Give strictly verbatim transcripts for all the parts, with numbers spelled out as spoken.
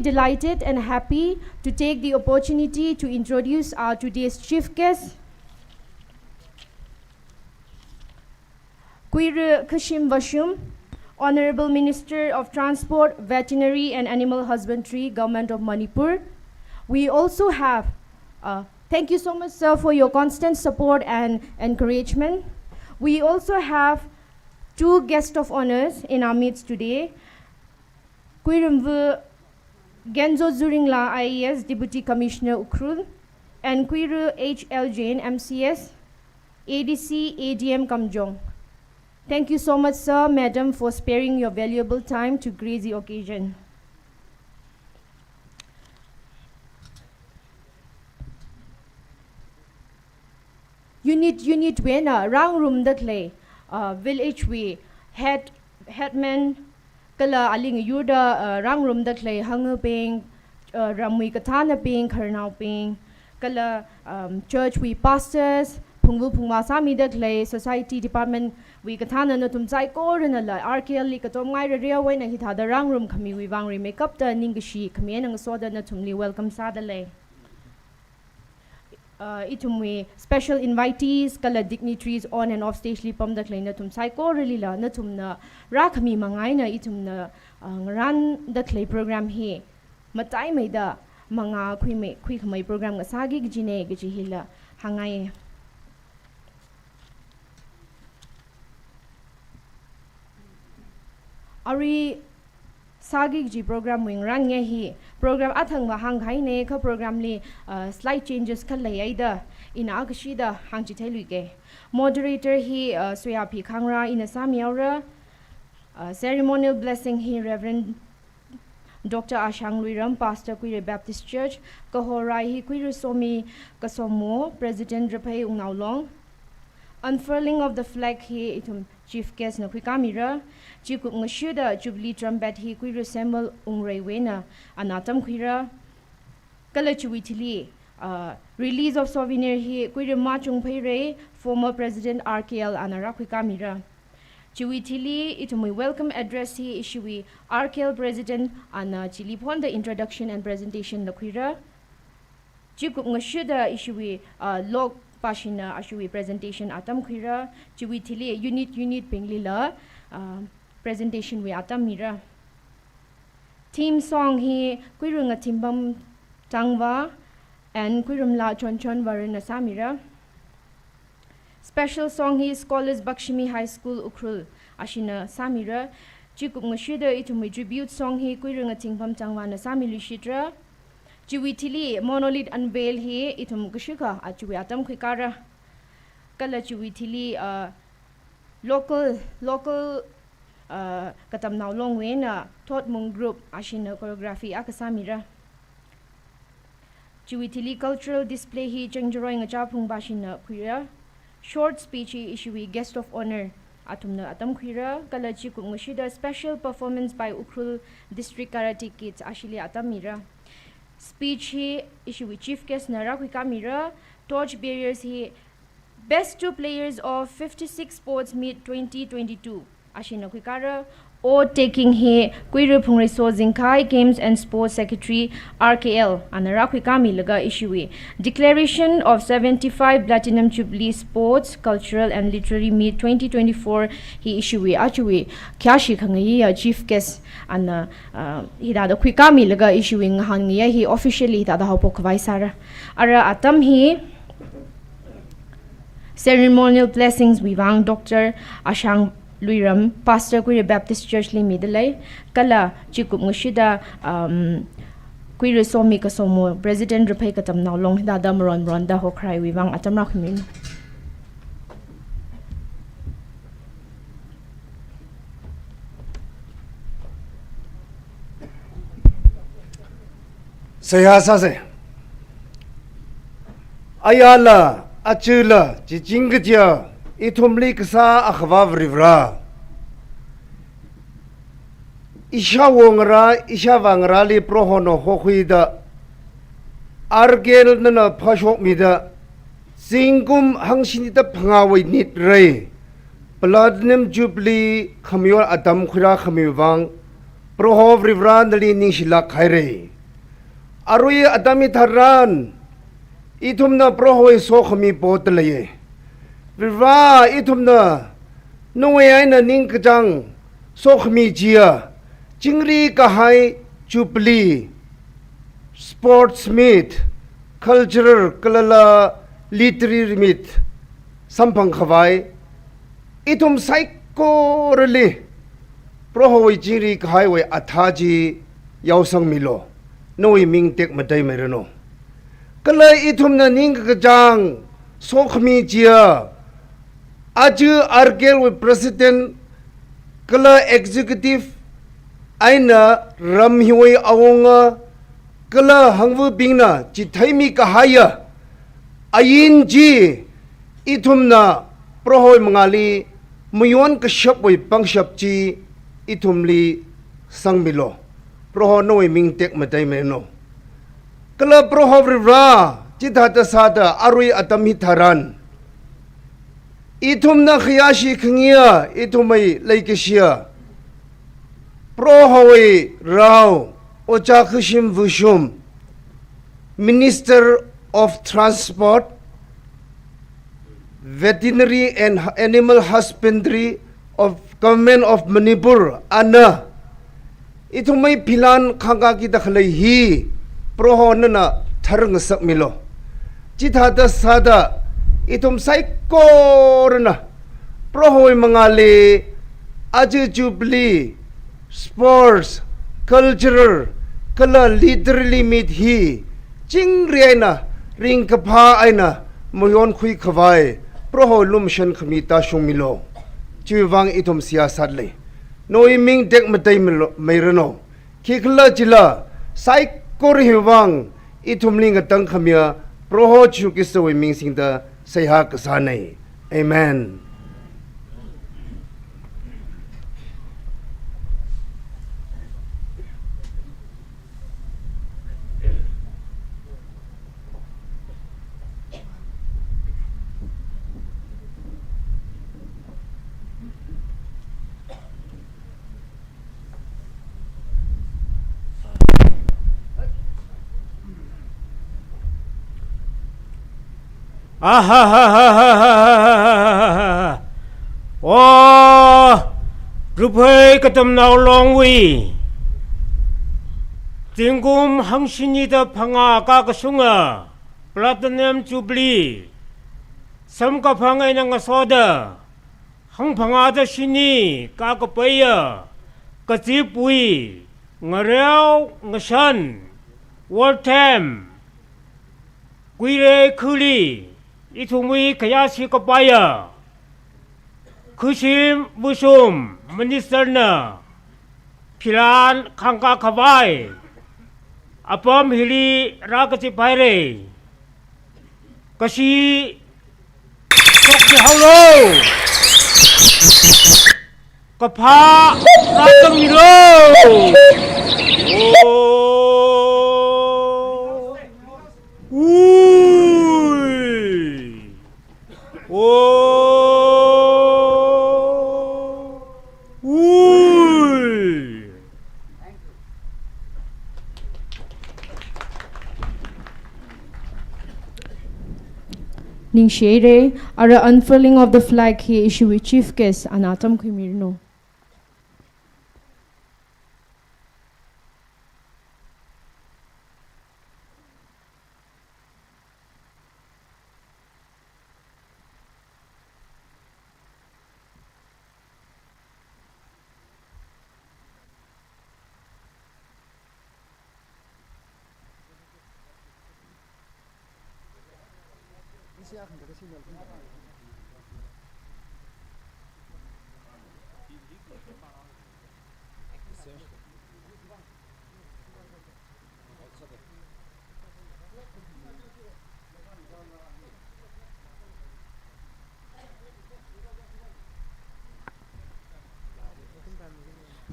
Delighted and happy to take the opportunity to introduce our today's chief guest, Kuiru Khashim Vashum, Honorable Minister of Transport, Veterinary and Animal Husbandry, Government of Manipur. We also have, uh, thank you so much, sir, for your constant support and encouragement. We also have two guests of honors in our midst today. Kuirumvu Genzo Zuringla I A S, Deputy Commissioner Ukhrul, and Kuiru H L Jain M C S, A D C, A D M Kamjong. Thank you so much, sir, madam, for sparing your valuable time to grace the occasion. Unit, unit wui eina rāngarumda khalei, uh, village wui head, headman, kala aling yurda, uh, rāngarumda khalei hangabing, uh, ramwui kathānabing, khararnaobing, kala, um, church wui pastors, phungvu phungva sāmida khalei, society department wui kathāna nathum saikoranala R K L li katomngai rarewui eina hithāda rāngarum khamiwui vang rimeikapta ningkashi khami eina ngasoda nathumli welcome sāda lei. Uh, ithumwui special invitees kala dignitaries on and off stage li pamda khalei nathum saikoralila nathumna rākhami manga eina ithumna, uh, ngarānda khalei program hi mataimeida manga khuimei, khuikhamei program ngasāki kajina kaji hila hāngngai. Arui sāki kaji program wui ngarānngai hi, program athang vāhāngkahaina, kha program li, uh, slight changes kha leihaida, ina akashida hāngchitheiluike. Moderator hi, uh, Soyaphi Khangra ina sāmihaora. Uh, ceremonial blessing hi Reverend Doctor Ashang Luiram, Pastor Kuirei Baptist Church, kahorai hi Kuirei Somi Kasomo, President Raphei Wungnaolong. Unfurling of the flag hi ithum chief guest na khuikāmira. Chikup ngashuda Jubilee trumpet hi Kuirei Samuel Wungreiwui eina ana tamkhuira. Kala chiwui thili, uh, release of souvenir hi Kuirei Machung Pheirei, former President R K L ana rākhuikāmira. Chiwui thili ithumwui welcome address hi ishiwui R K L President ana chili phonda introduction and presentation na khuira. Chikup ngashuda ishiwui, uh, lok pashina ashiwui presentation atam khuira. Chiwui thili unit, unit binglila, uh, presentation wui atam mira. Theme song hi Kuirei Ngathimpam Changva and Kuirumla Chonchon Varena sāmira. Special song hi Scholars Bakshimi High School Ukhrul ashina sāmira. Chikup ngashuda ithumwui tribute song hi Kuirei Ngathimpam Changvana sāmiluishitra. Chiwui thili monolith unveil hi ithum kashikha achiwui atam khuikāra. Kala chiwui thili, uh, local, local, uh, Katamnao Longwui eina Thotmung group ashina choreography akha sāmira. Chiwui thili cultural display hi Chengjaroi Ngachaphung bashina khuira. Short speech hi ishiwui guest of honour athumna atam khuira. Kala chikup ngashuda special performance by Ukhrul District Karate Kids ashili atam mira. Speech hi ishiwui chief guest na rākhuikāmira. Torch bearers hi Best Two Players of fifty-six Sports Meet twenty twenty-two ashina khuikāra. Oath taking hi Kuirei Phungreiso Zingkhai, Games and Sports Secretary R K L ana rākhuikāmilaga ishiwui Declaration of seventy-five Platinum Jubilee Sports, Cultural and Literary Meet twenty twenty-four hi ishiwui achiwui khayāshi khangaiya chief guest ana, uh, hithāda khuikāmilaga ishiwui ngahānngaiya hi officially hithāda haophok khavai sāra. Ara atam hi ceremonial blessings wui vang Doctor Ashang Luiram, Pastor Kuirei Baptist Church li mida lei, kala chikup ngashuda, um, Kuirei Somi Kasomo, President Raphei Katamnao Long hithāda maron maronda hokharaiwui vang atam rākhuiminu. Seihā sāsa. Ayala, achula, chiching kaja, ithumli kasā Akhava Varivara. Ishāwo ngarā, ishāvā ngarāli Prohona hokhuida, R K L nana phashokmida, zingkum hangshini da phangāwui nit rei, Platinum Jubilee khamiwui atam khuirā khamiwui vang, Proho Varivara nali ningshilāk haira. Arui atam hitharan, ithumna Prohowui sokhami poda leiya. Varivara, ithumna nawui eina ningkachāng sokhami chiya, chingri kahai Jubilee, sports meet, cultural kala literary meet samphang khavai, ithum saikorali Prohowui chingri kahaiwui athā chi yaosangmilu. Nawui ming tekmateimeiranu. Kala ithumna ningkachāng sokhami chiya, aja R K L wui president kala executive eina ram hiwui awunga kala hangvabingna chitheimi kahaiya ain chi, ithumna Prohowui mangāli mayon kashapwui pangshap chi ithumli sangmilu. Proho nawui ming tekmateimeiranu. Kala Proho Varivara, chithāda sāda arui atam hitharan, ithumna khayāshi khangayiya, ithumwui leikashiya Prohowui rao, Ojā Khashim Vushum, Minister of Transport, Veterinary and Animal Husbandry of Government of Manipur, ana ithumwui philan khangkakida khalei hi Proho nana tharngasakmilu. Chithāda sāda ithum saikorana Prohowui mangāli aja Jubilee, sports, cultural kala literary meet hi chingri eina ringkaphā eina mayonkhui khavai Proho lumashan khami tāshungmilu. Chiwuivang ithum seihā sālei. Nawui ming tekmateimeiranu. Khikhalajila saikora hiwuivang ithumli ngatangkhamiya Proho Jishu Khristawui ming singda seihā kasāna. Amen. Ahahahahahahaha. O, Ruphei Katamnao Longwui zingkum hangshini da phangā kakashunga Platinum Jubilee samkaphang eina ngasoda hangphangā da shini kakapaiya kazipwui ngareo ngashan, World Camp, Kuirei khuli ithumwui khayāshi kapaiya Khashim Vushum Minister na philan khangkā khavai apam hili rākazip haira. Kashi shokmihaolu. Kaphā rāzangmilu. O. Ui. O. Ui. Ningshi haira, ara unfurling of the flag hi ishiwui chief guest ana tamkhuimiranu.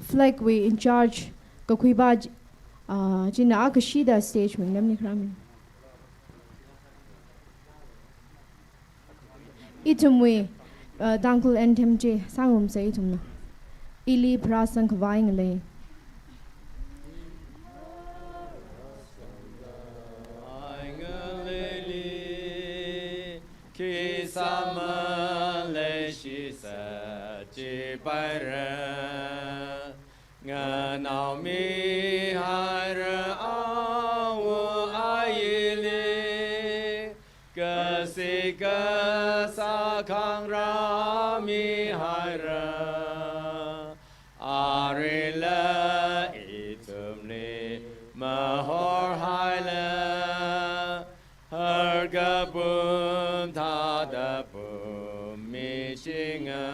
Flag wui in charge kakhuipa, ah, china akashida stage wui ngamni kharami. Ithumwui, uh, Tangkhul anthem chi sāngarumsa ithumna. Ili pharāsang khavai ngalei. sāmaleishisā jipaira. Nganaomihaira awo ayili, kashi kasā khangrāmihaira. Arila ithumli mahorhaila, har kapum thāda pummi chinga.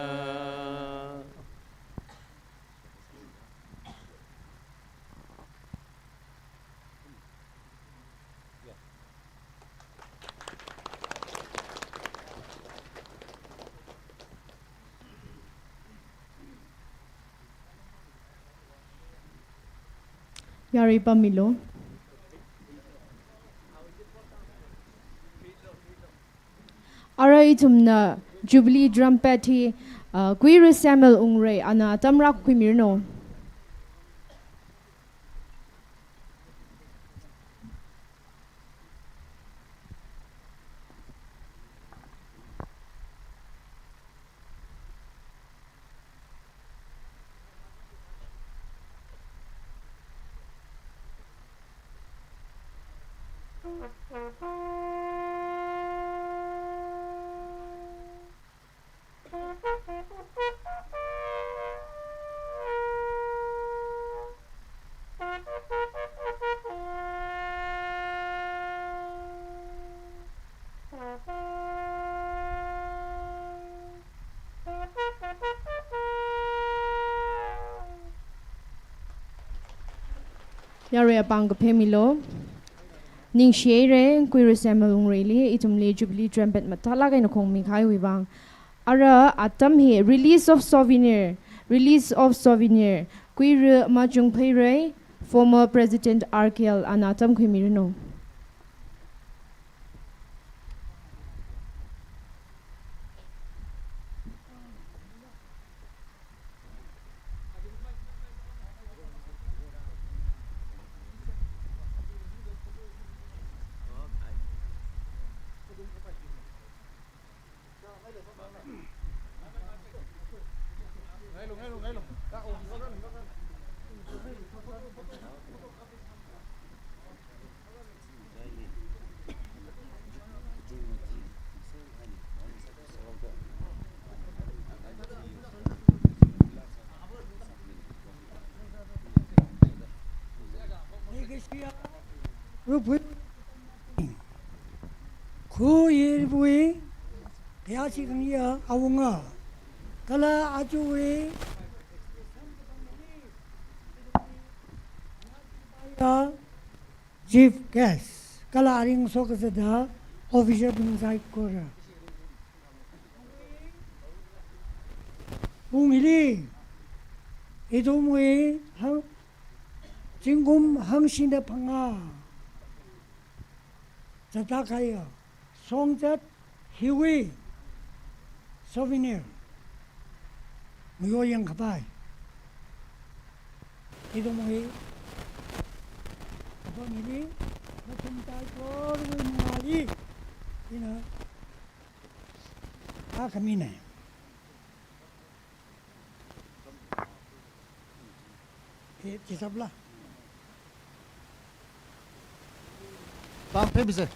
Yarui pammilu. Ara ithumna Jubilee trumpet hi, uh, Kuira Samuel Ungrei ana atam rākhuimiranu. Yarui apāng kaphemilu. Ningshihaira, Kuira Samuel Ungreili, ithumli Jubilee trumpet mathālāk eina khongmi kahaiwui vāng. Ara atam hi release of souvenir, release of souvenir. Kuira Machung Pheirei, former President R K L, ana atam khuimiranu. Rupui, khu yirpui, kayāshi khangayā awunga, kala ajawui ya chief guest, kala aring sokazata official bing saikora. Pung hili, ithumwui hang, zingkum hangshida phangā zatkahaiya shongzat hiwui souvenir ngayo yangkhavai. Ithumwui apam hili, mathumta ikorwui mangāli ina akhamina. Hi, chisapla. Pāng phemisa.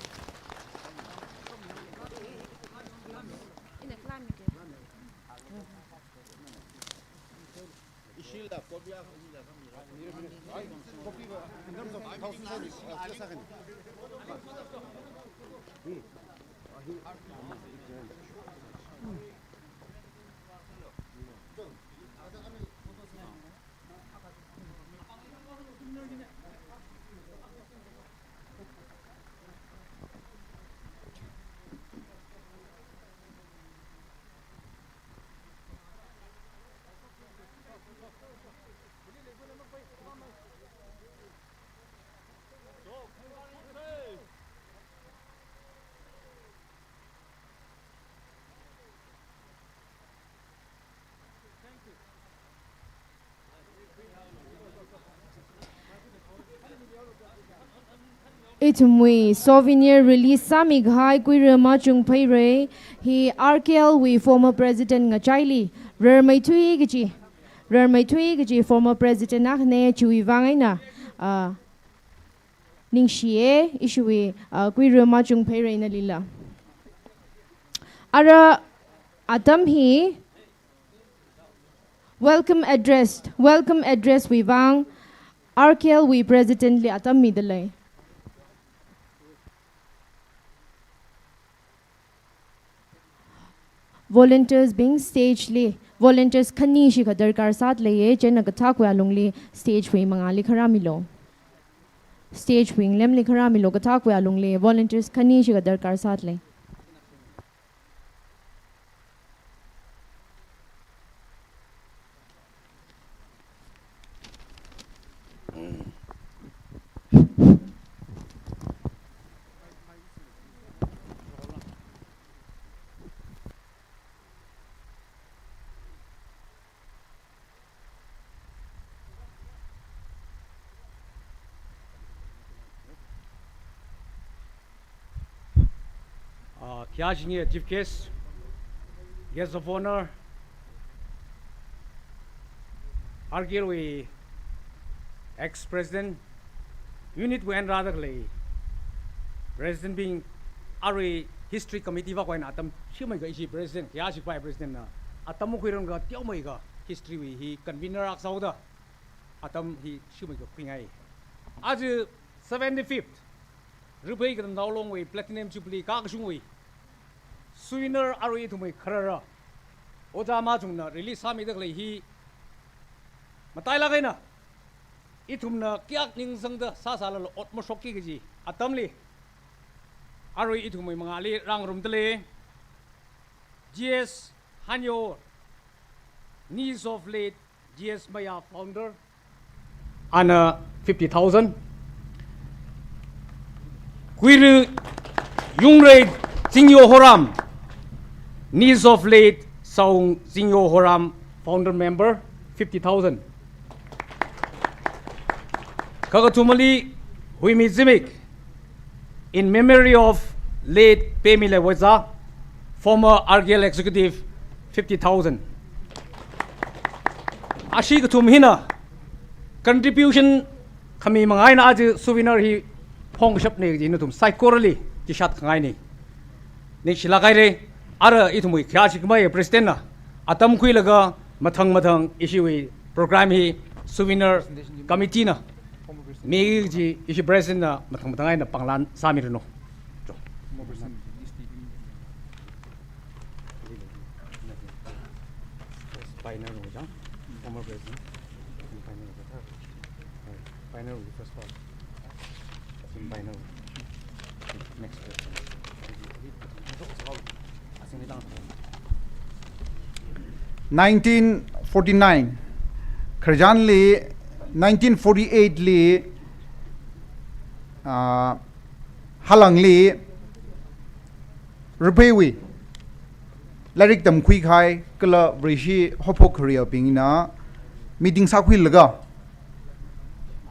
Ithumwui souvenir release sāmikahai Kuira Machung Pheirei hi R K L wui former president ngachaili rarmeithui kaji, rarmeithui kaji former president akhana, chiwui vang eina, ah, ningshiya, ishiwui, ah, Kuira Machung Pheirei nalila. Ara atam hi welcome address, welcome address wui vang R K L wui president li atam midalei. Volunteers bing stage li, volunteers khani shikha darkar sālei, chieina kathākwui alungli stage wui mangāli kharā milu. Stage wui ngalemli kharā milu, kathākwui alungli volunteers khani shikha darkar sālei. Ah, khayāshingya chief guest, guest of honour, R K L wui ex-president, unit wui eina rādalei president bing, arui history committee vākhavai eina atam shimeiga ishi president, khayāshi khavai president na atam makhuirangakha teomeikha history wui hi convener akha sāhaoda atam hi shimeiga khuingai. Aja seventy-fifth Riphei Katamnao Longwui Platinum Jubilee kakashungwui souvenir arui ithumwui kharara Ojā Machungna release sāmidalei hi matailāk eina ithumna kayāk ningsangda sāsālala ot mashokki kaji atamli arui ithumwui mangāli rāngarumdalei. G S Hanyo, niece of late G S Maya, founder, ana fifty thousand. Kuira Yungrei Zingyo Horam, niece of late Saung Zingyo Horam, founder member, fifty thousand. Kakathumali Huimi Zimik, in memory of late Pemile Woiza, former R K L executive, fifty thousand. Ashi kathum hina contribution khami manga eina aja souvenir hi phongkashapna kaji nathum saikorali chishat khangaina. Ningshilāk haira, ara ithumwui khayāshi khamei president na atam khuilaga mathang mathang ishiwui program hi souvenir committee na mi kaji ishi president na mathang mathang eina panglan sāmiranu. Former president. Final first of all. Final. Next question. Nineteen forty-nine. Khararchanli, nineteen forty-eight li, ah, Halangli, Ripheiwui lairik tamkhui kahai kala Vareshi haophok khararbingna meeting sākhuilaga,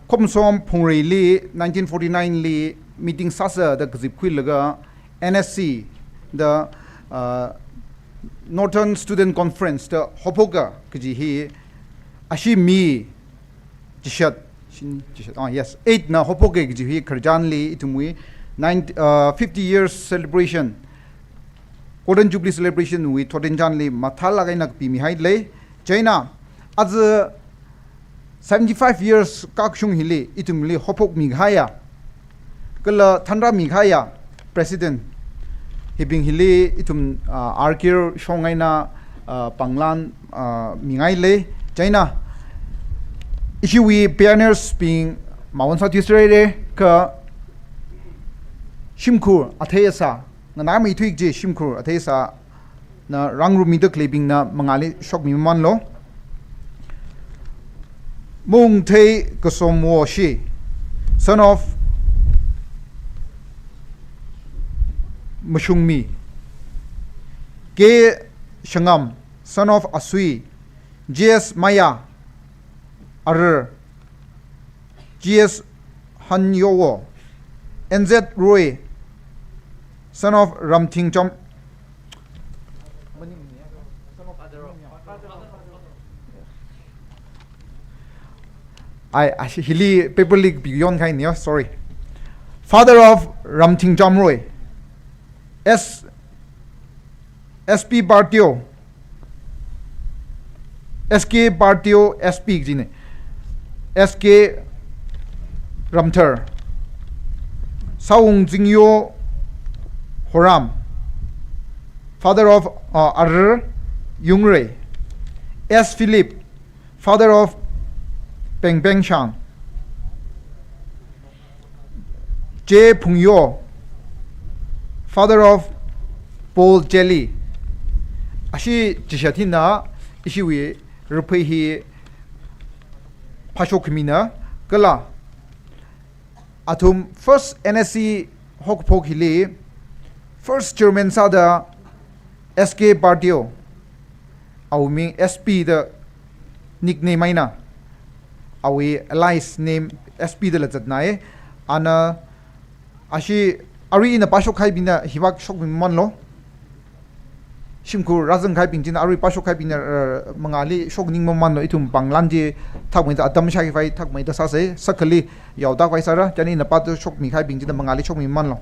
Khomsom Phungreili nineteen forty-nine li meeting sāsa da kazipkhuilaga N S C da, uh, Northern Student Conference da haophoka kaji hi ashi mi chishat, shin, chishat, ah, yes, eight na haophoka kaji hi khararchanli ithumwui nine, uh, fifty years celebration, Golden Jubilee celebration wui thottinchanli mathālāk eina kapimihailei. Chieina aja seventy-five years kakashung hili ithumli haophokmi kahaiya kala thanrāmi kahaiya president hibing hili ithum, ah, R K L shong eina, ah, panglan, ah, mingailei. Chieina ishiwui pioneers bing mawon sāthuiserhaira, kha shimkhur athei asā, nganāmeithui kaji shimkhur athei asāna rāngarummida khaleibingna mangāli shokmi mamanlu. Mungthei Kasomwo Shi, son of Mashungmi. K Shangam, son of Asui. G S Maya, Arar. G S Hanyowo, N Z Roy, son of Ramthingchom. I, I, hili paper leak beyond kind, yeah, sorry. Father of Ramthingchom Roy. S, S P Bartio. S K Bartio, S P jine. S K Ramthar. Saung Zingyo Horam. Father of, uh, Ar Yungre. S Philip. Father of Peng Peng Shang. J Phungyo, father of Paul Jelly. Ashi chishat hina, ishiwui ruphei hi phashok khami na, kala athum first N S C haokaphok hili, first chairman sāda S K Bartio, awui ming S P da nickname eina, awui alias name S P dala zatnai. Ana ashi arui ina phashok kahai bingna hivak shokmi mamanlo. Shimkhur rāzang kahai bing china arui phashok kahai bingna, uh, mangāli shokning mamanlo, ithum pānglan chi thakmeida atam shākhavai thakmeida sāsei, sakali yaoda khavai sāra, chieina ina phāda shokmi kahai bing china mangāli shokmi mamanlo.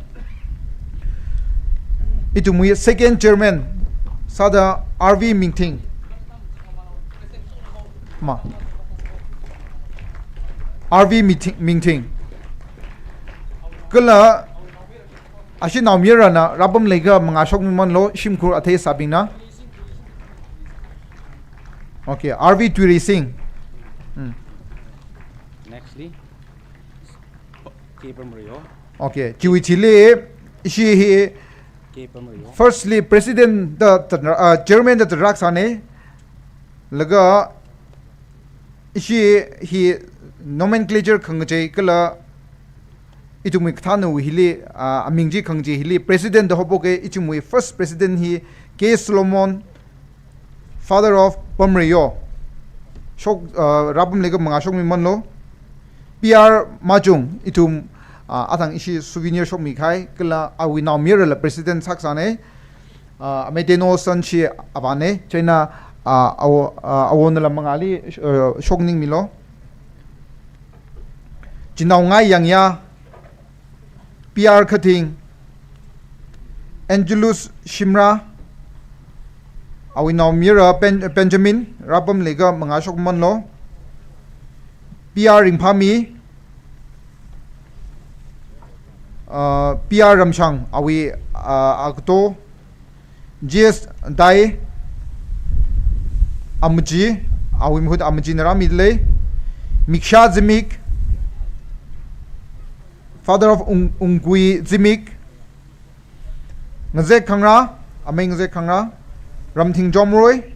Ithumwui second chairman sāda R V Mingthing. Ma. R V Mingthing, Mingthing. Kala ashi naomayarana rāpam leiakha mangā shokmi mamanlo, shimkhur athei sābingna. Okay, R V Tuireising. Hmm. Nextly, K Pamrio. Okay, chiwui thili, ishi hi K Pamrio. Firstly, president da, da, uh, chairman da tharak sāne. Laga ishi hi nomenclature khangachei kala ithumwui kathānawui hili, ah, aming chi khangachei hili president da haophoke. Ithumwui first president hi K Solomon, father of Pamreyo. Shok, ah, rāpam leiakha mangā shokmi mamanlo. P R Machung, ithum, ah, athang ishi souvenir shokmi kahai, kala awui naomayarala president sākasāne. Ah, Ameitei Noson chi avāne, chieina, ah, awo, ah, awonala mangāli, uh, shokningmilo. Chinaongai Yangya, P R Khathing, Angelus Shimrah, awui naomayara Ben-, Benjamin, rāpam leiakha mangā shokmi mamanlo. P R Ringphami, uh, P R Ramshang, awui, uh, agato, G S Dai, Amaji, awui mahut Amaji na rāmilei, Miksha Zimik, father of Ung-, Ungkui Zimik, Ngazek Khangra, amei Ngazek Khangra, Ramthing Jomroi,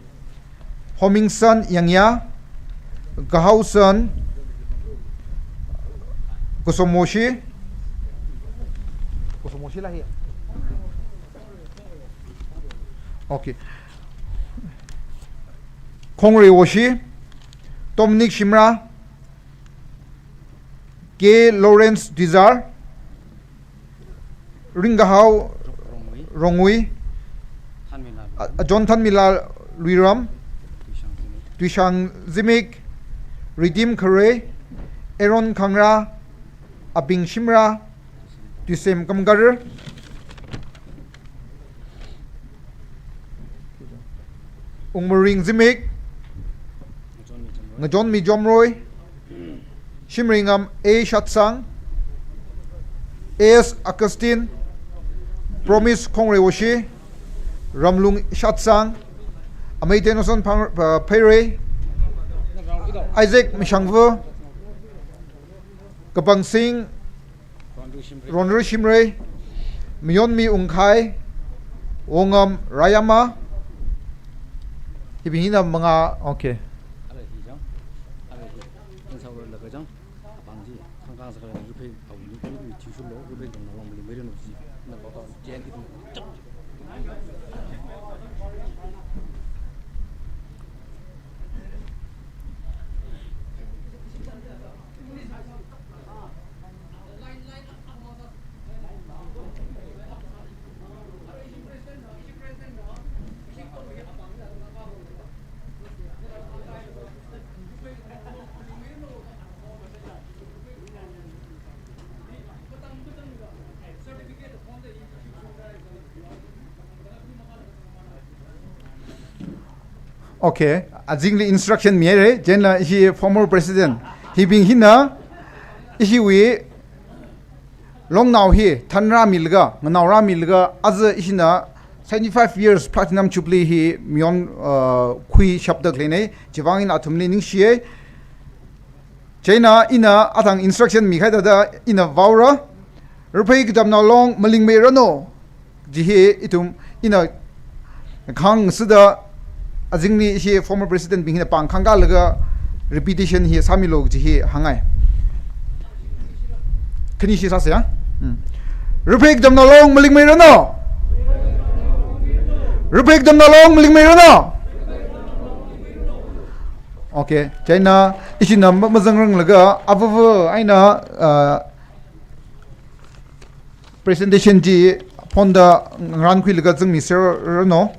Homingson Yangya, Gahauson, Kusomoshi, Kusomoshi la hi. Okay. Khongre Woshi, Dominic Shimrah, K Lawrence Dizar, Ringkahao Rongwui, Rongwui, Thanmilal, a, a, John Thanmilal Luiram, Tuishang Zimik, Tuishang Zimik, Redeem Kharei, Aaron Khangra, Abing Shimrah, Tuisem Kamkar, Ungmaring Zimik, Ngajonmi Jomroi, Shimringam A Shatsang, A S Augustine, Promise Khongrewoshi, Ramlung Shatsang, Ameitei Noson Phang-, uh, Pheirei, Isaac Mishangvu, Kapangsing Ronru Shimrei, Mayonmi Ungkhai, Wongam Rayama, hibing hina mangā, okay. Okay, azingli instruction mihaira, chieina ishi former president hibing hina ishiwui longnao hi thanrāmilaga, nganaorāmilaga, aja ishina seventy-five years platinum jubilee hi mayon, uh, khuishapda khaleina, chivang ina athumli ningshiya. Chieina ina athang instruction mihaida da ina vaora. Raphei katamnao long malingmeiranu. Chi hi ithum ina khangshida azingli ishi former president bing hina pāng khangkālaga repetition hi sāmilu chi hi hāngngai. Khanishi sāsa ya? Hmm. Raphei katamnao long malingmeiranu. Raphei katamnao long malingmeiranu. Okay, chieina ishina ma-, mazangranglaga avava eina, uh, presentation chi phonda ngarānkhuilaga zangmiserranu.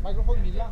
Microphone mila.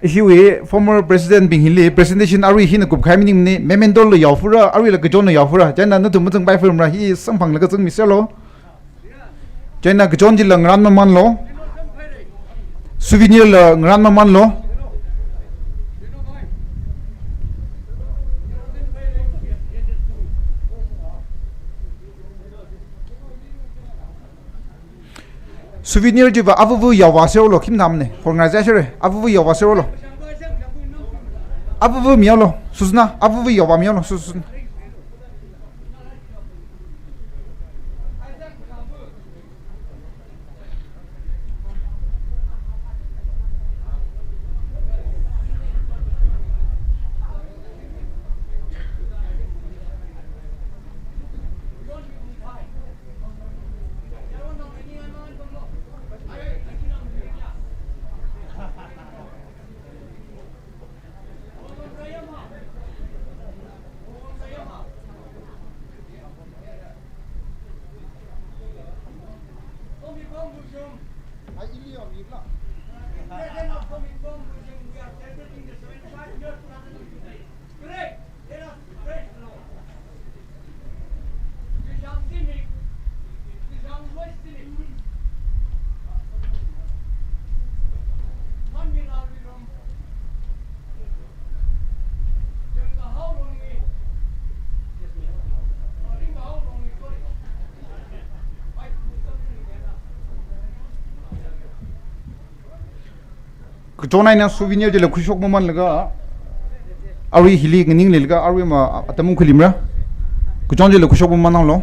Ishiwui former president bing hili presentation arui hina kupkahai maningmana, memento la yaofura, aruila kachonla yaofura, chieina nathum mazangpai furmara, hi samphanglaga zangmiserlu. Chieina kachon chila ngarān mamanlu. Souvenir la ngarān mamanlu. Souvenir chiva avuvu yaovāserlu, khim namne. Khor ngai zai shere, avuvu yaovāserlu. Avuvu mihaolu, susuna, avuvu yaovāmihaolu, susuna. Kachon eina souvenir chila khuishok mamanlaga, arui hili nganinglaga, arui ma atam khuilimra. Kachon chila khuishok mamanlu.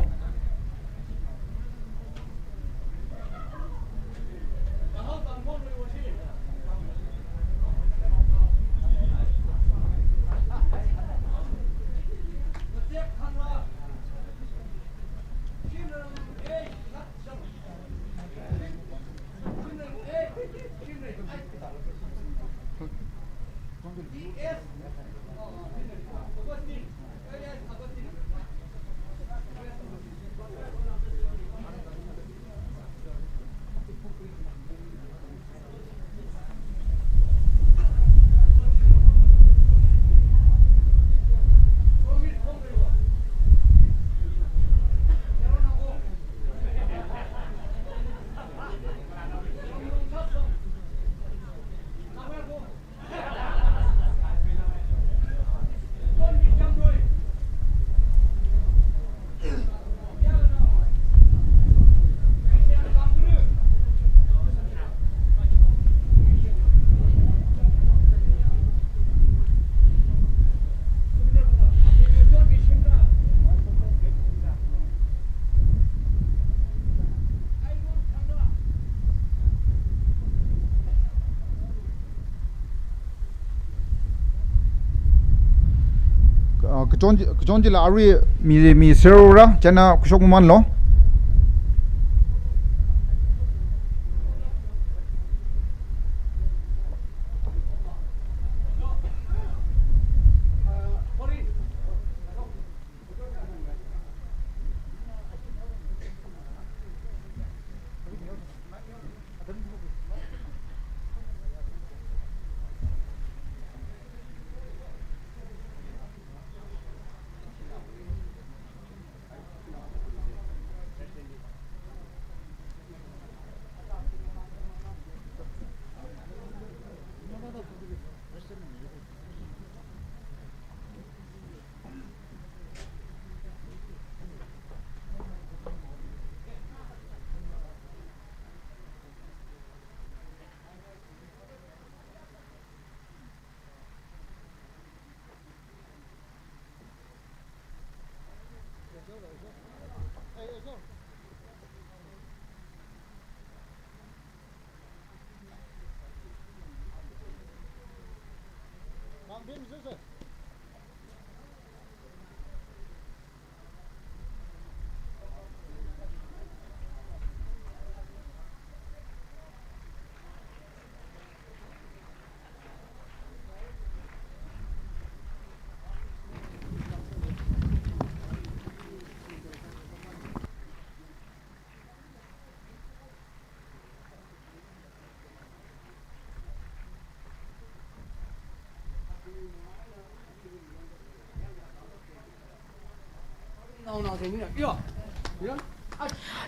Ah, kachon, kachon chila arui mi, miserra, chieina khuishok mamanlu.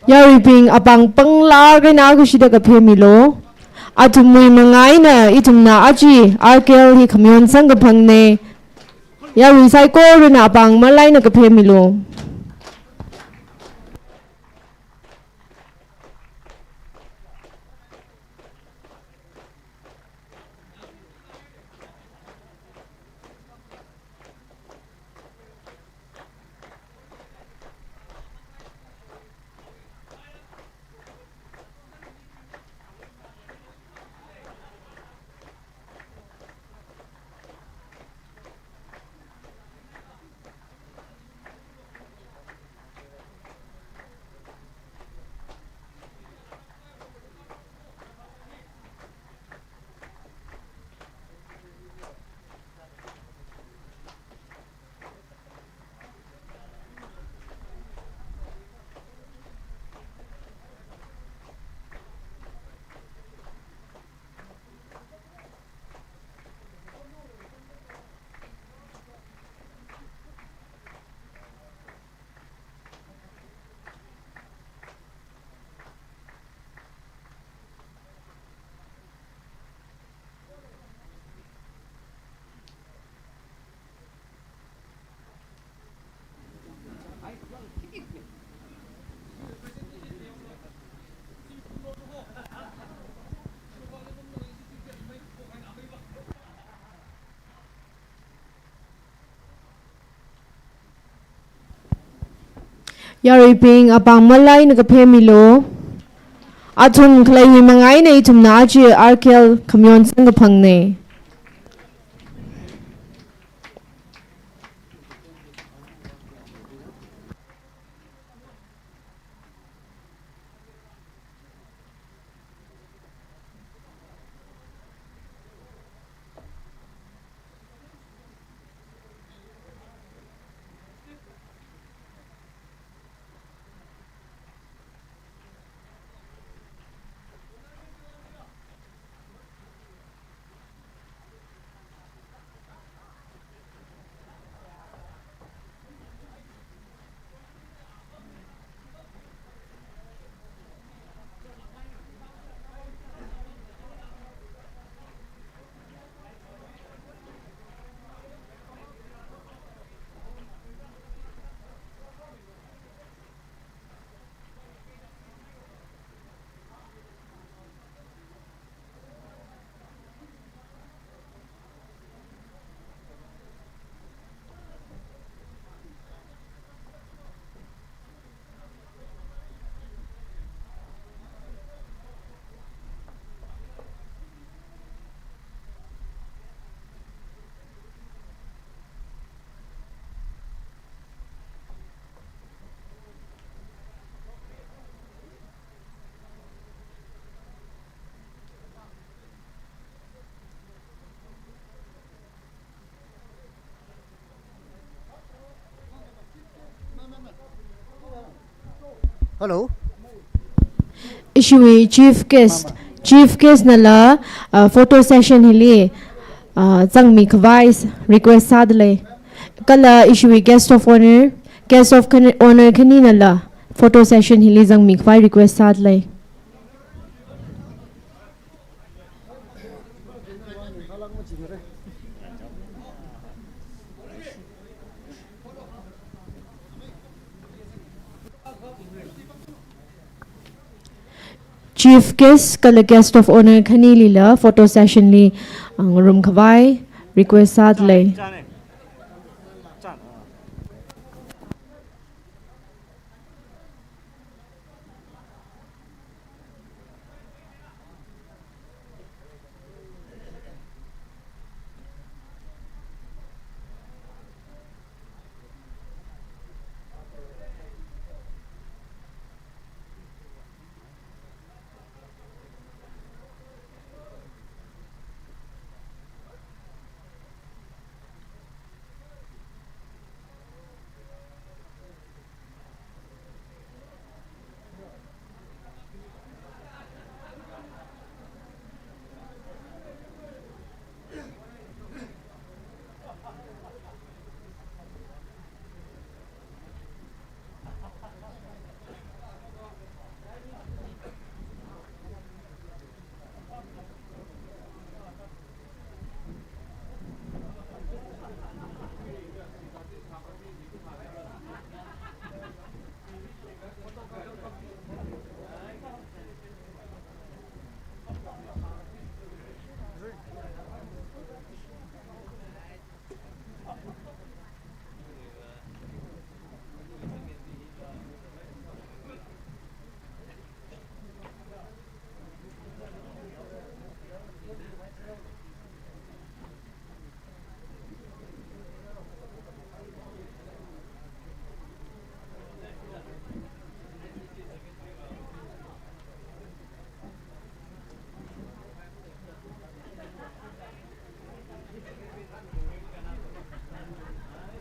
Yaruibing, apāng panglāk eina kashida kaphemilu. Athumwui manga eina ithumna aja R K L hi khamayon samkaphangna. Yarui saikorana apāng malai eina kaphemilu. Yaruibing, apāng malai eina kaphemilu. Athum khaleiwui manga eina ithumna aja R K L khamayon samkaphangna. Hello. Ishiwui chief guest, chief guest nala, uh, photo session hili, uh, zangmi khavai request sādalei. Kala ishiwui guest of honor, guest of con-, honor khani nala photo session hili zangmi khavai request sādalei. Chief guest kala guest of honor khanilila photo session li, uh, ngarum khavai request sādalei.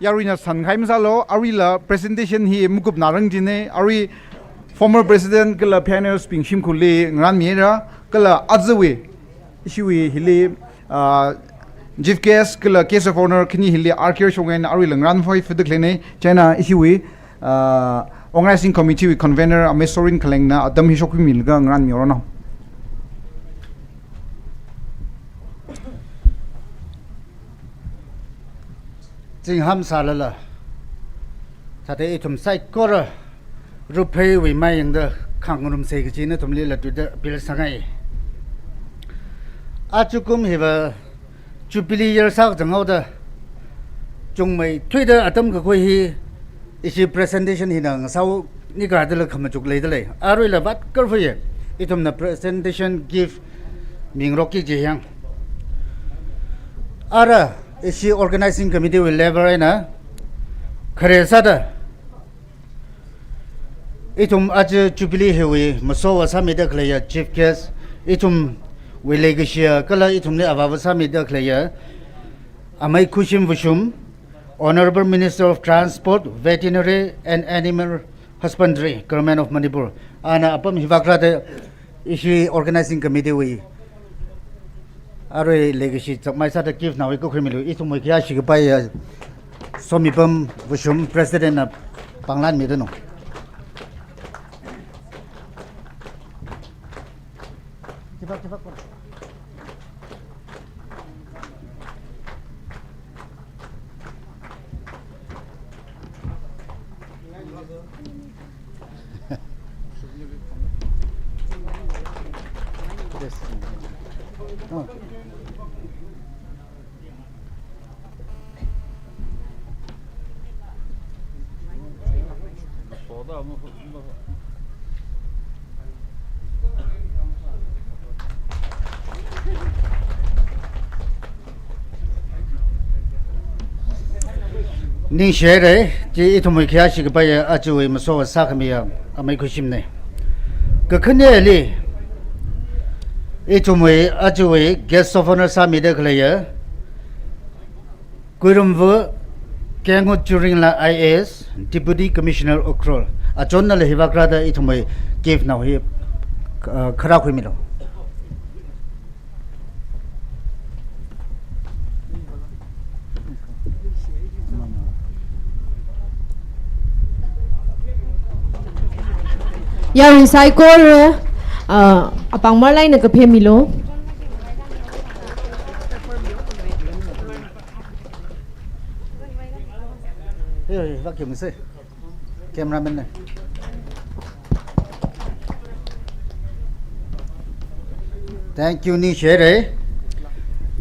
Yaruina san khai masālu, aruila presentation hi makupna rang jine, arui former president kala pioneers bing shimkhurli ngarānmira, kala ajawui, ishiwui hili, ah, chief guest kala guest of honor khani hili R K shong eina aruila ngarān phoi phuduk lene, chieina ishiwui, ah, organizing committee wui convener Amei Sorin Khalengna atam hi shokhuimilaga ngarānmiranu. Zingham sālala, thāda ithum saikora rupheiwui mayangda khangarumsa kaji nathumlila tuida appeal sāngai. Ajakum hiva Jubilee year sākazang haoda, chungmeithuida atam kakhui hi ishi presentation hina ngasao nikha dala khamachuk leidalei. Aruila vātkarphuiya, ithumna presentation gift mingarokki kaji hiang. Ara ishi organizing committee wui level eina khare sāda, ithum aja Jubilee hiwui masowa sāmida khaleiya chief guest, ithumwui leikashiya kala ithumli avāva sāmida khaleiya Amei Khuishim Vashum, Honourable Minister of Transport, Veterinary and Animal Husbandry, Government of Manipur. Ana apam hivākrāda ishi organizing committee wui arui leikashi chakmai sāda gift nao hi kakhuimilu. Ithumwui khayāshi kapaiya Somipam Vashum, President na pānglanmidanu. Ningshihaira, chi ithumwui khayāshi kapaiya ajawui masowa sākhamiya Amei Khuishimna. Kakhaneli, ithumwui ajawui guest of honour sāmida khaleiya Kuirumva Kengut Churingla I A S, Deputy Commissioner Ukhrul. Achonnala hivākrāda ithumwui gift nao hi, uh, kharā khuimilu. Yarui saikora, uh, apāng marlāk eina kaphemilu. Hey, hey, vākhuimisa. Cameraman na. Thank you, ningshihaira.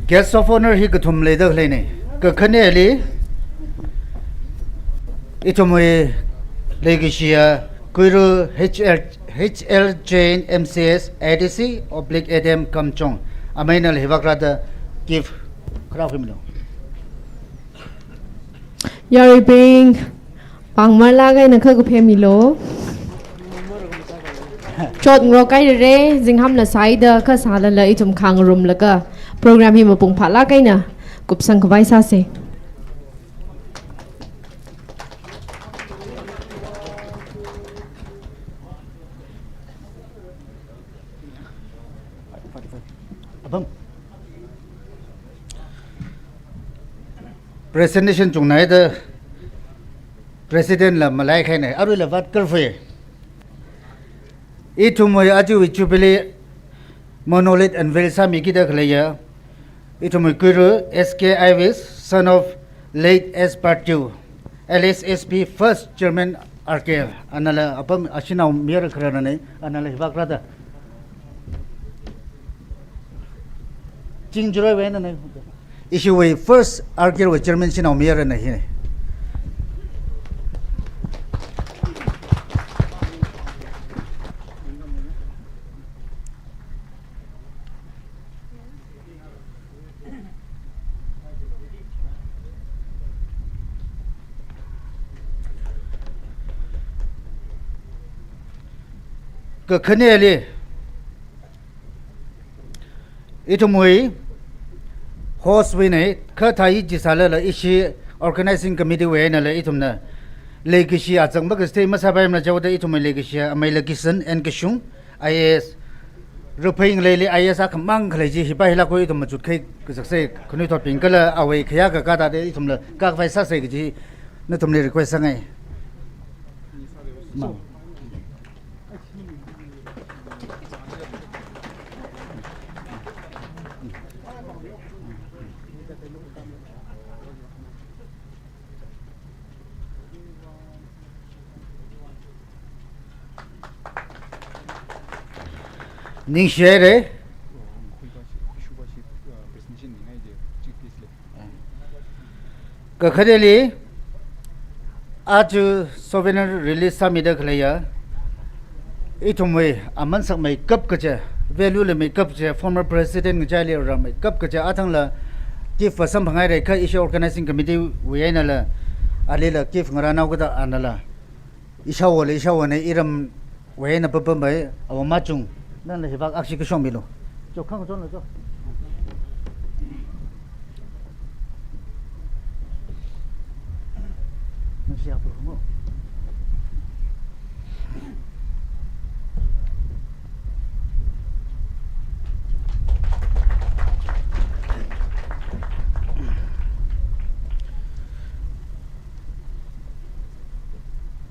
Guest of honour hi kathum leida khaleina. Kakhaneli, ithumwui leikashiya Kuiru H L, H L Jain M C S, A D C oblique A D M Kamjong. Ameinala hivākrāda gift kharā khuimilu. Yaruibing, pāng marlāk eina kha kaphemilu. Chotngarok hairare, zinghamla sāhaida kha sālala ithum khangarumlaga program hi mapung phālāk eina kupsang khavai sāsa. Apam. Presentation chungnaida President la malaikahaina, aruila vātkarphui. Ithumwui ajawui Jubilee monolith unveil sāmikida khaleiya ithumwui Kuiru S K Ives, son of late S Partiu, L S S P first chairman R K L. Anala apam ashinao mayara kharāna, anala hivākrāda. Chingjurai wena na. Ishiwui first R K L wui chairman shinao mayarana hina. Kakhaneli, ithumwui host wuina, kha thāi chi sālala ishi Organizing Committee wui einala ithumna leikashi achang makasāthei masāpaimana jihaoda ithumwui leikashi amei Lakisan N Kashung, I A S, Ruphei ngaleili I A S akhamang khalei chi hipa hilākhui ithum machut khai kazaksei, khanuithotbing kala awui khayā kakā thāda ithumla kakhavai sāsei kaji nathumli request sāngai. Ma. Ningshihaira. Kakhaneli, aja souvenir release sāmida khaleiya ithumwui aman sakmeikap kaja, value leimeikap kaja, former president ngachaili rāmeikap kaja, athangla gift va samphanghaira kha ishi organizing committee wui einala alila gift ngarānao kada anala, ishāwo le ishāwo ne, iramwui eina papampai, awo machung, nala hivak akshi kashok milu. Cho, khangachonlo cho. Nasi apa kamu?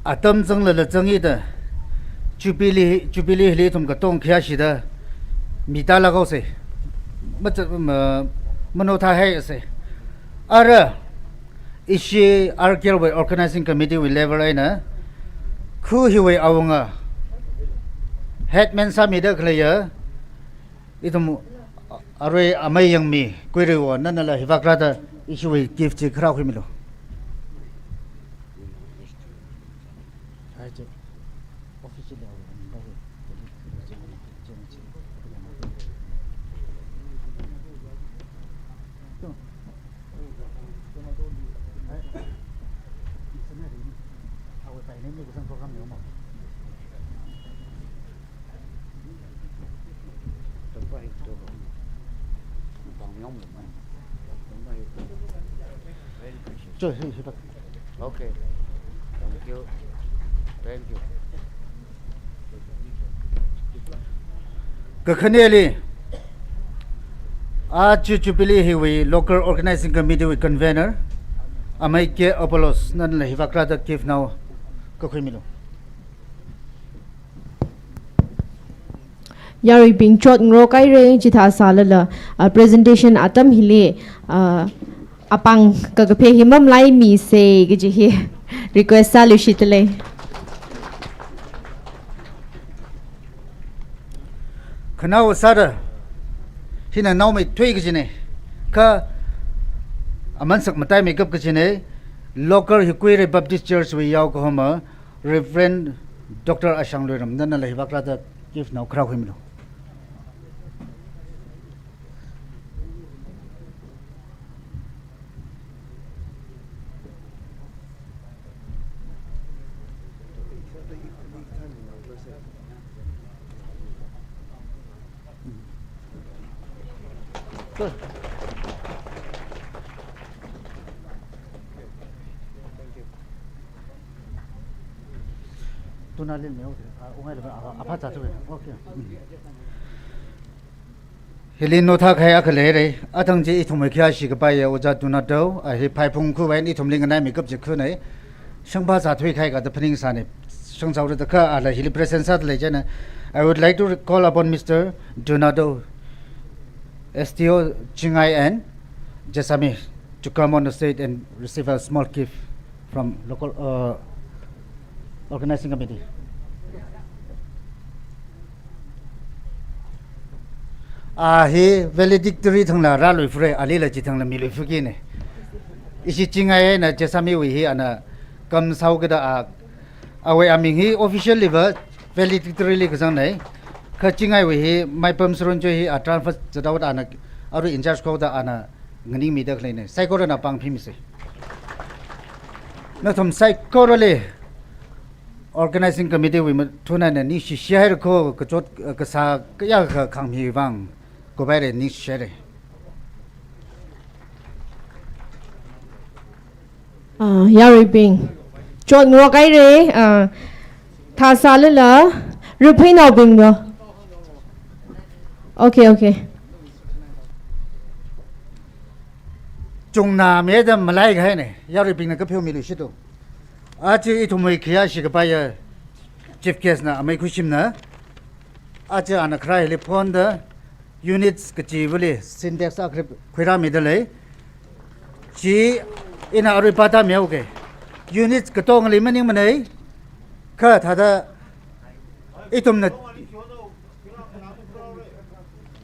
Atam zanglala zangida, Jubilee, Jubilee hili ithum katong khayāshida, mi tālāk haosei. Macha-, ma-, mano thāhaisei. Ara, ishi R K L wui organizing committee wui level eina, khu hiwui awunga, headman sāmida khaleiya, ithum arui amei Yangmi Kuiruiwo, nanala hivak rāda ishiwui gift chi kharākhuimilu. Okay. Thank you. Thank you. Kakhaneli, aja Jubilee hiwui local organizing committee wui convener, amei K Apollos, nanala hivak rāda gift nao kakhuimilu. Yaruibing chotngarok haira, chithā sālala, ah, presentation atam hili, ah, apāng kakaphā hi mamalaimi sei kaji hi request sāluishitdalei. Khanao sāda, hina naomeithui kajina, kha aman sakmataimeikap kajina, local hi Kuirei Baptist Church wui yao kahoma, Reverend Doctor Ashang Luiram, nanala hivak rāda gift nao kharākhuimilu. Tuna lin meo, ah, ungai laba, ah, apā zat tui. Okay. Mm. Hili notha kahai akha leira, athang chi ithumwui khayāshi kapaiya Ojā Tunatao, a hi phaiphung khuwui eina ithumli nganaimeikap chi khuna, shangphā sāthui kahai kathā phaningsāna, shangzao rida kha ala hili present sādalei china. I would like to call upon Mister Tunatao, S D O Chingai and Jessami, to come on the stage and receive a small gift from local, uh, organizing committee. A hi valedictory thangla rāluifura, alila chithangla miluifukina. Ishi Chingai eina Jessamiwui hi ana kam sāhaokida a, awui aming hi officially va valedictory li kazangna. Kha Chingaiwui hi Maipam Saron Choi hi a transfer zathaoda ana, arui in charge khuida ana nganingmida khaleina. Saikorana pāng phimisa. Nathum saikorali organizing committee wui mathun eina ningshishihaira kho, kachot, kasā kayākha khāngmi vang, khuipaira, ningshihaira. Ah, yaruibing. Chotngarok haira, ah, thāsālala, Raphei naobingna. Okay, okay. Chungna mida malai kahaina, yaruibingna kapheomilu shitu. Aja ithumwui khayāshi kapaiya Chief Guest na amei Khuishimna. Aja ana kharā hili phonda units kachivali syntax akhrip khuirāmida lei. Chi ina arui pātāmihaoga. Units katongali maningmanei. Kha thāda ithumna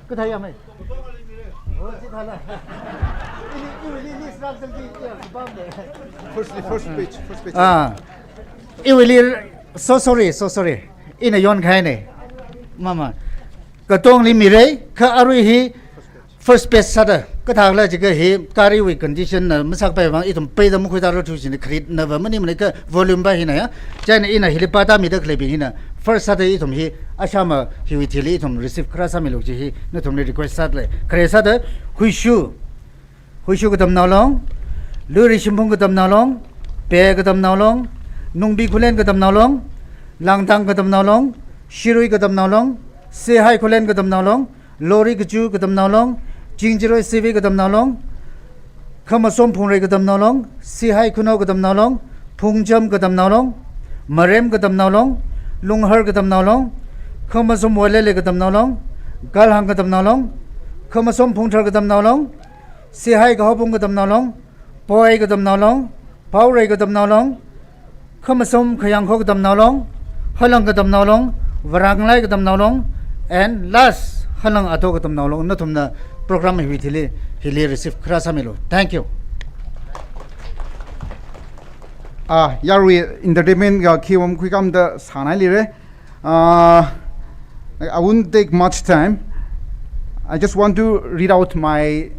kathā ya mei? Oh, chi thāla. Ili, ili, ili, srak jang chi, iya, kapam de. Firstly, first page, first page. Ah. Iwuili, so sorry, so sorry. Ina yon kahaina. Mama. Katongali mira, kha arui hi first page sāda. Kathākhala jiakha hi gariwui condition na masākapai vang ithum peida makhuida rothu china kharitna va maningmanei kha volume va hina ya. Chieina ina hili pātāmida khaleibing hina. First sāda ithum hi ashama hiwui thili ithum receive kharā sāmilu kaji hi nathumli request sāda lei. Khare sāda Huishu. Huishu Katamnao Long, Luiri Shimphung Katamnao Long, Pe Katamnao Long, Nungbi Khullen Katamnao Long, Langtang Katamnao Long, Shirui Katamnao Long, Seihai Khullen Katamnao Long, Lori Kachu Katamnao Long, Chingjaroi Sivi Katamnao Long, Khamasom Phungrei Katamnao Long, Seihai Khunou Katamnao Long, Phungcham Katamnao Long, Marem Katamnao Long, Lunghar Katamnao Long, Khamasom Walele Katamnao Long, Galhang Katamnao Long, Khamasom Phungthar Katamnao Long, Seihai Kahaopung Katamnao Long, Poi Katamnao Long, Paorei Katamnao Long, Khamasom Khayangkho Katamnao Long, Halang Katamnao Long, Varanglai Katamnao Long, and last, Halang Ato Katamnao Long, nathumna program hiwui thili, hili receive kharā sāmilu. Thank you. Ah, yarui entertainment ga khi wam khuikam da sānai lire. Uh, I won't take much time. I just want to read out my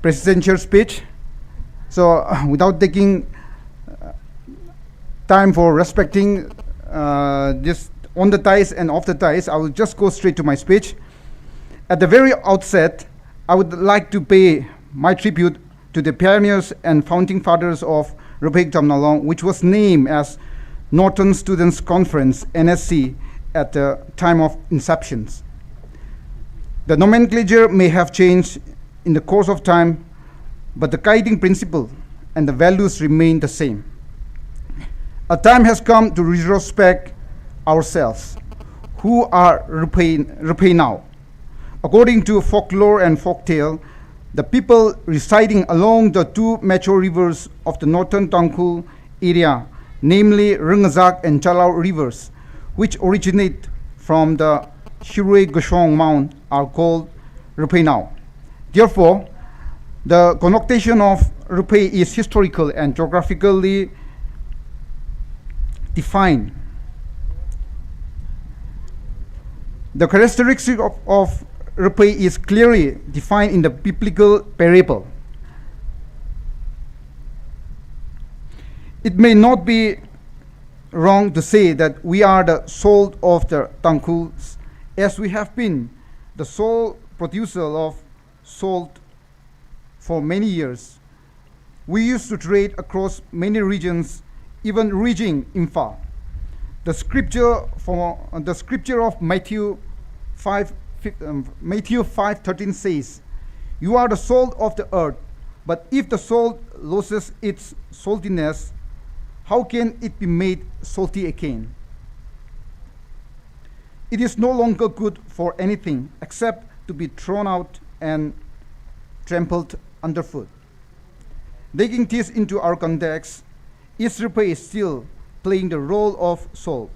presidential speech. So, uh, without taking, uh, time for respecting, uh, this on the dais and off the dais, I will just go straight to my speech. At the very outset, I would like to pay my tribute to the pioneers and founding fathers of Raphei Katamnao Long, which was named as Northern Students Conference, N S C, at the time of inceptions. The nomenclature may have changed in the course of time, but the guiding principle and the values remain the same. A time has come to retrospect ourselves. Who are Raphei, Raphei now? According to folklore and folktale, the people residing along the two major rivers of the northern Tangkhul area, namely Ringazak and Chalau rivers, which originate from the Shirui Gashong Mound, are called Raphei now. Therefore, the connotation of Raphei is historical and geographically defined. The characteristic of, of Raphei is clearly defined in the biblical parable. It may not be wrong to say that we are the salt of the Tangkhuls, as we have been the sole producer of salt for many years. We used to trade across many regions, even reaching Imphal. The scripture for, the scripture of Matthew five, fif-, um, Matthew five thirteen says, "You are the salt of the earth, but if the salt loses its saltiness, how can it be made salty again? It is no longer good for anything except to be thrown out and trampled underfoot." Taking this into our context, is Raphei still playing the role of salt?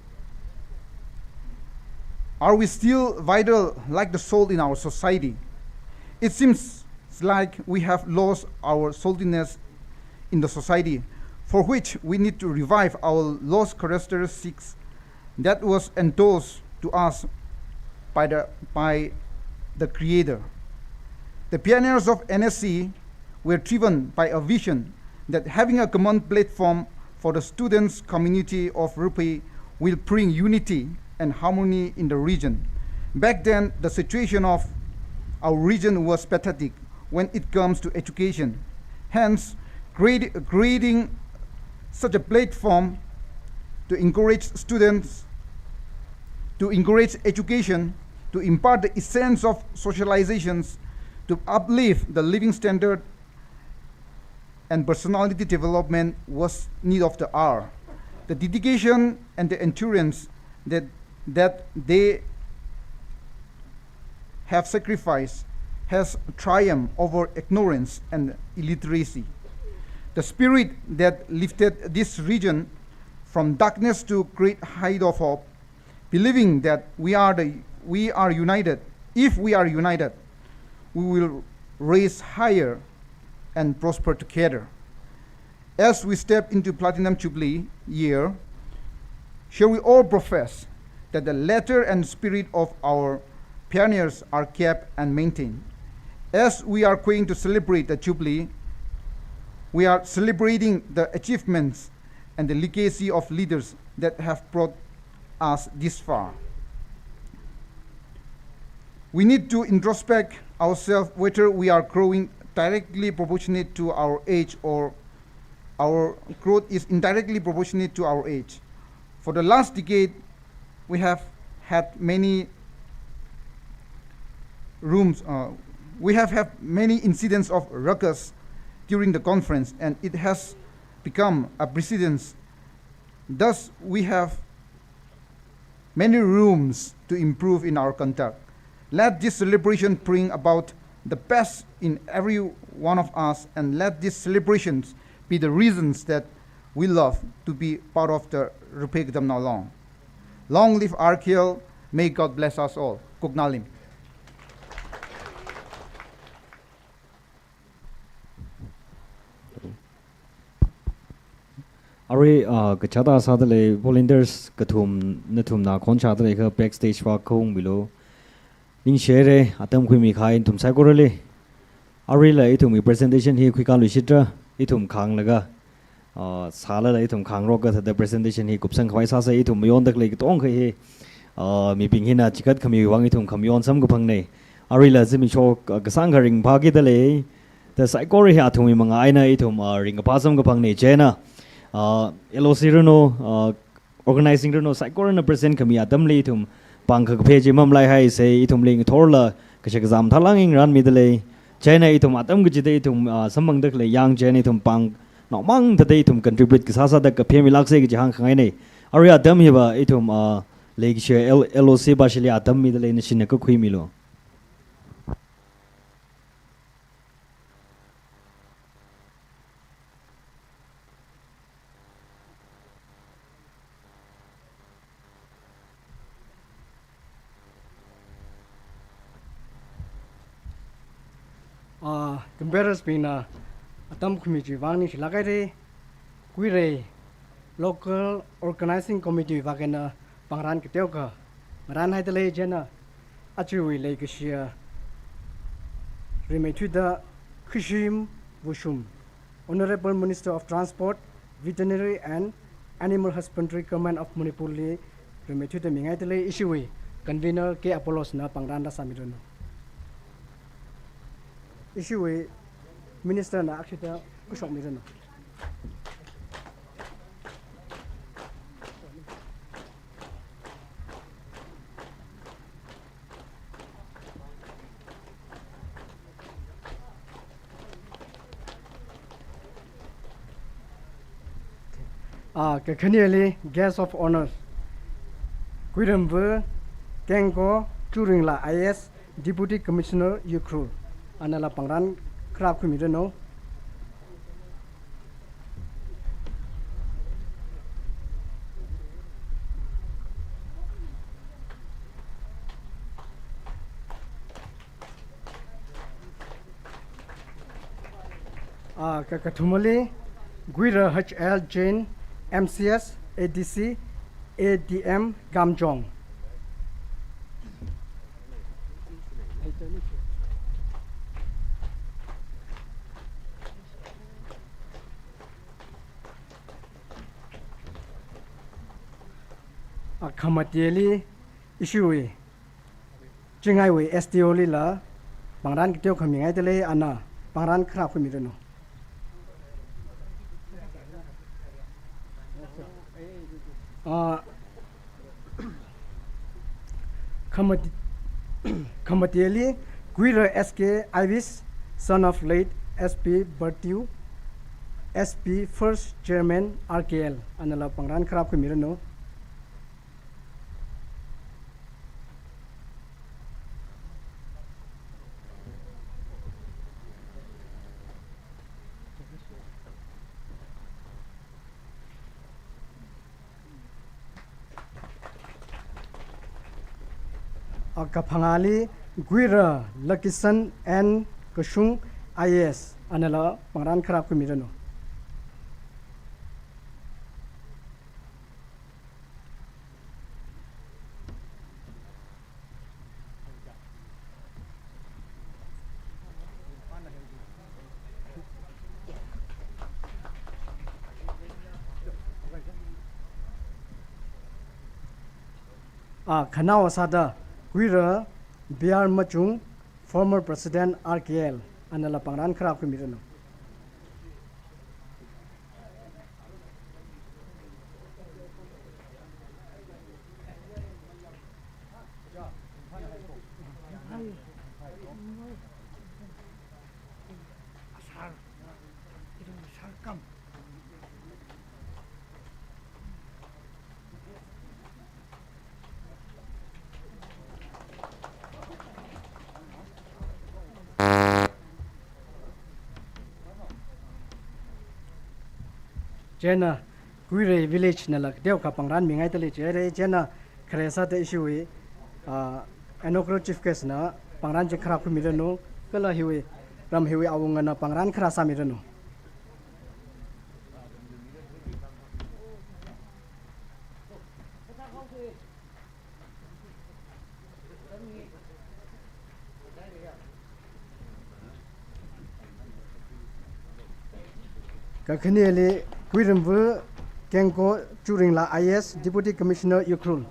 Are we still vital like the salt in our society? It seems like we have lost our saltiness in the society, for which we need to revive our lost characteristics that was endorsed to us by the, by the Creator. The pioneers of N S C were driven by a vision that having a common platform for the students' community of Raphei will bring unity and harmony in the region. Back then, the situation of our region was pathetic when it comes to education. Hence, create-, creating such a platform to encourage students, to encourage education, to impart the essence of socializations, to uplift the living standard and personality development was need of the hour. The dedication and the endurance that, that they have sacrificed has triumphed over ignorance and illiteracy. The spirit that lifted this region from darkness to great height of hope, believing that we are the, we are united. If we are united, we will rise higher and prosper together. As we step into Platinum Jubilee year, shall we all profess that the letter and spirit of our pioneers are kept and maintained? As we are going to celebrate the Jubilee, we are celebrating the achievements and the legacy of leaders that have brought us this far. We need to introspect ourselves whether we are growing directly proportionate to our age or our growth is indirectly proportionate to our age. For the last decade, we have had many rooms, uh, we have had many incidents of ruckus during the conference, and it has become a precedence. Thus, we have many rooms to improve in our conduct. Let this celebration bring about the best in every one of us, and let these celebrations be the reasons that we love to be part of the Ruphe Katamnao Long. Long live R K L. May God bless us all. Kuknalim. Arui, ah, kachāda sādalei volunteers kathum, nathumna khon shādalei kha backstage vā khaungmilu. Ningshire, atam khuimi kahai nathum saikorali. Aruila ithumwui presentation hi khuikāluishitra, ithum khānglaga, ah, sālala ithum khāngarok kathāda presentation hi kupsang khavai sāsa, ithum mayondalei katongkha hi, ah, mibing hina chikat khamiwui vang ithum khamayon samkaphangnei. Aruila zimiksho, ah, kasāngkha ringphākidalei. Da saikora hi athumwui manga eina ithum, ah, ringkaphā samkaphangnei chieina, ah, L O C ranu, ah, organizing ranu saikorana present khami atamli ithum pāng kakaphā chi mamalaihai se ithumli ngathorla kashakazā mathālāk eina ngarānmidalei. Chieina ithum atam kachida ithum, ah, samphangdalei yang chieina ithum pāng naomang thāda ithum contribute kasā sāda kaphāmilāksa kaji hāngkhangainei. Arui atam hiva ithum, ah, leikashi L-, L O C pāshili atam midalei, nashina kakhuimilu. Ah, conveners bingna atam khuimi chiwui vang ningshilāk haire. Kuirei Local Organizing Committee vak eina pāngran kateokha ngarānhaidalei chieina, ajawui leikashiya rimeithuida Khashim Vushum, Honourable Minister of Transport, Veterinary and Animal Husbandry, Government of Manipur li rimeithuida mingaidalei. Ishiwui convener K Apollos na pāngran rāsāmiranu. Ishiwui Minister na akshita khuishokmiranu. Ah, kakhaneli Guest of Honour, Kuiramva Kengko Churingla I A S, Deputy Commissioner Ukhrul, anala pāngran kharā khuimiranu. Ah, ka-, kakathumali, Guira H L Jain, M C S, A D C, A D M, Kamjong. Ah, khamateli, ishiwui Chinghaiwui S D O lila pāngran kateokha mingaidalei, ana pāngran kharā khuimiranu. Ah, khamati-, khamateli Guira S K Ivis, son of late S P Bertiu, S P first chairman R K L, anala pangran kharap khuimiranu. Ah, kaphangāli Guira Lakisan N Kashung I A S, anala pangran kharap khuimiranu. Ah, khanao sāda Guira B R Machung, former president R K L, anala pangran kharap khuimiranu. Chieina Guirei village nala kateokha pangran mingaidalei. Chieina khare sāda ishiwui, ah, inaugural chief guest na pangran chi kharap khuimiranu, kala hiwui ram hiwui awungana pangran kharā sāmiranu. Kakhaneli Guirimvu Kengko Churingla I A S, Deputy Commissioner Ukhrul.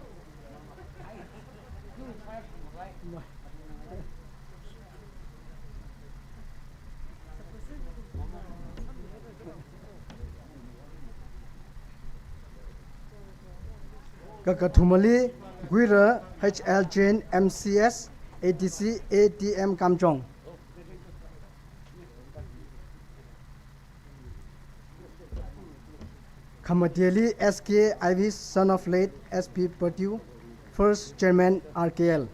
Kakathumali Guira H L Jain M C S, A D C A T M Kamjong. Khamateli S K Ivis, son of late S P Patil, first chairman R K L.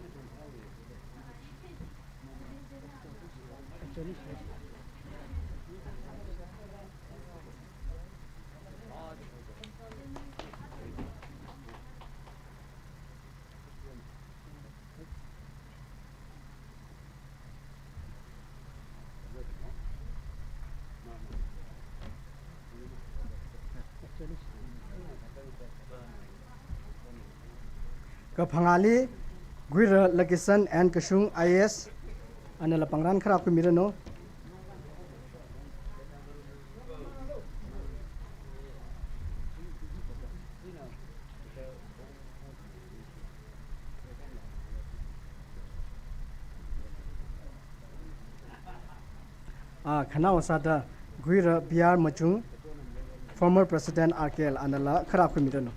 Kaphangāli Guira Lakisan N Kashung I A S, anala pangran kharā khuimiranu. Ah, khanao sāda Guira B R Machung, former president R K L, anala kharā khuimiranu.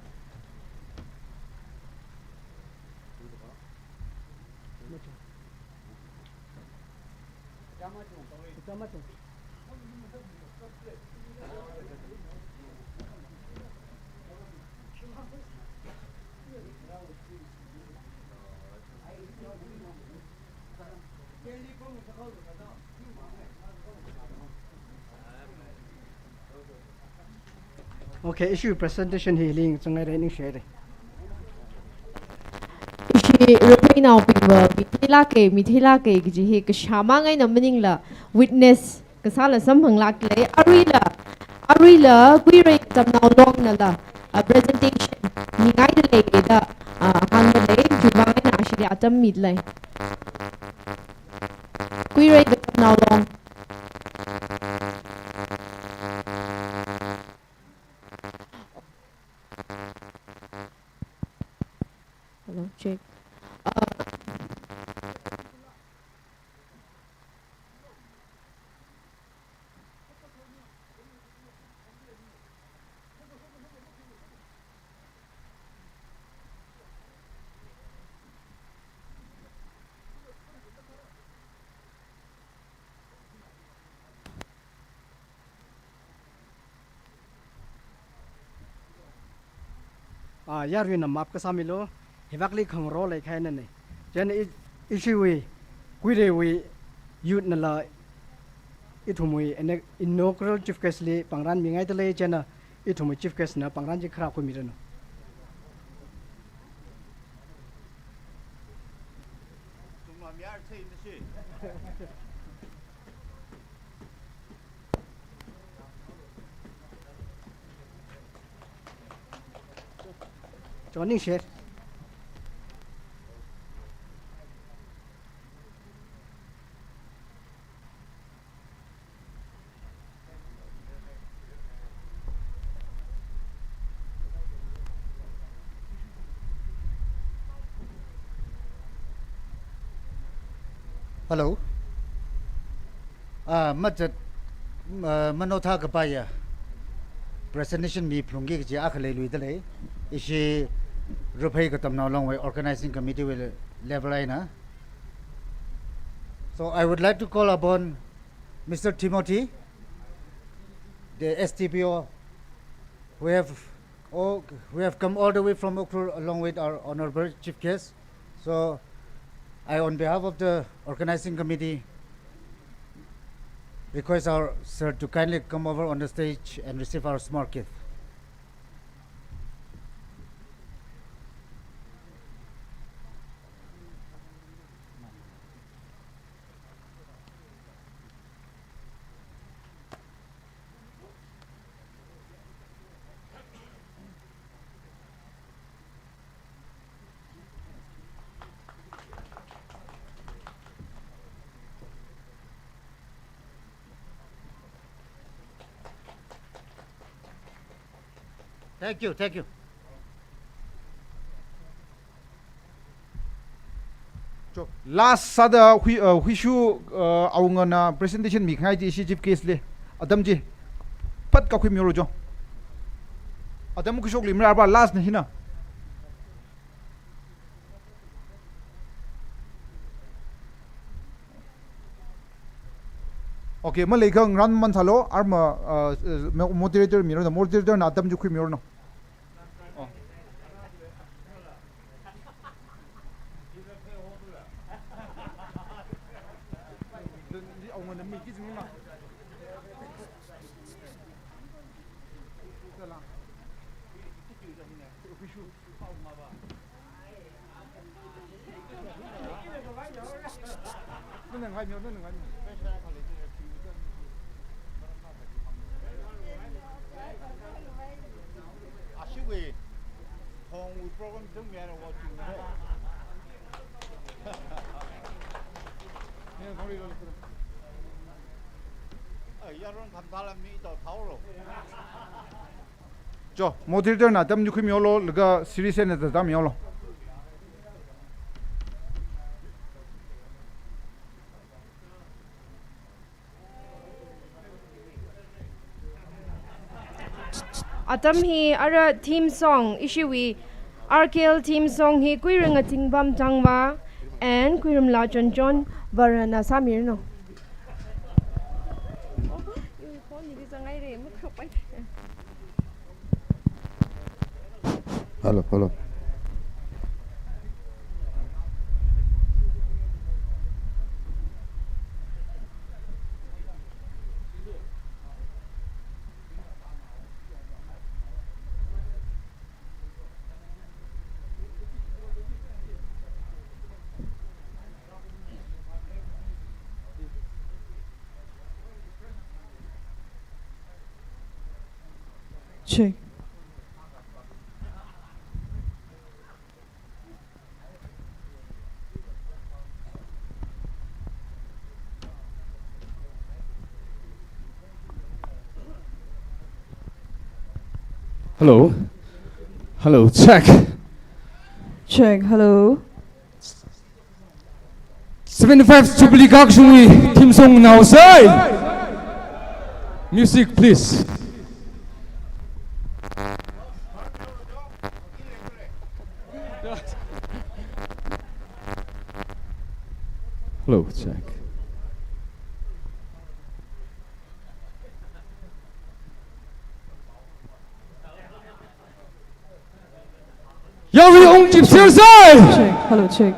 Okay, ishi presentation hi hili ngachang haira, ningshi haira. Ishi Rameinaobingva mitheilāka, mitheilāka kaji hi kashā mang eina maningla witness kasāla samphanglākda lei. Aruila, aruila Guirei Katamnao Long nala, ah, presentation mingaidalei da, ah, hāngdalei, chiwui vang eina ashili atam midalei. Guirei Katamnao Long. Hello, check. Uh, Ah, yaruina maap kasā milu, hivakli khangarok leikhainane. Chieina i-, ishiwui, Kuireiwui youth nala ithumwui ine-, inaugural chief guest li pāngran mingaidalei, chieina ithumwui chief guest na pāngran chi khara khuimiranu. Joining share. Hello. Ah, mazat, ah, manothā kapaiya presentation miphalungki kaji akha leiluidalei. Ishi Ruphei Katamnao Long wui organizing committee wui level eina. So I would like to call upon Mister Timothy, the S D P O, who have all, who have come all the way from Ukhrul along with our honorable chief guest. So I, on behalf of the organizing committee, request our sir to kindly come over on the stage and receive our small gift. Thank you, thank you. Cho, last sāda Hui-, uh, Huishu, uh, awungana presentation mikhangai chi ishi chief guest li. Atam chi pat kakhui mihaolu cho. Atam khuishokli mara pa last na hina. Okay, maleikha ngarān masālu, arma, uh, uh, mo-, moderator miranu, moderator na atam chi khuimihaolu. Oh. Ashiwui thongwui program zangmihaira wa chungna. Ai, yaron khamthala mi to thaolo. Cho, moderator na atam chi khuimihaolu, laga series eina tata mihaolu. Atam hi ara theme song, ishiwui R K L theme song hi Kuiring Atingbam Tangva and Kuirimla Chonchon Varena sāmiranu. Hello, hello. Check. Hello. Hello, check. Check, hello. Seventy-five Jubilee Kakshungwui theme song naosai. Music, please. Hello, check. Yarui ungchipsersei. Check. Hello, check.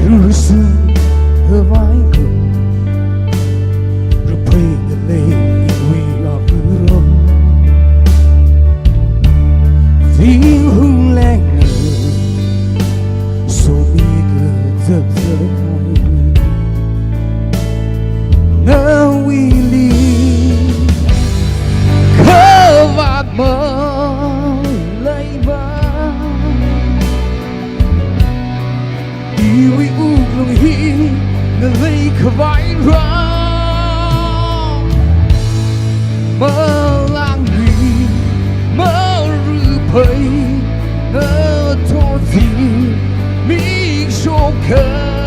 Irusu havaiko, rupai ngalei iwui apuram. Zinghungleng somi kazakzakhai. Nawuili khavāt maleiba. Iwui wuklung hi ngalei khavaira. Malangli marupai ngathor zimiksho khavaira.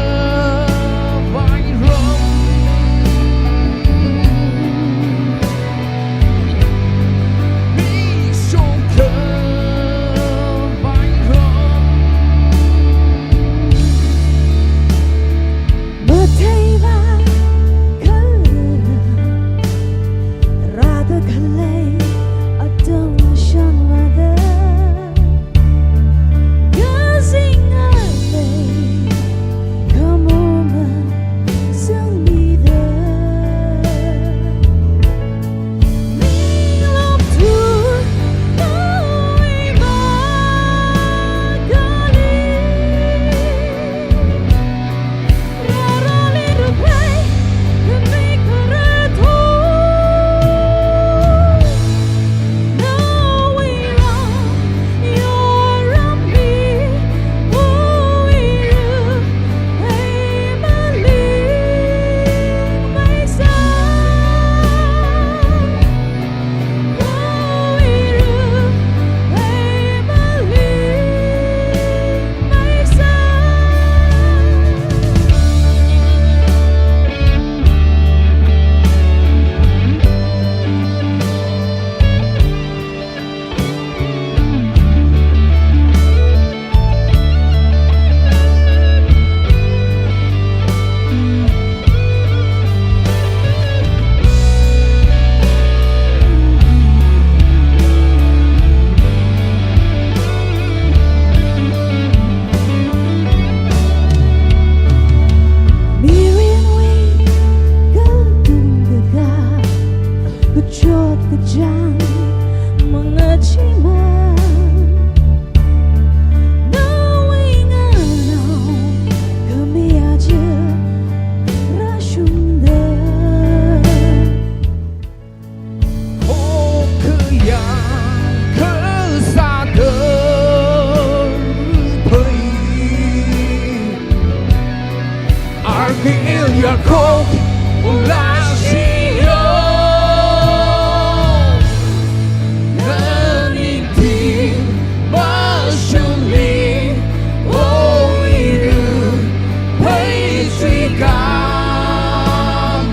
Mirinwui katung kaka, kachot kachāng mangachimang. Nawui nganao khami aja rāshungda. Hokkha yang khasāda rupai. Archangel Yaakov ula shiyo. Naningting mashunli, oiru pheitrika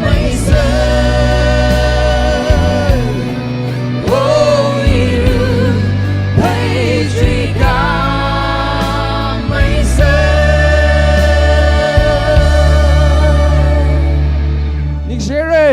maisei. Oiru pheitrika maisei. Ningshire.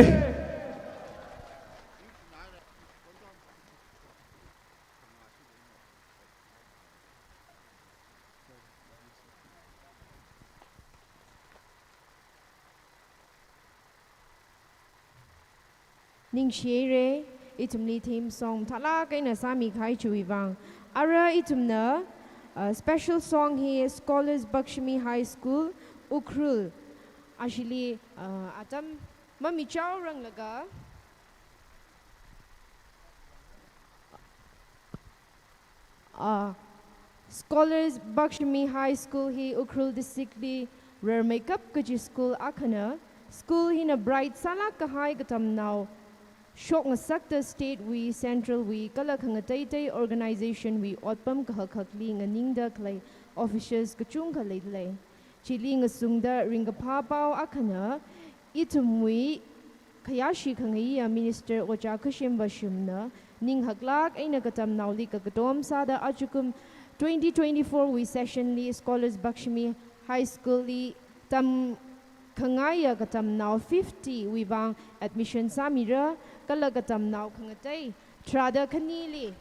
Ningshire, ithumli theme song thālāk eina sāmikahai chiwui vang. Ara ithumna, uh, special song hi Scholars Bakshimi High School, Ukhrul, ashili, uh, atam mamichaoranglaga, ah, Scholars Bakshimi High School hi Ukhrul District li rarmeikap kaji school akhana, School hina bright sālāk kahai katamnao shokngasakta state wui, central wui, kala khangateitei organization wui otpam kahak hakli nganingda khalei officials kachungkha leidalei. Chili ngasungda ringkaphā pao akhana, ithumwui khayāshi khangaiya Minister Ojā Khashim Vashumna, ning haklāk eina katamnaoli kakatom sāda ajakum twenty twenty-four wui session li Scholars Bakshimi High School li tamkhangaiya katamnao fifty wui vang admission sāmira, kala katamnao khangatei tharāda khanili,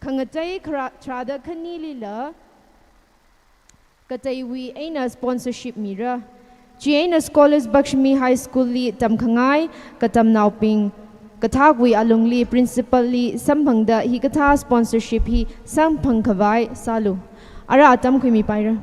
khangatei khara-, tharāda khanilila kateiwui eina sponsorship mira. Chieina Scholars Bakshimi High School li tamkhangai katamnaobing kathākwui alungli principal li samphangda hikathā sponsorship hi samphang khavai sālu. Ara atam khuimipaira.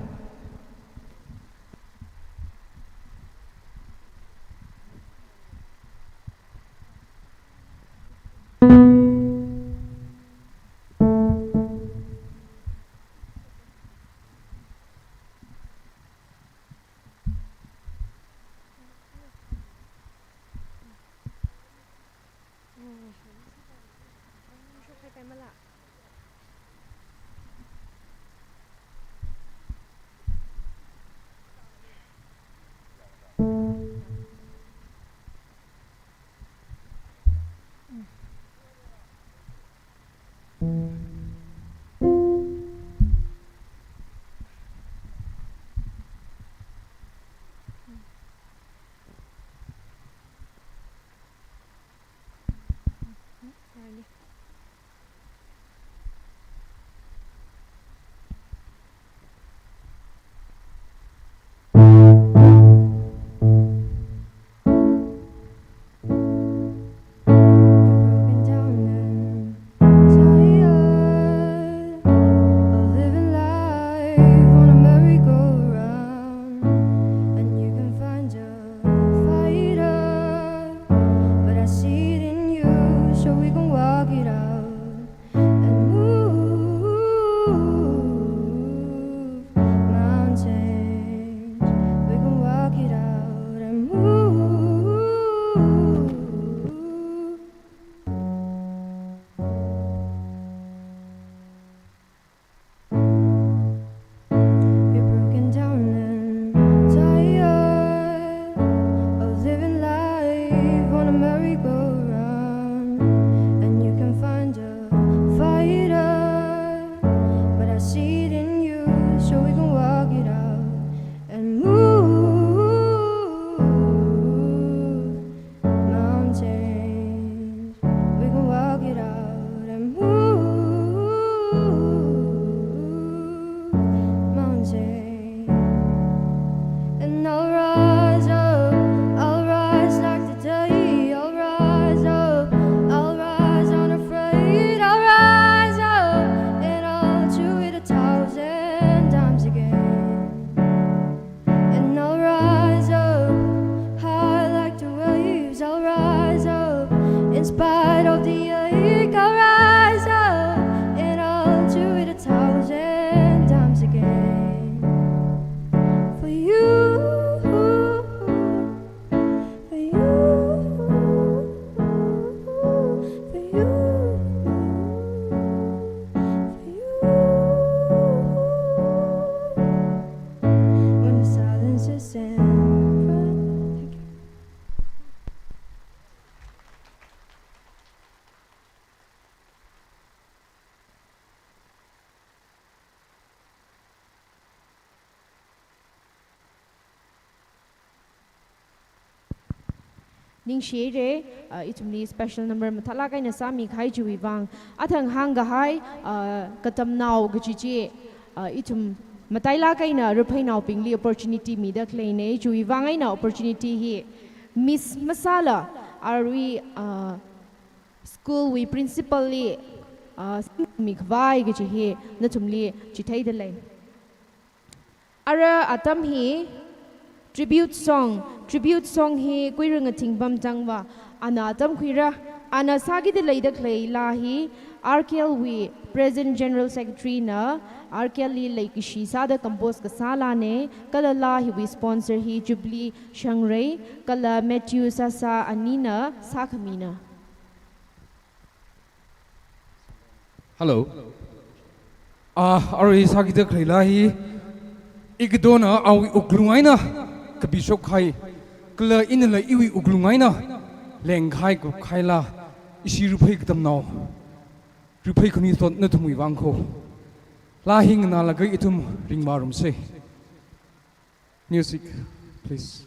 Broken down and tired of living life on a merry-go-round. And you can find a fighter, but I see it in you, so we can walk it out and move mountains. We can walk it out and move. You're broken down and tired of living life on a merry-go-round. And you can find a fighter, but I see it in you, so we can walk it out and move mountains. We can walk it out and move mountains. And I'll rise up, I'll rise like the day. I'll rise up, I'll rise unafraid. I'll rise up and I'll do it a thousand times again. And I'll rise up high like the waves. I'll rise up in spite of the ache. I'll rise up and I'll do it a thousand times again. For you, for you, for you, for you. When the silence is in front. Ningshire, uh, ithumli special number mathālāk eina sāmikahai chiwui vang. Athang hāngkahai, uh, katamnao kachichi, uh, ithum matailāk eina raphei naobingli opportunity mida khaleina, chiwui vang eina opportunity hi miss masāla, arui, uh, school wui principal li, uh, mikhavai kachi hi nathumli chitheida lei. Ara atam hi tribute song, tribute song hi Kuiranga Thingpam Tangva ana atam khuira, ana sākida leida khalei laa hi R K L wui present General Secretary na R K L li leikashi sāda compose kasā laana, kala laa hiwui sponsor hi Jubilee Shangrei, kala Matthew Sasa anina sākhamina. Hello. Ah, arui sākida khalei laa hi, ikathāna awui wuklung eina kapishok kahai, kala inala iwui wuklung eina lengkahai kupkahai laa, ishi Ruiphei katamnao, Ruiphei Khanuithot nathumwui vang kho. Laa hi nganālaga ithum ringvārumsa. Music, please.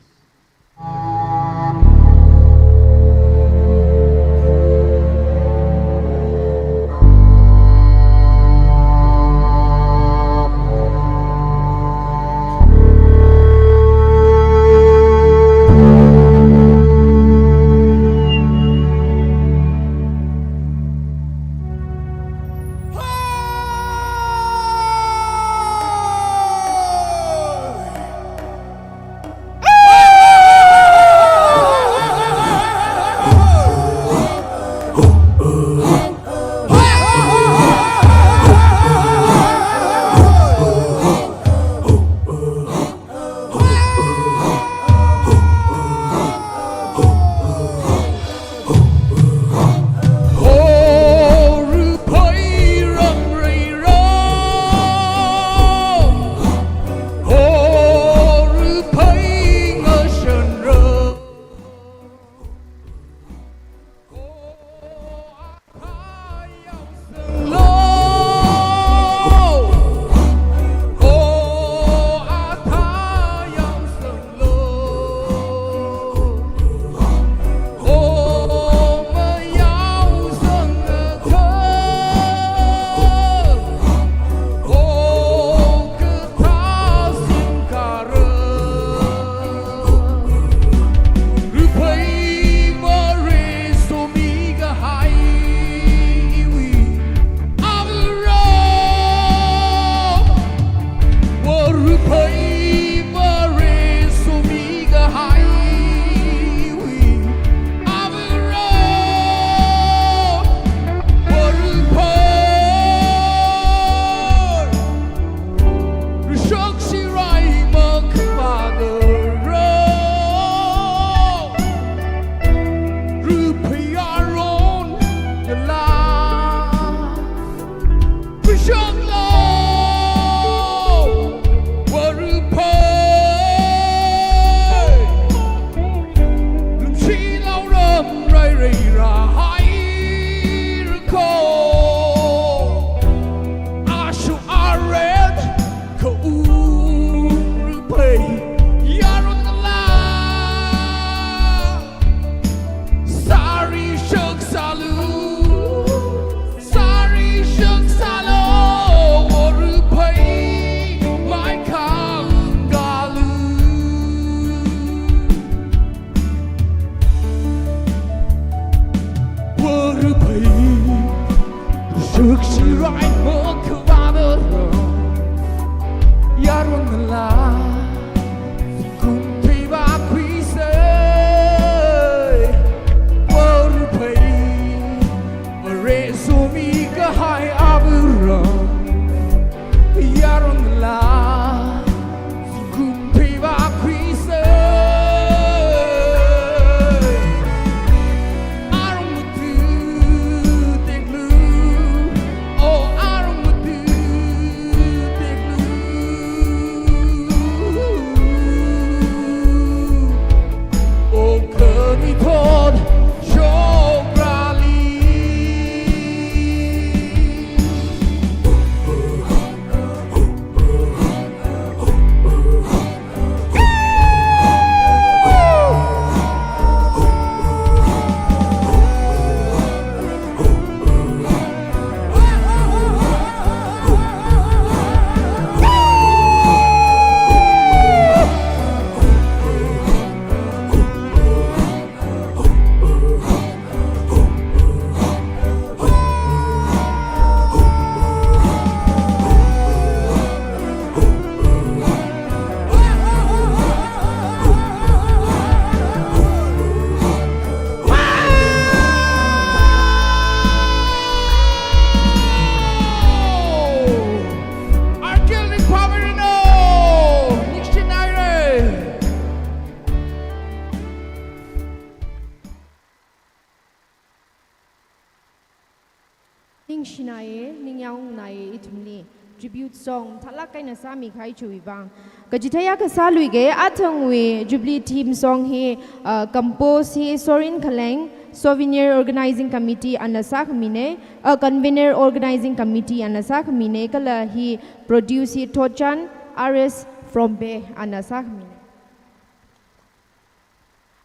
Ningshinaye, ningyāng ungnāye ithumli. Tribute song, thalak kaina sāmi kahai chiwui vang. Kachithei akha sāluige, athangwui Jubilee theme song hi, uh, compose hi Sorin Khaleng, Souvenir Organizing Committee ana sākhamine, uh, Convener Organizing Committee ana sākhamine, kala hi produce hi Thotchan R S from Bay ana sākhamine.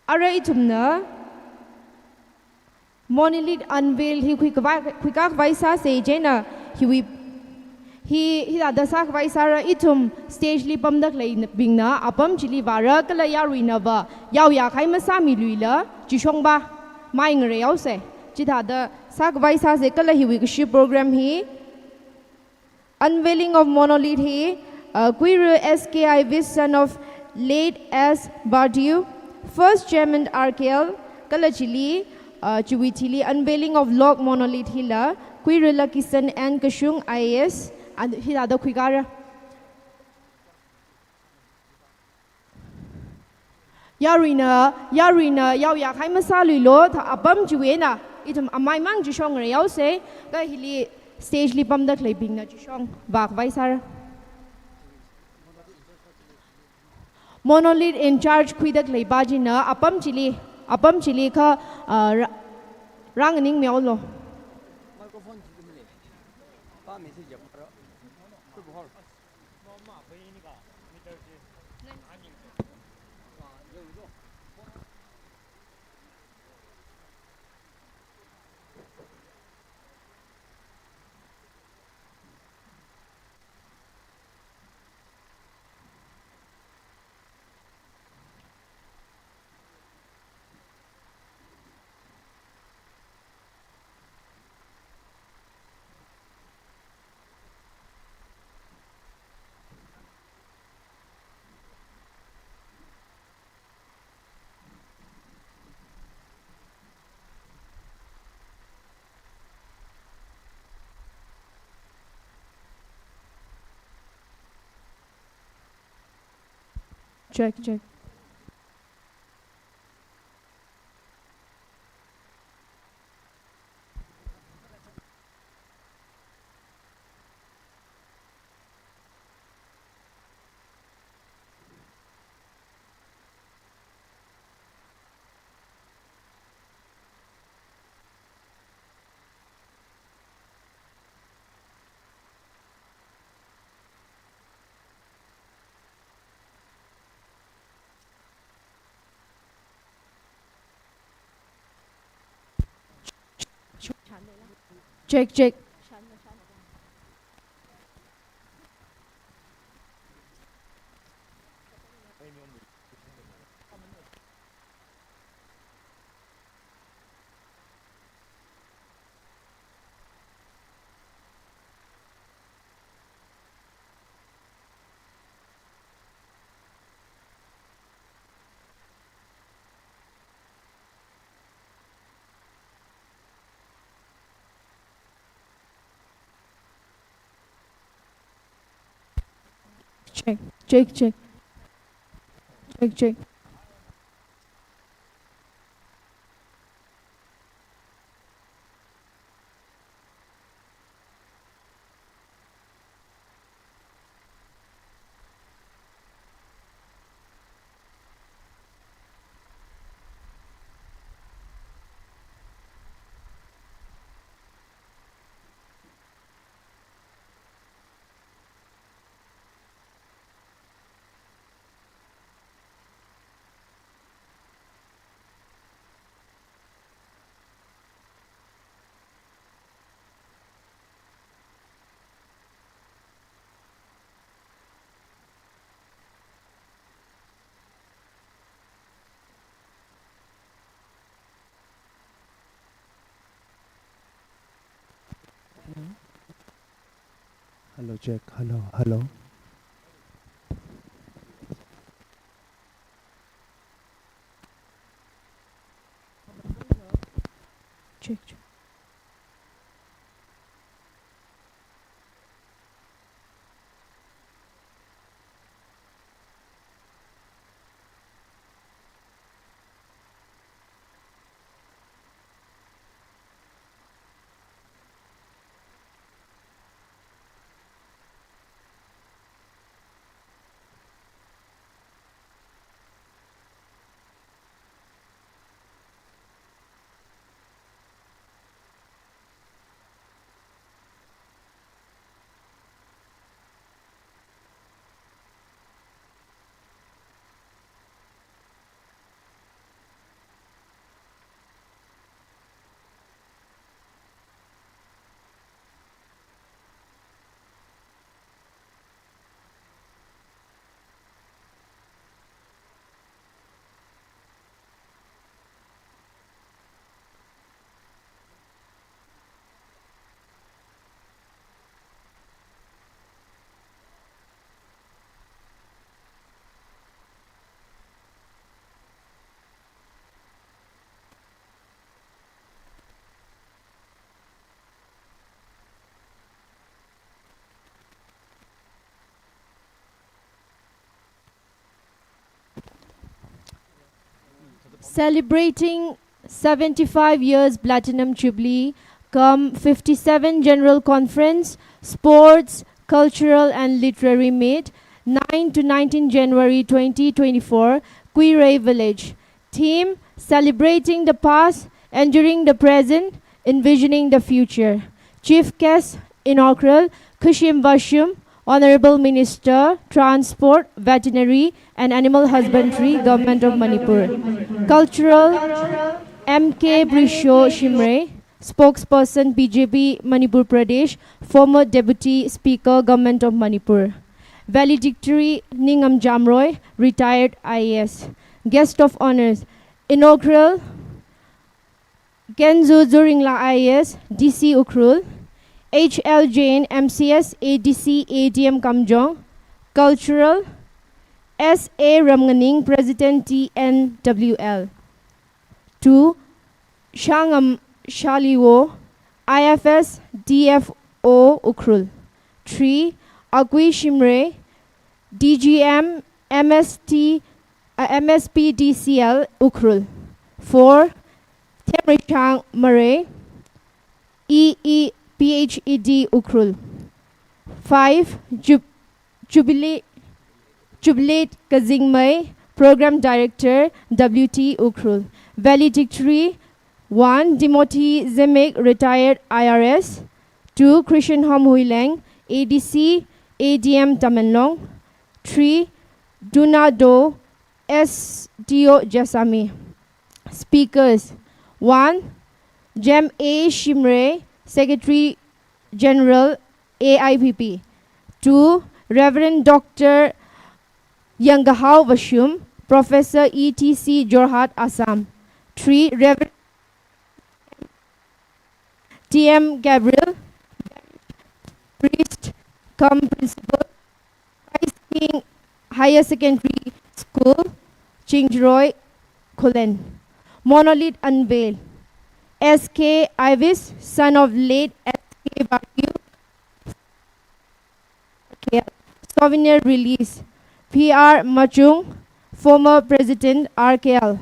Ara ithumna Monolith unveil hi khuikhavai, khuikakhavai sāse chieina hiwui, hi, hithāda sākhavai sāra, ithum stage li pamda khaleibingna apam chili vāra kala yaruina va yaoyākhai masāmiluila chishong va mai ngareihaose. Chithāda sākhavai sāse kala hiwui kashi program hi Unveiling of monolith hi, uh, Kuiru S K Ivis, son of late S Bardew, first chairman R K L, kala chili, uh, chiwui thili unveiling of log monolith hila, Kuiru Lakisan N Kashung I A S, and hithāda khuikara. Yaruina, yaruina yaoyākhai masāluilo, tha apam chiwui eina ithum amaimang chishong ngareihaose, kha hili stage li pamda khaleibingna chishong vākhavai sāra. Monolith in charge khuida khaleipa china apam chili, apam chili kha, ah, ra-, rānganingmihaolo. Check, check. Check, check. Check, check, check. Check, check. Hello, check. Hello, hello. Check, check. Celebrating seventy-five years Platinum Jubilee, cum fifty-seven General Conference, Sports, Cultural and Literary Meet, nine to nineteen January twenty twenty-four, Kuirei Village. Theme: Celebrating the Past, Enduring the Present, Envisioning the Future. Chief Guest, Inaugural, Khashim Vashum, Honorable Minister, Transport, Veterinary and Animal Husbandry, Government of Manipur. Cultural, M K Prisho Shimray, Spokesperson, B J P Manipur Pradesh, former Deputy Speaker, Government of Manipur. Valedictory, Ningam Jamroy, retired I A S. Guest of Honours, Inaugural, Kenzo Zuringla I A S, D C Ukhrul, H L Jain, M C S, A D C, A D M Kamjong, Cultural, S A Ramnganing, President, T N W L. Two, Shangam Shaliwo, I F S, D F O Ukhrul. Three, Akui Shimray, D G M, M S T, uh, M S P D C L Ukhrul. Four, Themrishang Maray, E E P H E D Ukhrul. Five, Jub-, Jubilee, Jubilee Kazingmei, Program Director, W T Ukhrul. Valedictory, one, Timothy Zemek, retired I R S. Two, Christian Hom Huileng, A D C, A D M Tamenglong. Three, Dunado, S D O Jessami. Speakers, one, Jem A Shimray, Secretary General, A I P P. Two, Reverend Doctor Yangahao Vashum, Professor, E T C, Jorhat, Assam. Three, Reverend T M Gabriel, Priest cum Principal, Christ King Higher Secondary School, Chingjaroi, Khullen. Monolith unveil. S K Ivis, son of late S K Barkil, R K L. Souvenir release. P R Machung, former President, R K L.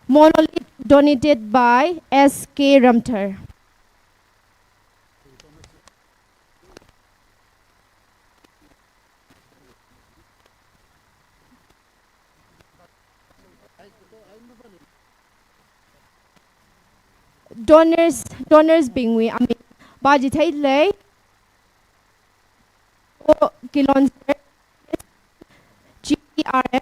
Monolith donated by S K Ramthar. Donors, donors bingwui aming pāchitheilei. O Kilonser, G P R M,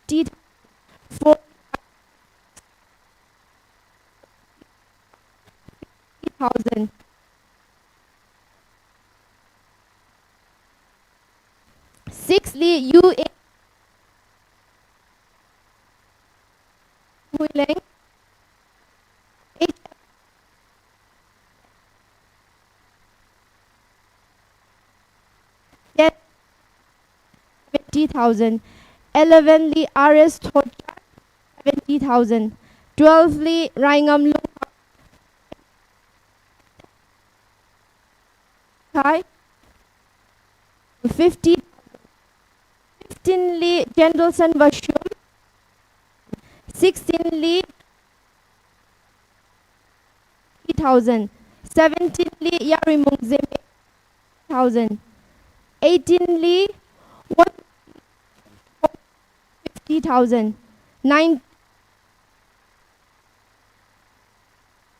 T four thousand. Six li U A Huileng. Eight. Ten. Seventy thousand. Eleven li R S Thotchar, seventy thousand. Twelve li Raingam Lung Khai, fifty. Fifteen li Gentleson Vashum, sixteen li three thousand. Seventeen li Yaruimung Zeme, thousand. Eighteen li one fifty thousand. Nine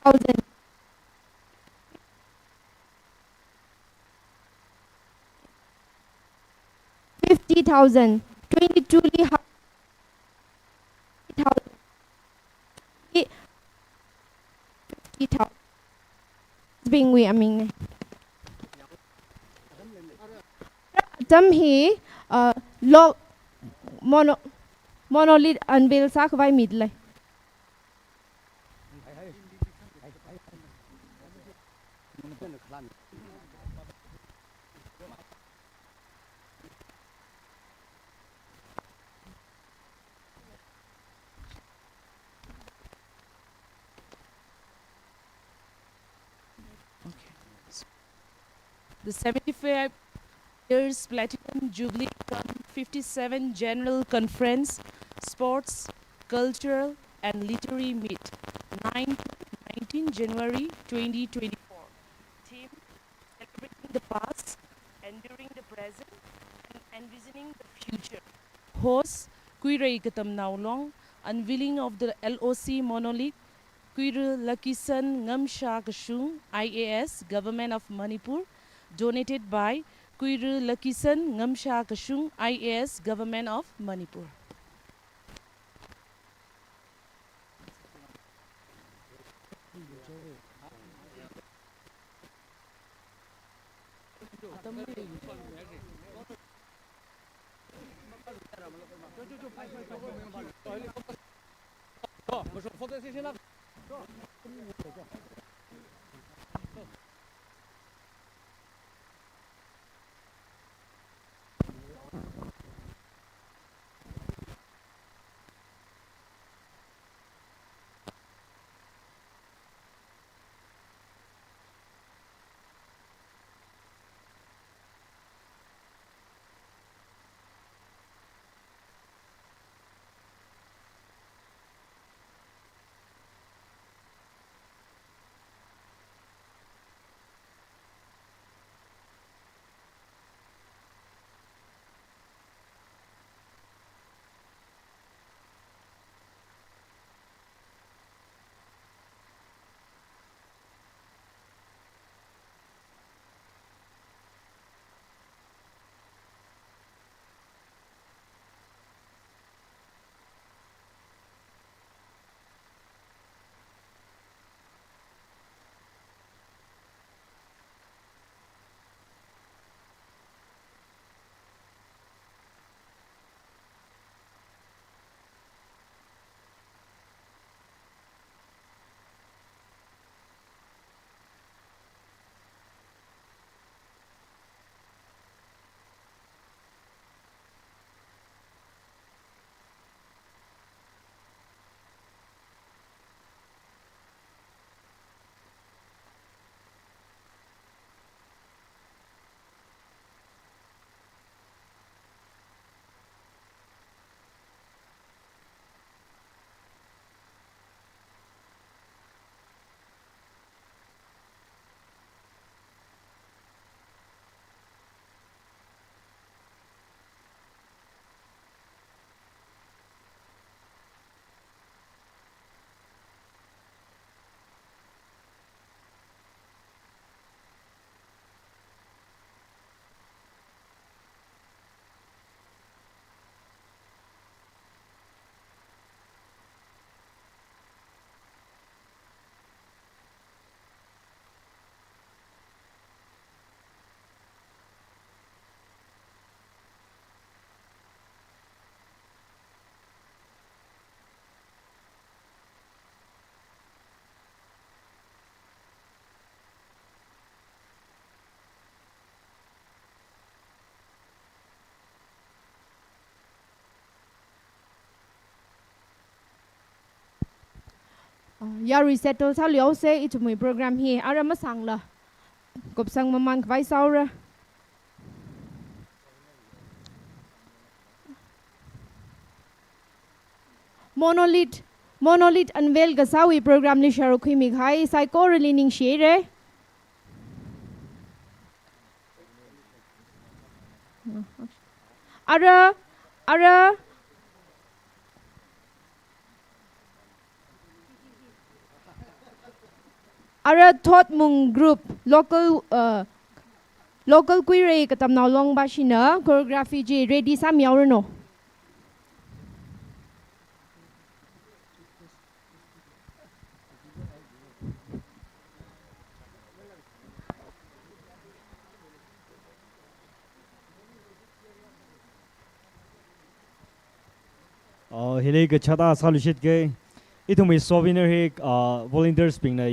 thousand. Fifty thousand. Twenty-two li ha-, thousand. Fifty thousand. Bingwui aming ne. Atam hi, uh, log mono-, monolith unveil sākhavai mi lei. The seventy-five years Platinum Jubilee cum fifty-seven General Conference, Sports, Cultural and Literary Meet, nine to nineteen January twenty twenty-four. Theme: Celebrating the Past, Enduring the Present, and Envisioning the Future. Host: Kuirei Katamnao Long. Unveiling of the L O C monolith, Kuiru Lakisan Ngamsha Kashung, I A S, Government of Manipur, donated by Kuiru Lakisan Ngamsha Kashung, I A S, Government of Manipur. Ah, yarui settle sāluihaosa, ithumwui program hi ara masāngla kupsang mamān khavai sāhaora. Monolith, monolith unveil kasāwui program li sharuk khuimi kahai saikorali ningshihaira. Ara, ara, ara Thotmung group, local, uh, local Kuirei Katamnao Long bashina choreography chi ready sāmihaoranu. Uh, hili kachata sāluishitke. Ithumwui souvenir hi, uh, volunteers bingna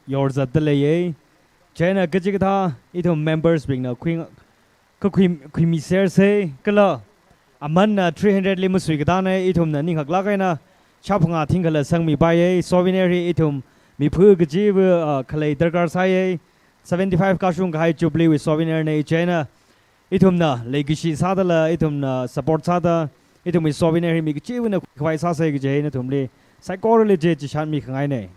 yorzatda leiya. Chieina kachikathā ithum members bingna khui, kakhui, khuimisersa, kala amanna three hundred li masuikathāna, ithumna ninghaklāk eina shāphangā thingkhala sangmipaiya. Souvenir hi ithum miphu kachiva, uh, khalei darkar sāya. seventy-five kashung kahai Jubilee wui souvenir na, chieina ithumna leikashi sādala, ithumna support sāda, ithumwui souvenir hi mi kachiva̱na khuikhavai sāsa kaji hi nathumli saikorali chi chishan mikhangaina.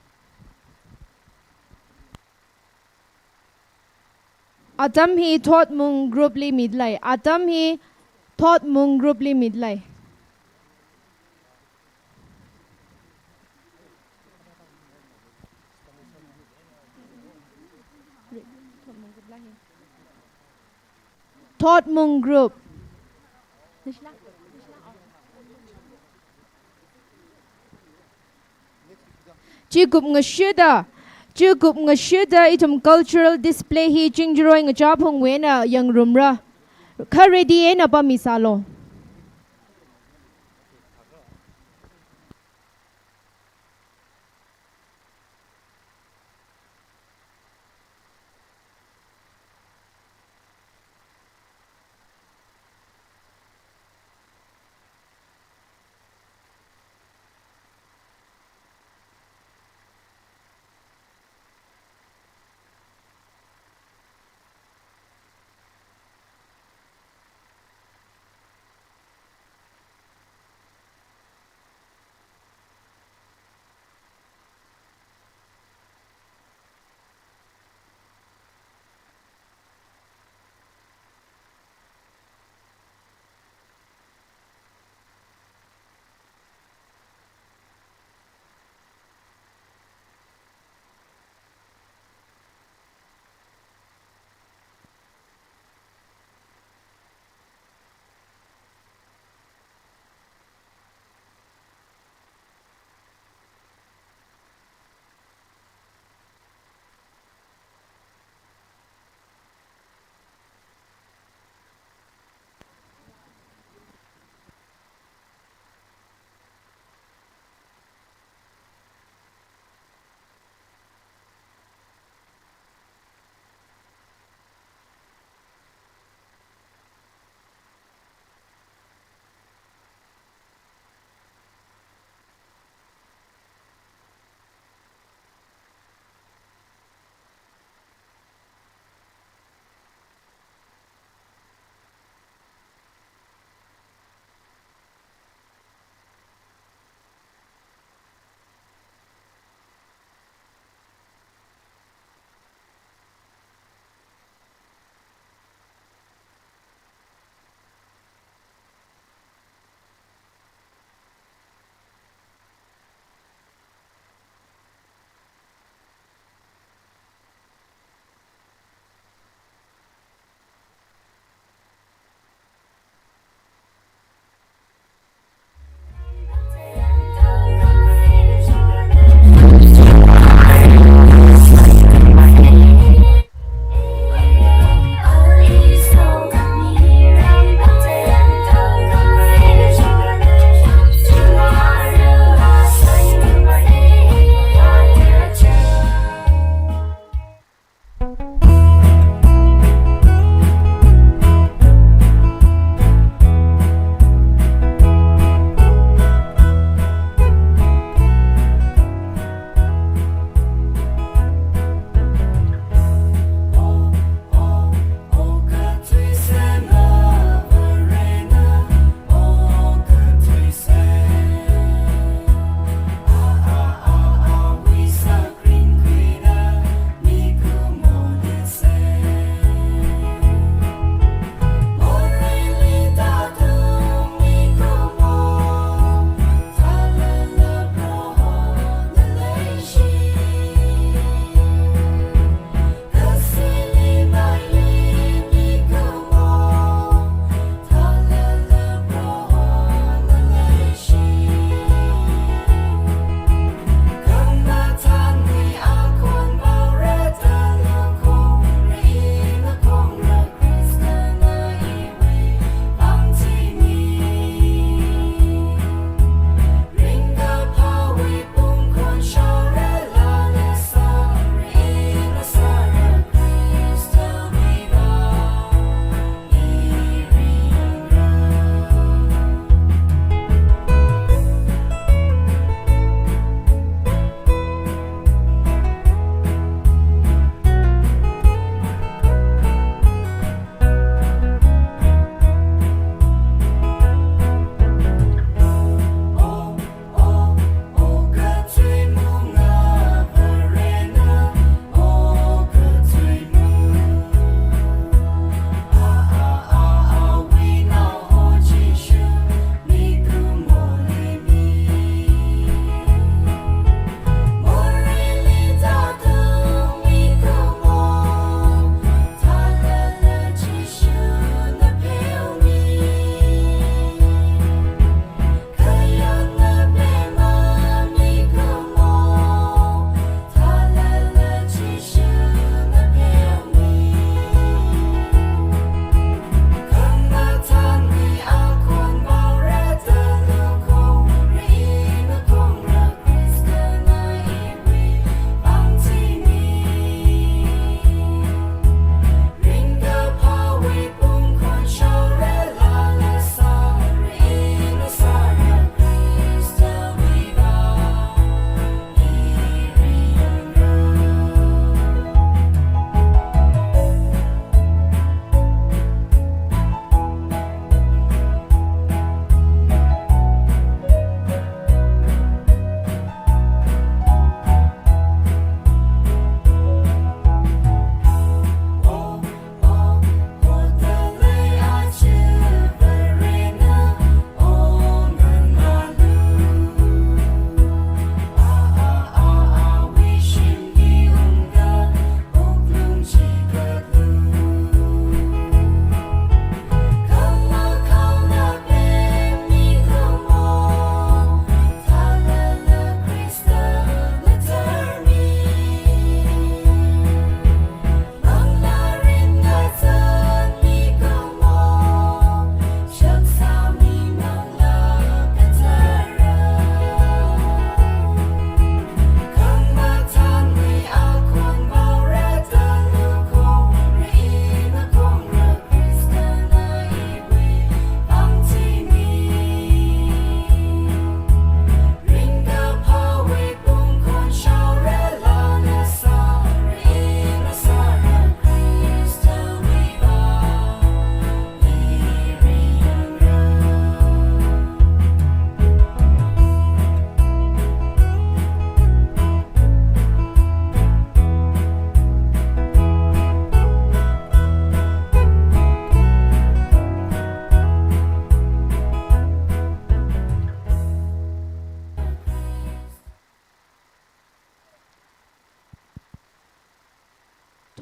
Atam hi Thotmung group li midalei. Atam hi Thotmung group li midalei. Thotmung group. Chikup ngashida, chikup ngashida ithum cultural display hi Chingjaroi Ngachāphungwui eina yangrumra. Kha ready eina pamisālu.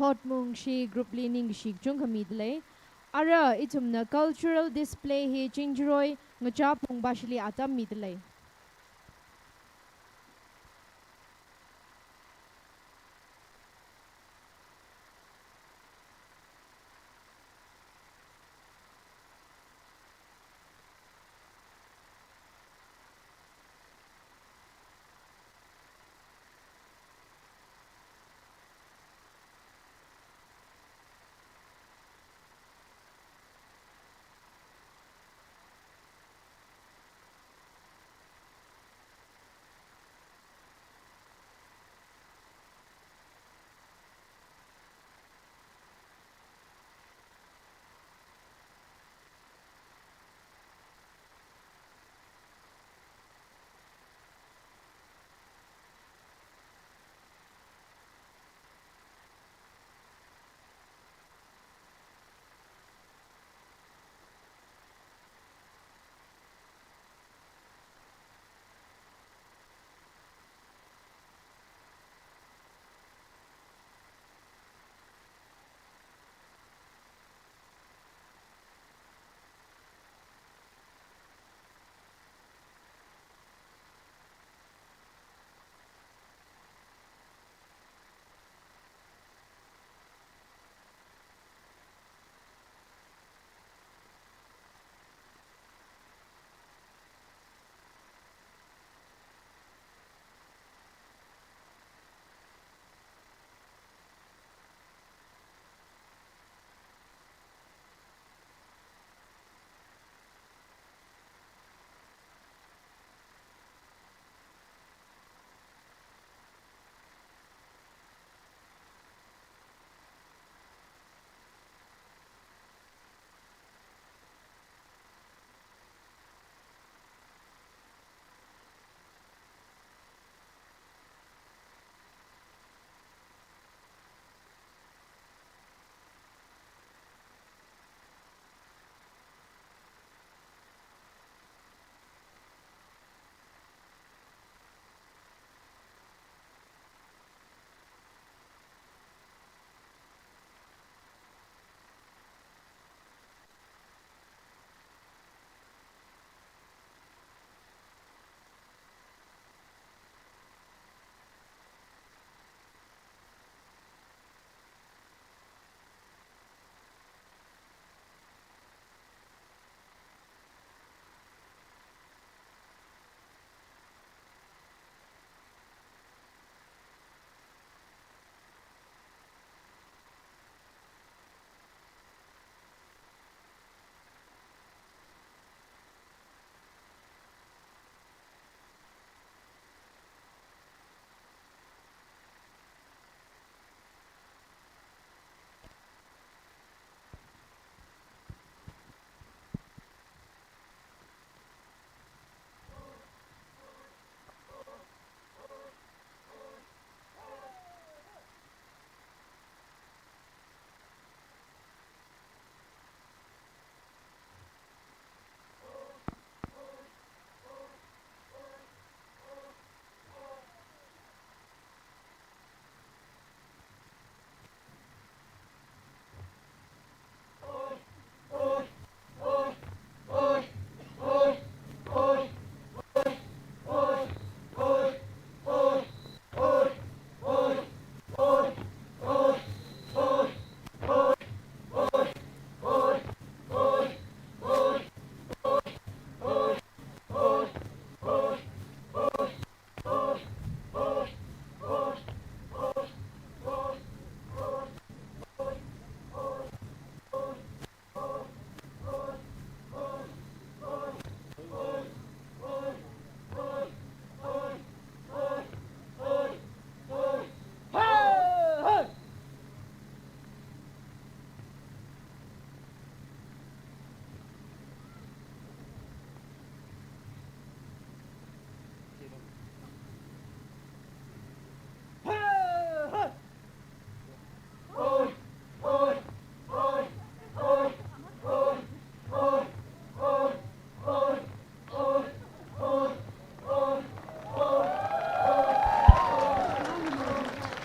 Otmungshi group li ningkashi kachungkha midalei. Ara ithumna cultural display hi Chingjiroi Ngachapung Bashili atam midalei.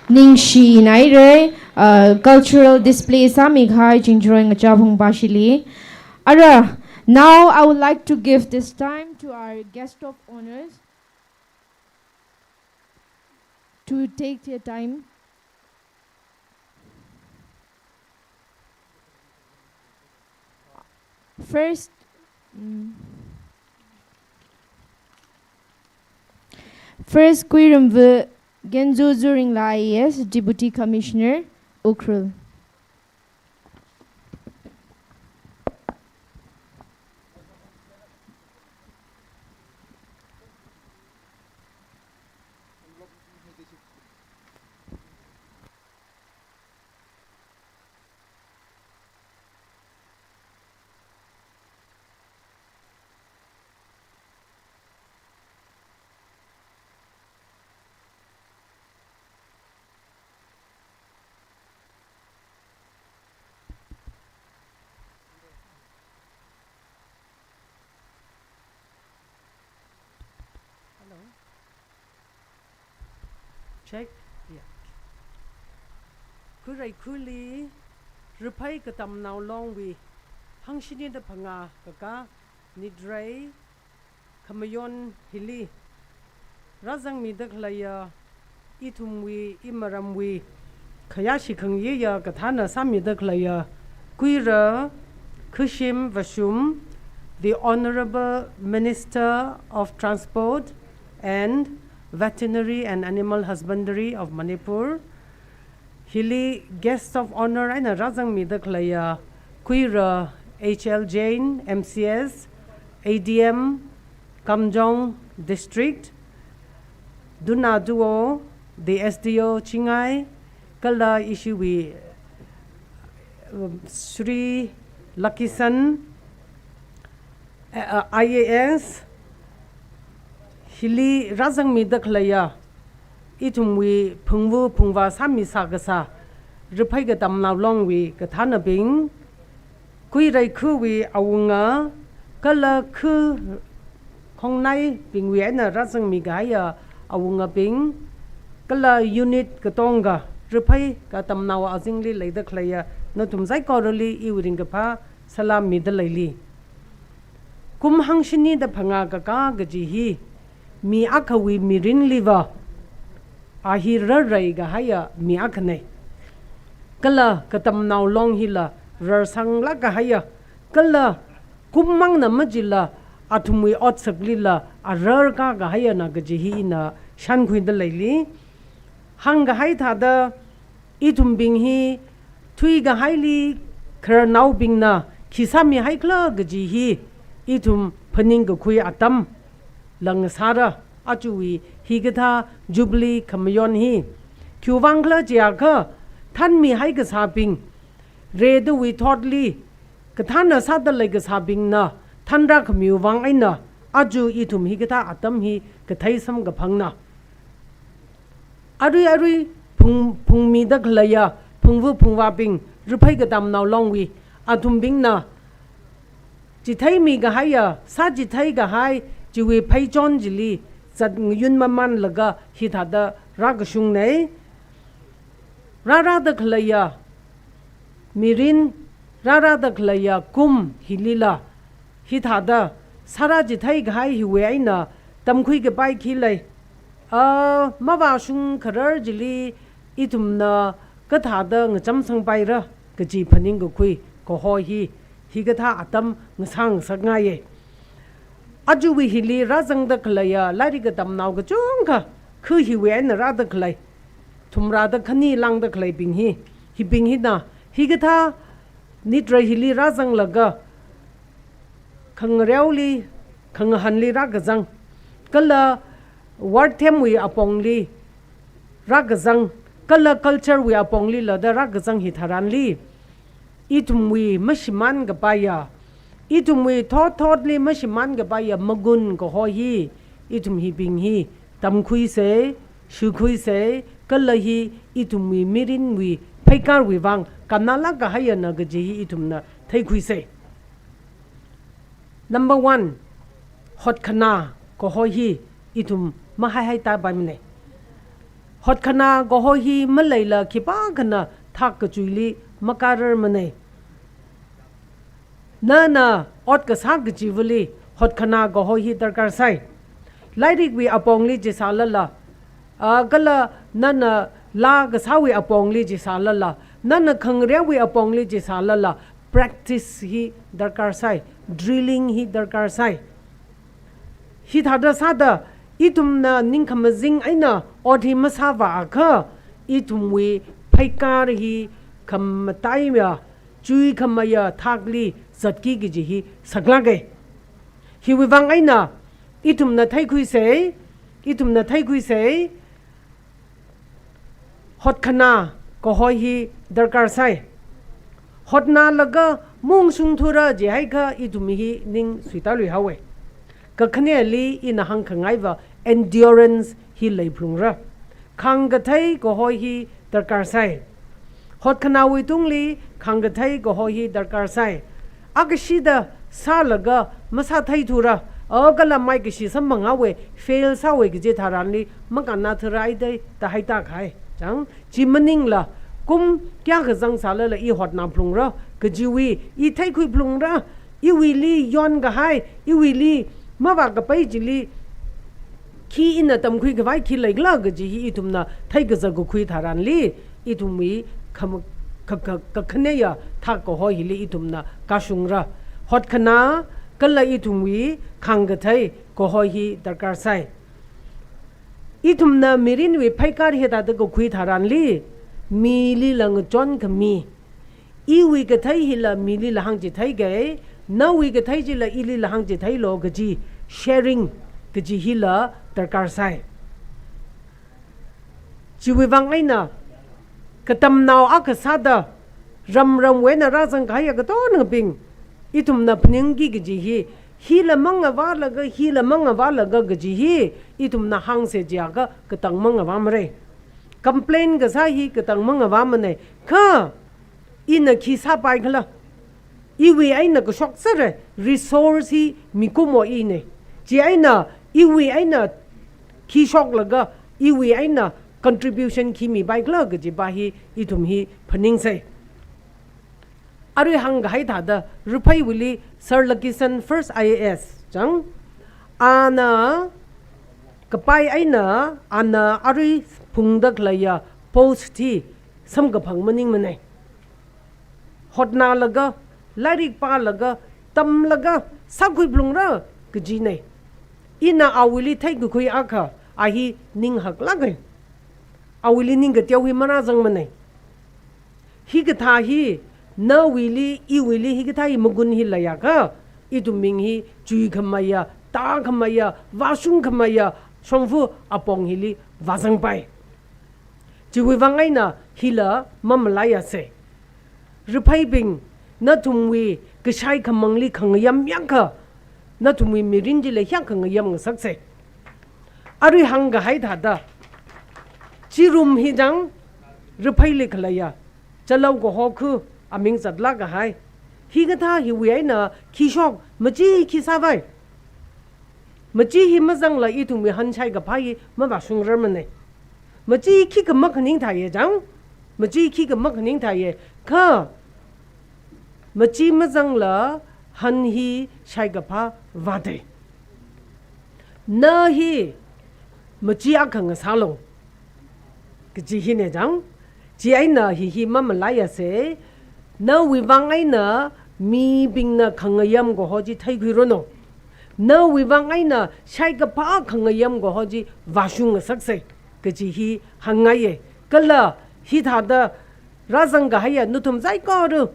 Ningshinairei, uh, cultural display sāmikahai Chingjaroi Ngachā Phungpā shili. Ara, now I would like to give this time to our guest of honors to take their time. First, mm, first, Kuiramva Genzo Zuringla I A S, Deputy Commissioner, Ukhrul. Hello. Check. Yeah. Khuiraikhuli, Raphei Katamnao Longwui, hangshini da phangā kakā, nitrei, khamayon hili, rāzangmida khaleiya, ithumwui, imaramwui, khayāshi khangayeiya kathāna sāmida khaleiya, Kuira Khushim Vashum, the Honourable Minister of Transport and Veterinary and Animal Husbandry of Manipur, hili Guest of Honour eina rāzangmida khaleiya Kuira H L Jain, M C S, A D M, Kamjong District, Duna Duo, the S D O Chingai, kala ishiwui, um, Shri Lakisan, uh, uh, I A S, hili rāzangmida khaleiya, ithumwui phungvu phungvā sāmi sākasā, Raphei Katamnao Longwui kathānabing, Khuiraikhuwui awunga, kala khu khongnaibingwui eina rāzangmi kahaiya awungabing, kala unit katonga, Raphei Katamnao azingli leida khaleiya, nathum saikorali iwui ringkaphā salam mida leili. Kum hangshini da phangā kakā kaji hi, mi akhawui mirinliva, a hi rarrai kahaiya mi akhanei. Kala Katamnao Long hila rarsanglāk kahaiya, kala kummangna majila athumwui otsaklila a rarkā kahaiyana kaji hi ina shānkhuida leili. Hāngkahai thāda, ithumbing hi thuikahaili khararnaobingna khi sāmihaikhala kaji hi ithum phaningkakhui atam lang sāra. Ajawui hikathā Jubilee khamayon hi khiwuivang khala jiakha, thanmihai kasābing, redawui thotli kathāna sāda leikasābingna thanrākhamiwui vang eina aja ithum hikathā atam hi kathei samkaphangna. Arui arui phung, phungmida khaleiya phungvu phungvābing, Raphei Katamnao Longwui, athumbingna chitheimi kahaiya, sāchithei kahai chiwui pheichon chili zat ngayun mamanlaga hithāda rākashungnei. Rārāda khaleiya mirin, rārāda khaleiya kum hilila hithāda sārāchithei kahai hiwui eina tamkhui kapai khi lei? A, mavāshung kharar chili ithumna kathāda ngachamsangpaira kaji phaningkakhui kaho hi, hikathā atam ngasāngasakngaiye. Ajawui hili rāzangda khaleiya lairik katamnao kachungkha, khu hiwui eina rāda khalei, thumrāda khani lāngda khaleibing hi, hibing hina hikathā nitrei hili rāzanglaga khangareoli, khangahanli rākazang, kala worthemwui apongli rākazang, kala culturewui aponglila da rākazang hitharanli, ithumwui mashimān kapaiya, ithumwui thot thotli mashimān kapaiya magun kaho hi, ithum hibing hi tamkhuisei, shikhuisei, kala hi ithumwui mirinwui pheikārwui vang kannalāk kahaiyana kaji hi ithumna theikhuisei. Number one, hotkhana kaho hi ithum mahaihaitapaimanei. Hotkhana kaho hi maleila khipākhana thak kachuili makararmanei. Nana ot kasā kachivali hotkhana kaho hi darkar sai. Lairikwui apongli chisālala, ah, kala nana laa kasāwui apongli chisālala, nana khangarewui apongli chisālala, practice hi darkar sai, drilling hi darkar sai. Hithāda sāda, ithumna ningkhamazing eina ot hi masāvāakha, ithumwui pheikar hi khamataiya, chuikhameiya thakli zatki kaji hi saklākei. Hiwui vang eina, ithumna theikhuisei, ithumna theikhuisei, hotkhana kaho hi darkar sai. Hotnalaga maungshungthura jihaikha ithum hi ning suitāluihaowei. Kakhaneli ina hāngkhangaiva endurance hi leiphalungra. Khāngkathei kaho hi darkar sai. Hotkhana wuitungli khāngkathei kaho hi darkar sai. Akashida sālaga masātheithura, a kala maikashi samphanghaowe, fail sāhaowe kaji tharanli makannatharai dei da haitā kahai. Chang, chi maningla, kum kayākha zangsālala i hotnaphalungra, kajiwui, i theikhuiphalungra, iwuili yonkahai, iwuili mavākapai chili, khi ina tamkhuikhavai khi leikhala kaji hi ithumna theikazā kakhui tharanli, ithumwui kham-, ka-, ka-, kakhaneiya thak kaho hili ithumna kashungra. Hotkhana kala ithumwui khāngkathei kaho hi darkar sai. Ithumna mirinwui pheikar hithāda kakhui tharanli, milila ngachonkhami, iwui kathei hila milila hāngchitheikei, nawui kathei chila ilila hāngchitheilo kaji sharing kaji hila darkar sai. Chiwui vang eina, katamnao akha sāda, ramramwui eina rāzangkahaiya katongabing, ithumna phaningki kaji hi, hila mangavālaga, hila mangavālaga kaji hi, ithumna hāngsa jiakha katang mangavāmarei. Complain kasā hi katang mangavāmanei. Kha, ina khi sāpaikhala? Iwui eina kashok sāra, resource hi mikumo inei. Chieina, iwui eina khi shoklaga, iwui eina contribution khi mipaikhala kajipa hi, ithum hi phaningsei. Arui hāngkahai thāda, Rapheiwuili Sir Lakisan first I A S chang, ana kapai eina, ana arui phungda khaleiya post hi samkaphang maningmanei. Hotnalaga, lairik pālaga, tamlaga, sākhuiphalungra kajinei. Ina awuili theikakhui akha, a hi ning haklākei. Awuili ningkateo hi marāzangmanei. Hikathā hi, nawuili, iwuili hikathā hi magun hi leiakha, ithumbing hi chuikhameiya, tākhameiya, vāshungkhameiya, shongfa apong hili vāzangpai. Chiwui vang eina hila mamalaiyasei. Rapheibing, nathumwui kashai khamangli khangayam yangkha, nathumwui mirin chila hiyākha ngayam ngasaksei. Arui hāngkahai thāda, chirum hi chang, Rapheili khaleiya, chalao kaho khu aming zatlāk kahai. Hikathā hiwui eina khi shok, machi khi sāvai. Machi hi mazangla ithumwui han shaikaphā hi mavāshungrarmanei. Machi khikha makhaning thāye chang, machi khikha makhaning thāye, kha machi mazangla han hi shaikaphā vādei. Na hi machi akha ngasālu kaji hinei chang. Chieina hi hi mamalaiyasei, nawui vang eina mibingna khangayam kaho chi theikhuiranu. Nawui vang eina shaikaphā khangayam kaho chi vāshung ngasaksei kaji hi hāngngaiye. Kala hithāda rāzangkahaiya nathum saikora,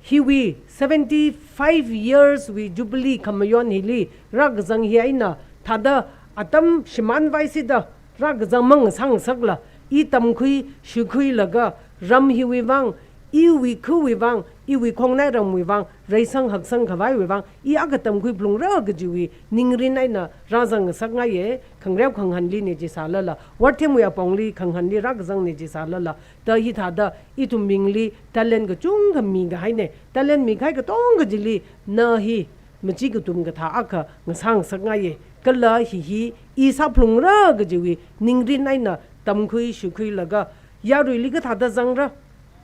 hiwui seventy-five years wui jubilee khamayon hili rākazang hi eina thāda atam shimānvaisida rākazang mangasā ngasakla, i tamkhui shikhuilaga ram hiwui vang, iwui khawui vang, iwui khongnai ramwui vang, reisang haksang khavaiwui vang, i akha tamkhuiphalungra kajiwui ningrin eina rāzang ngasakngaiye. Khangareo khangahānli nei chisālala, worthemwui apongli khangahānli rākazang nei chisālala, da hithāda ithumbingli talent kachungkha mikahainei. Talent mikahai katonga chili na hi machi katum kathā akha ngasā ngasakngaiye. Kala hi hi i sāphalungra kajiwui ningrin eina tamkhui shikhuilaga, yaruili kathāda zangra,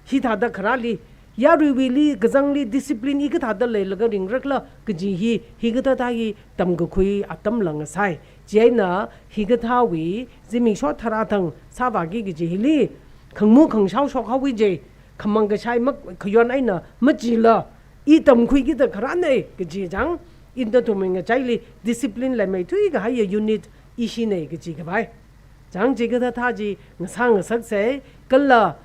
Hithāda kharāli, yaruiwuili, kazangli, discipline hikathāda leilaga ringrakhala kaji hi, hikathāda hi tamkakhui atam lāngsai. Chieina hikathāwui zimiksho tharā thang sāvāki kaji hili, khangmu khangshao shokhaowa je, khamang kashai mak-, khayon eina machila, i tamkhuikida kharānei kaji chang, ina nathumwui ngachaili discipline leimeithui kahaiya unit ishinei kaji khavai. Chang chikathā thā chi ngasā ngasaksei, kala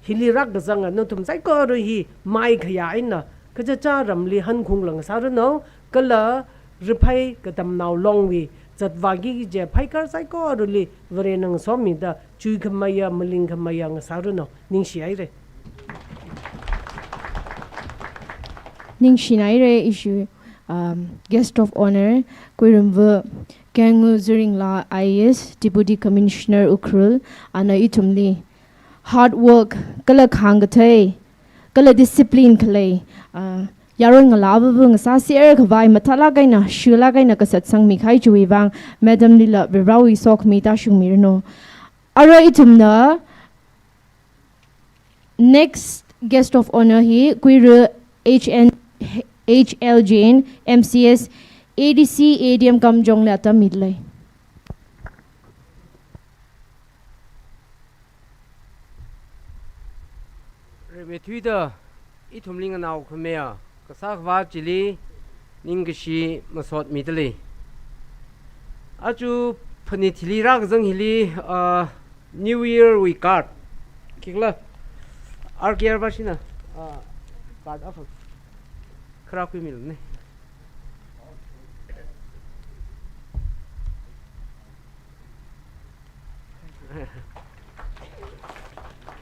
hili rākazanga nathum saikora hi maikhaya eina, kachichā ramli hankhung lāngsāranu, kala Raphei Katamnao Longwui zatvāki kaji pheikar saikorali Varena ngasomida chuikhameiya, malingkhameiya ngasāranu. Ningshihaira. Ningshihaira ishi, um, Guest of Honour, Kuirumva Kengu Zuringla I A S, Deputy Commissioner Ukhrul, ana ithumli hard work, kala khāngkathei, kala discipline khalei, uh, yaron ngalāva̱va̱ ngasāser khavai mathālāk eina, shilāk eina kasatsangmi kahai chiwui vang, Madam lila Varivarāwui sokhami tāshungmiranu. Ara ithumna next guest of honour hi Kuira H N, H L Jain, M C S, A D C, A D M Kamjong li atam midalei. Rimeithuida ithumli nganaokhameiya kasā khavā chili ningkashi masot midalei. Aja phanit hili rākazang hili, ah, New Year wui card. Khikhala, R K R pāshina, ah, card aphang kharā khuimilunei.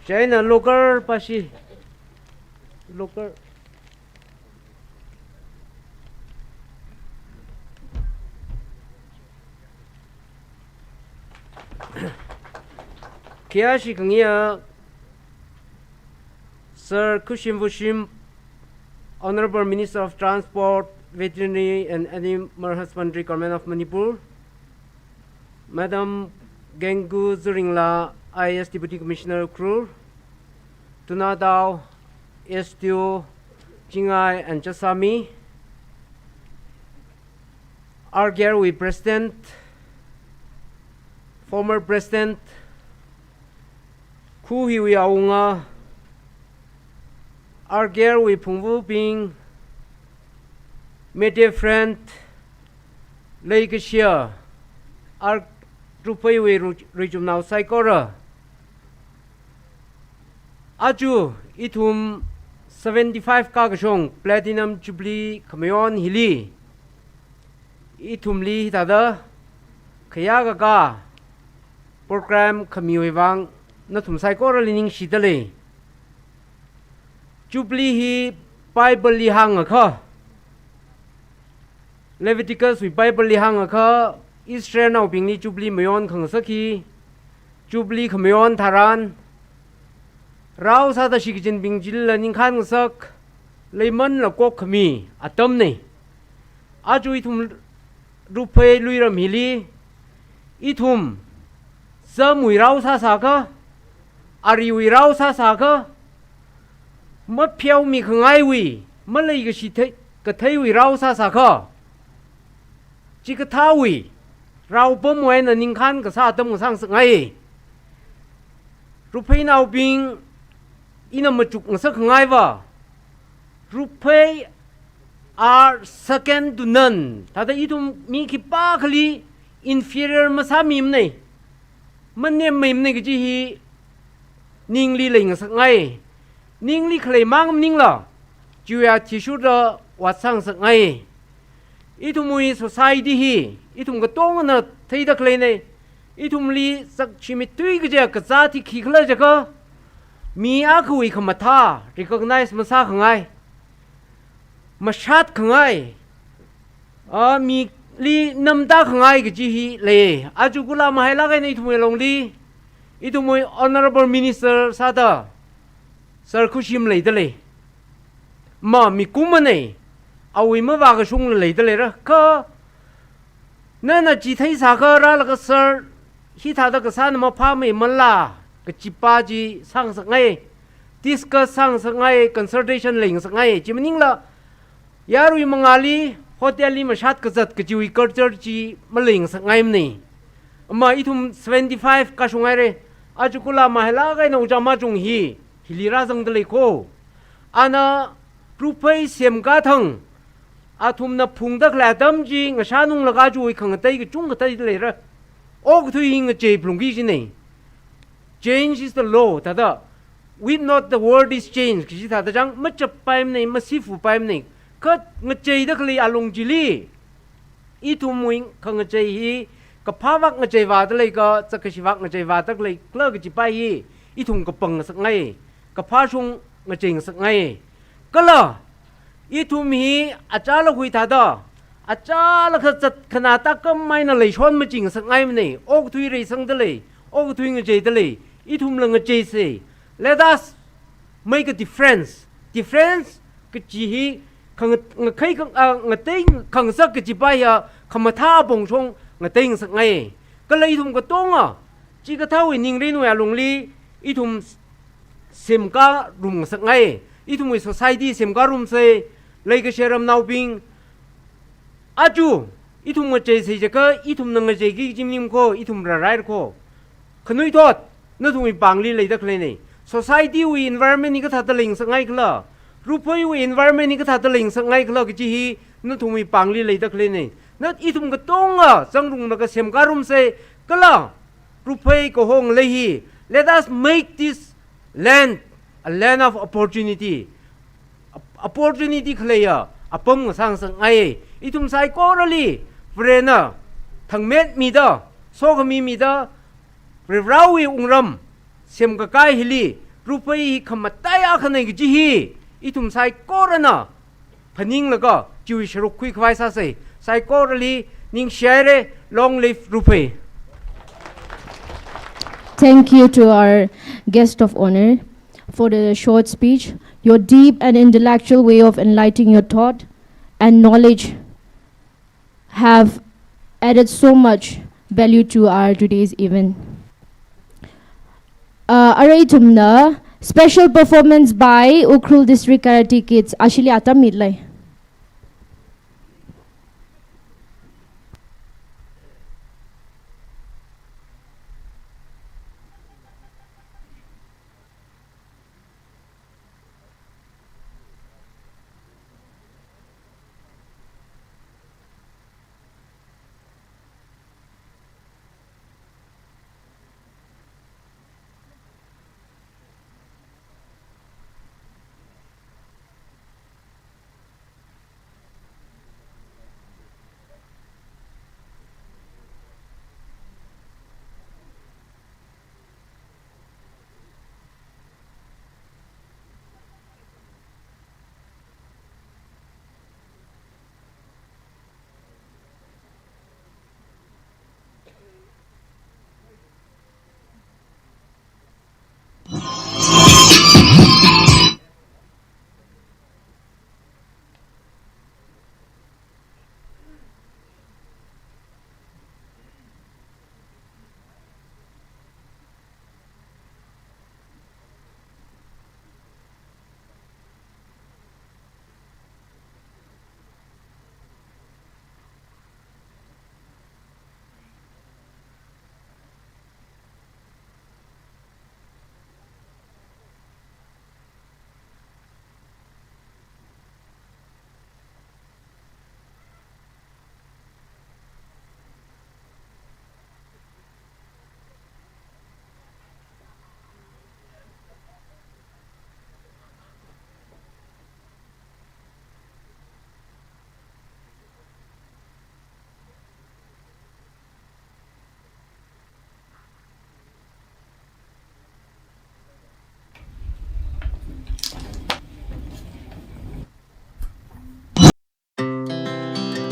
Chieina local pāshi. Local. Khayāshi khangayi, Sir Khushim Vushim, Honourable Minister of Transport, Veterinary and Animal Husbandry, Government of Manipur, Madam Gengu Zuringla, I A S Deputy Commissioner Ukhrul, Tunatao, S D O, Chingai and Chasami, R K R wui President, former President, khu hiwui awunga, R K R wui phungvabing, media friend, leikashiya, R-, Rapheiwui ru-, ruichumnao saikora. Aja ithum seventy-five kakashong Platinum Jubilee khamayon hili, ithumli hithāda khayākakā program khamiwui vang nathum saikorali ningshidalei. Jubilee hi Bible li hāngakha, Leviticus wui Bible li hāngakha, Israelnaobingli Jubilee mayon khangasak hi, Jubilee khamayon tharan, rao sāda shitkachinbing chilila ningkhān ngasak, leimanla kokkhami atamnei. Aja ithum Raphei luiram hili, ithum zamwui rao sāsākha, ariwui rao sāsākha, mapheomi khangaiwui, maleikashi thei, katheiwui rao sāsākha, chikathāwui rao pamwui eina ningkhān kasā atam ngasāngasakngai. Raphei naobing, ina machuk ngasak khangaiva, Raphei are second to none. Thāda ithum mi khipākhali inferior masāmimanei, manemmeimanei kaji hi ningli leingasakngai. Ningli khalei mang maningla, chiwui athishurda vātsang ngasakngai. Ithumwui society hi, ithum katongana theida khaleinei. Ithumli sakshimi tui kaja kazāt hi khikhala jiakha, mi akhawui khamathā recognize masākhangai, mashat khangai, a, mili namda khangai kaji hi lei. Aja kula mahailāk eina ithumwui longli, ithumwui Honourable Minister sāda Sir Khushim leidalei. Ma mikumanei, awui mavākashungla leidaleira. Kha nana chitheisākha rālaga Sir, hithāda kasāna maphāmeimala, kachipa chi sāngasakngai. discuss sāngasakngai, consultation leingasakngai. Chi maningla yarui mangāli hotel li mashat kazat kachiwui culture chi maleingasakngaimana. Ama ithum seventy-five kashunghaira. Aja kula mahailāk eina ojā machung hi, hili rāzangda lei ko. Ana Ruphei semkā thang athumna phungda khalei atam chi ngashānunglaga chiwui khangatei kachungkha thāda leira. Okathui hi ngachei phalungki kajina. Change is the law. Thāda, "Weep not, the world is changed," kaji thāda chang, machappaimana, masifupaimana. Kha ngacheida khalei alung chili ithumwui khangachei hi kaphāvak ngachei vāda lei ka, chākashi vak ngachei vāda lei khala kajipa hi ithum kapangngasakngai, kaphāshung ngacheingasakngai. Kala ithum hi achālakhui thāda, achālakha zatkhanā tākam eina leishon machingasakngaimana. Okathui reisangda lei, okathui ngacheida lei, ithumla ngacheisa. Let us make a difference. Difference kaji hi khang-, ngakhei khang-, ah, ngatei khangasak kajipa hiya khamathā apongshong ngateingasakngai. Kala ithum katonga chikathāwui ningrinwui alungli ithum semkārumngasakngai. Ithumwui society semkārumsa, leikashi ramnaobing. Aja ithum ngacheisa jiakha, ithumna ngacheiki kaji maning ko, ithum rāraira ko. Khanuithot, nathumwui pāngli leida khaleina. Society wui environment hi kathāda leingasakngai khala, Rupheiwui environment hi kathāda leingasakngai khala kaji hi nathumwui pāngli leida khaleina. Na ithum katonga zangrumlaga semkārumsa, kala Ruphei kahong lei hi, let us make this land a land of opportunity. Op-, opportunity khaleiya apam ngasāngasakngai. Ithum saikorali Varena thangmetmida, sokhami mida, Varivarāwui wungram semkakai hili, Ruphei hi khamataiya akhana kaji hi ithum saikorana phaninglaga chiwui sharuk khuikhavai sāsa. Saikorali ningshihaira. Long live Ruphei. Thank you to our guest of honor for the short speech. Your deep and intellectual way of enlightening your thought and knowledge have added so much value to our today's event. Uh, arui ithumna special performance by Ukhrul District Karate Kids. Ashili atam mitlei.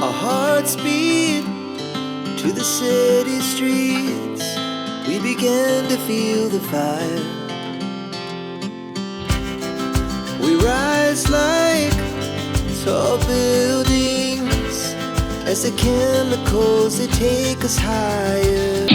Our hearts beat to the city streets. We begin to feel the fire. We rise like tall buildings as the chemicals, they take us higher.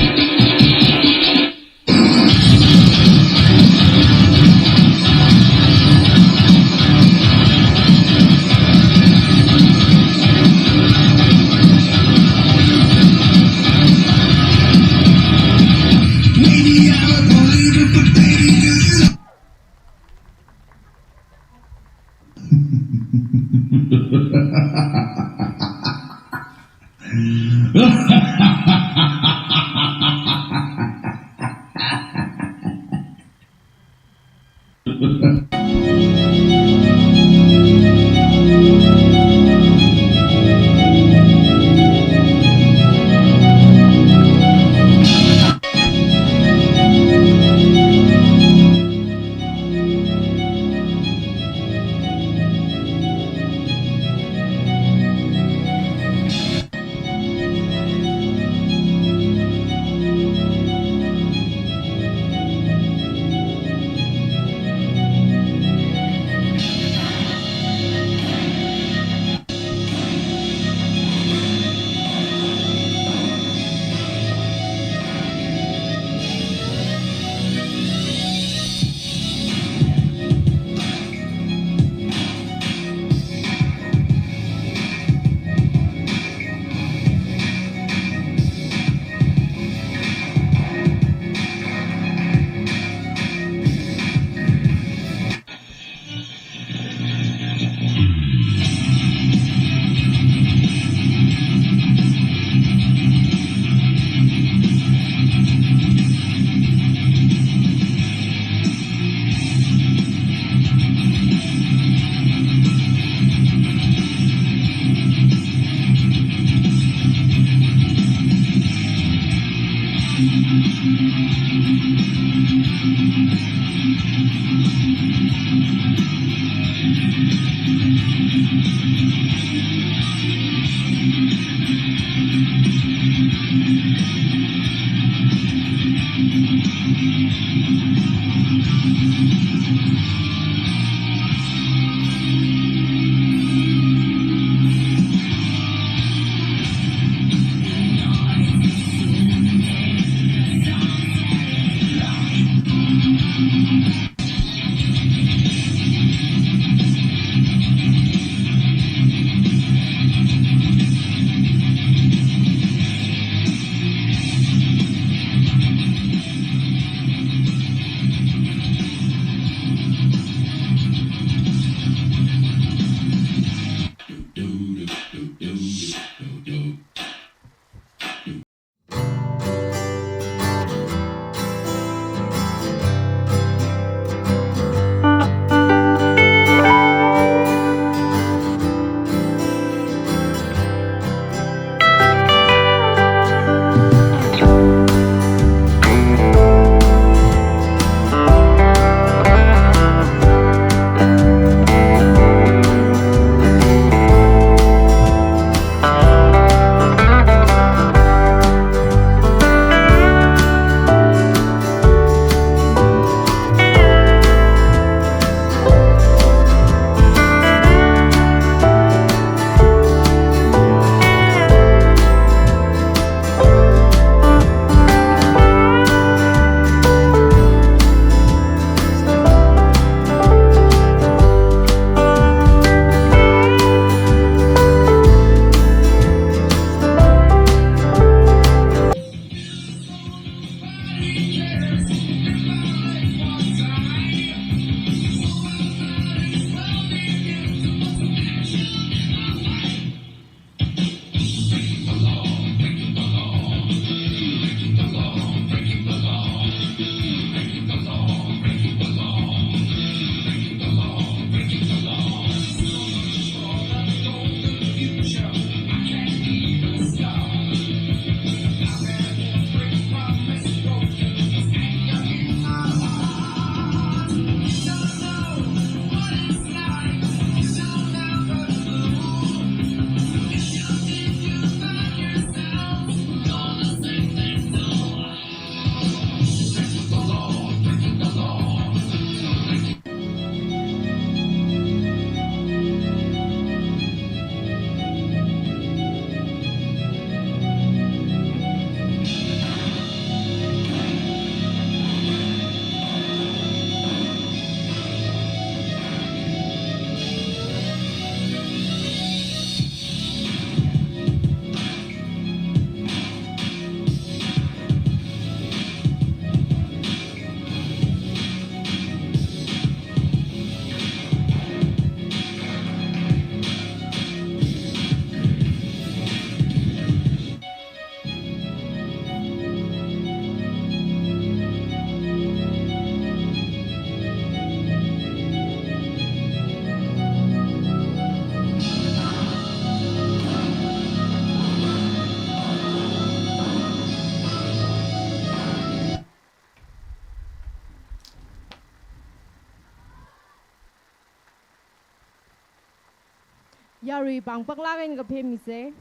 Yarui pāng paklāk eina kaphemisa.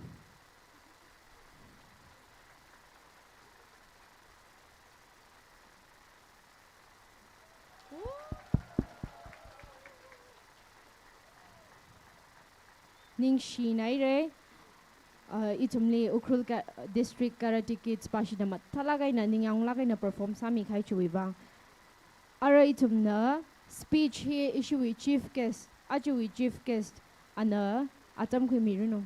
Ningshinaira. Uh, ithumli Ukhrul ka-, District Karate Kids pāshida mathālāk eina ningyānglāk eina perform sāmikahai chiwui vāng. Ara ithumna speech hi ishiwui chief guest, ajawui chief guest ana atam khuimiranu.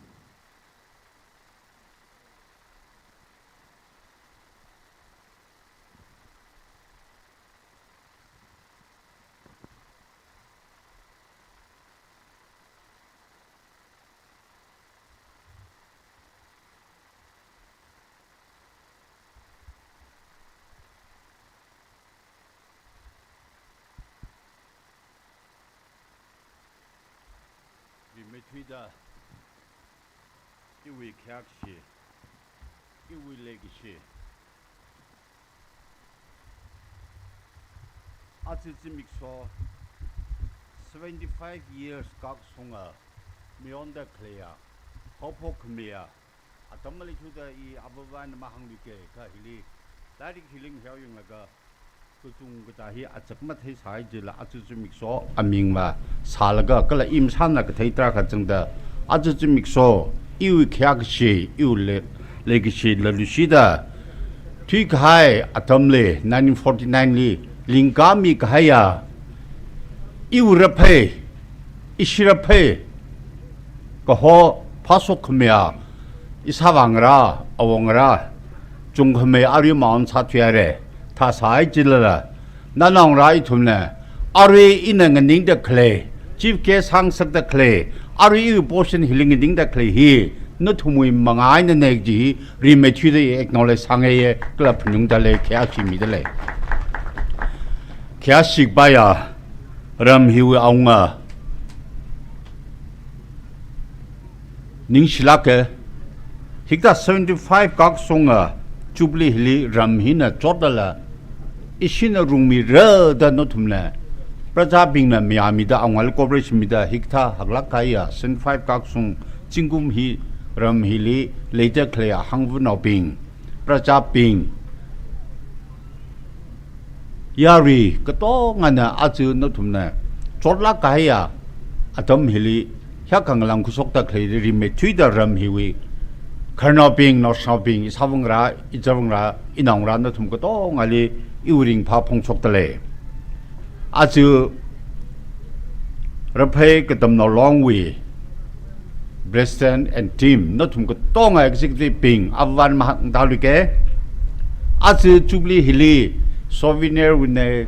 Rimeithuida iwui khayākashi, iwui leikashi, aja zimiksho seventy-five years kakshunga mayonda khaleiya, haophok khameiya atam maleithuda i avāvana mahāngluike, kha hili lairik hi linghaoyanglaga kachungkha hi achak matheisai jila aja zimiksho amingva sālaga kala imsāna kathei tarākha zangda aja zimiksho iwui khayākashi, iwui le-, leikashi lalushida thuikahai atamli nineteen forty-nine li lingkami kahaiya iwui raphei, ishi raphei, kaho phāshok khameiya, ishāvā ngarā, awongarā, chungkhamei arui maon sāthuihaira, thāsai jilala, nanaongarā ithumna, arui ina nganingda khalei, chief guest hāngsakda khalei, arui iwui portion hili nganingda khalei hi, nathumwui manga einana kaji hi, rimeithuida i acknowledge sāngaiya, kala phaningda lei, khayākashi mida lei. Khayāshi kapaiya, ram hiwui awunga, ningshilāka, hikathā seventy-five kakshunga Jubilee hili ram hina chotlala, ishina rungmira da nathumna, prajabingna mayāmida, awungali cooperation mida, hikathā haklāk kahaiya seventy-five kakshung zingkum hi ram hili leida khaleiya hangvanaobing, prajabing, yarui katongana aja nathumna chotlāk kahaiya atam hili hiyākha ngalāng khuishokda khalei rimeithuida ram hiwui khararnaobing, naoshinaobing, ishāvā ngarā, izarvā ngarā, inaongarā nathum katongali iwui ringphā phongshokda lei. Aja Raphei Katamnao Longwui President and team, nathum katonga executive bing, avāvana mahāngtāluike. Aja Jubilee hili souvenir wui eina,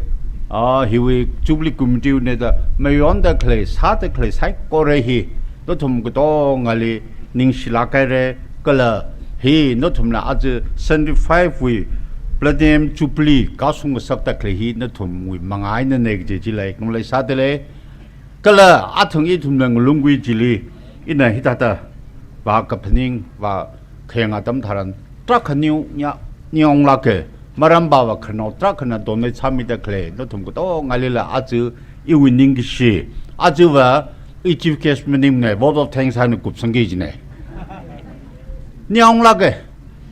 ah, hiwui Jubilee Committee wui eina da mayonda khalei, sāda khalei saikora hi, nathum katongali ningshilāk haira, kala hi nathumna aja seventy-five wui Platinum Jubilee kakshung ngasakda khalei hi nathumwui manga einana kaji chila acknowledge sāda lei. Kala athang ithumna ngalunggui chili, ina hithāda vākaphaning, vākhayang atam tharan, tarākha ning-, nya-, ningyānglāka, maram pava khararnao tarākhana donate sāmida khalei, nathum katongalila aja iwui ningkashi, ajava i chief guest maningmana, vote of thanks eina kupsangki kajina. Ningyānglāka,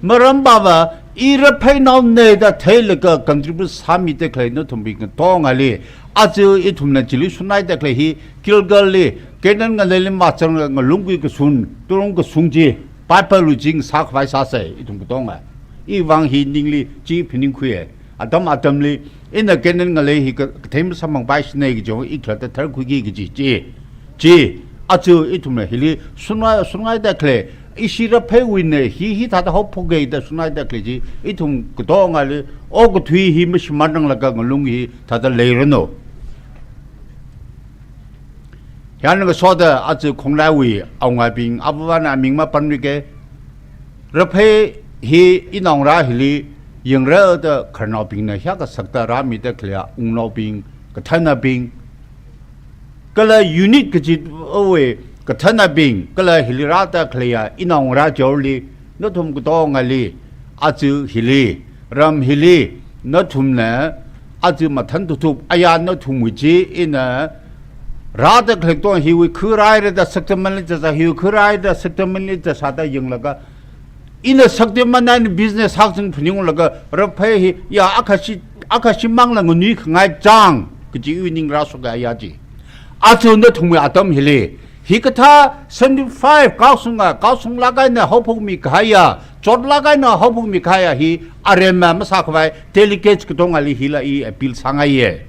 maram pava i Rapheinaona da theilaga contribute sāmida khalei nathumbing katongali, aja ithumna chili shunhaida khalei hi, Gilgal li, Canaan ngaleili mazanglaga ngalunggui kashun, turung kashung chi, Bible wui chi ngasākhavai sāsa, ithum katonga. Iwui vāng hi ningli chi phaningkhuiya. Atam atamli, ina Canaan ngalei hi ka-, kathei masāmangpaishina kaji, i khalatta tharkhuiki kaji chi. Chi, aja ithumna hili shunhai, shunhaida khalei, ishi Rapheiwui eina hi, hithāda haophoka da shunhaida khalei chi, ithum katongali, okathui hi mashimānranglaga ngalung hithāda leiranu. Hiyākha ngasoda aja Khonglaiwui awungabing, avāvana aming mapānrika. Raphei hi inaongarā hili yangra da khararnaobingna hiyākha sakta rāmida khaleiya wungnaobing, kathānabing, kala unit kachivawui kathānabing, kala hili rāda khaleiya inaongarā jorli, nathum katongali, aja hili, ram hili, nathumna, aja mathān tuthup, aya nathumwui chi, ina rāda khalei katonga hiwui khuirāhaira da Shaktimanli zazā, hiwui khuirāhaira da Shaktimanli zazāda yanglaga, ina Shaktiman eina business hakching phaninglaga, Rāphei hi, ya, akhashi, akhashimangla nganui khangai chang, kaji iwui ning rāshokya ji. Aja nathumwui atam hili, hikathā seventy-five kaoshunga, kaoshunglāk eina haophokmi kahaiya, chotlāk eina haophokmi kahaiya hi, aremma masākhavai, delegates katongali hila i appeal sāngaiya.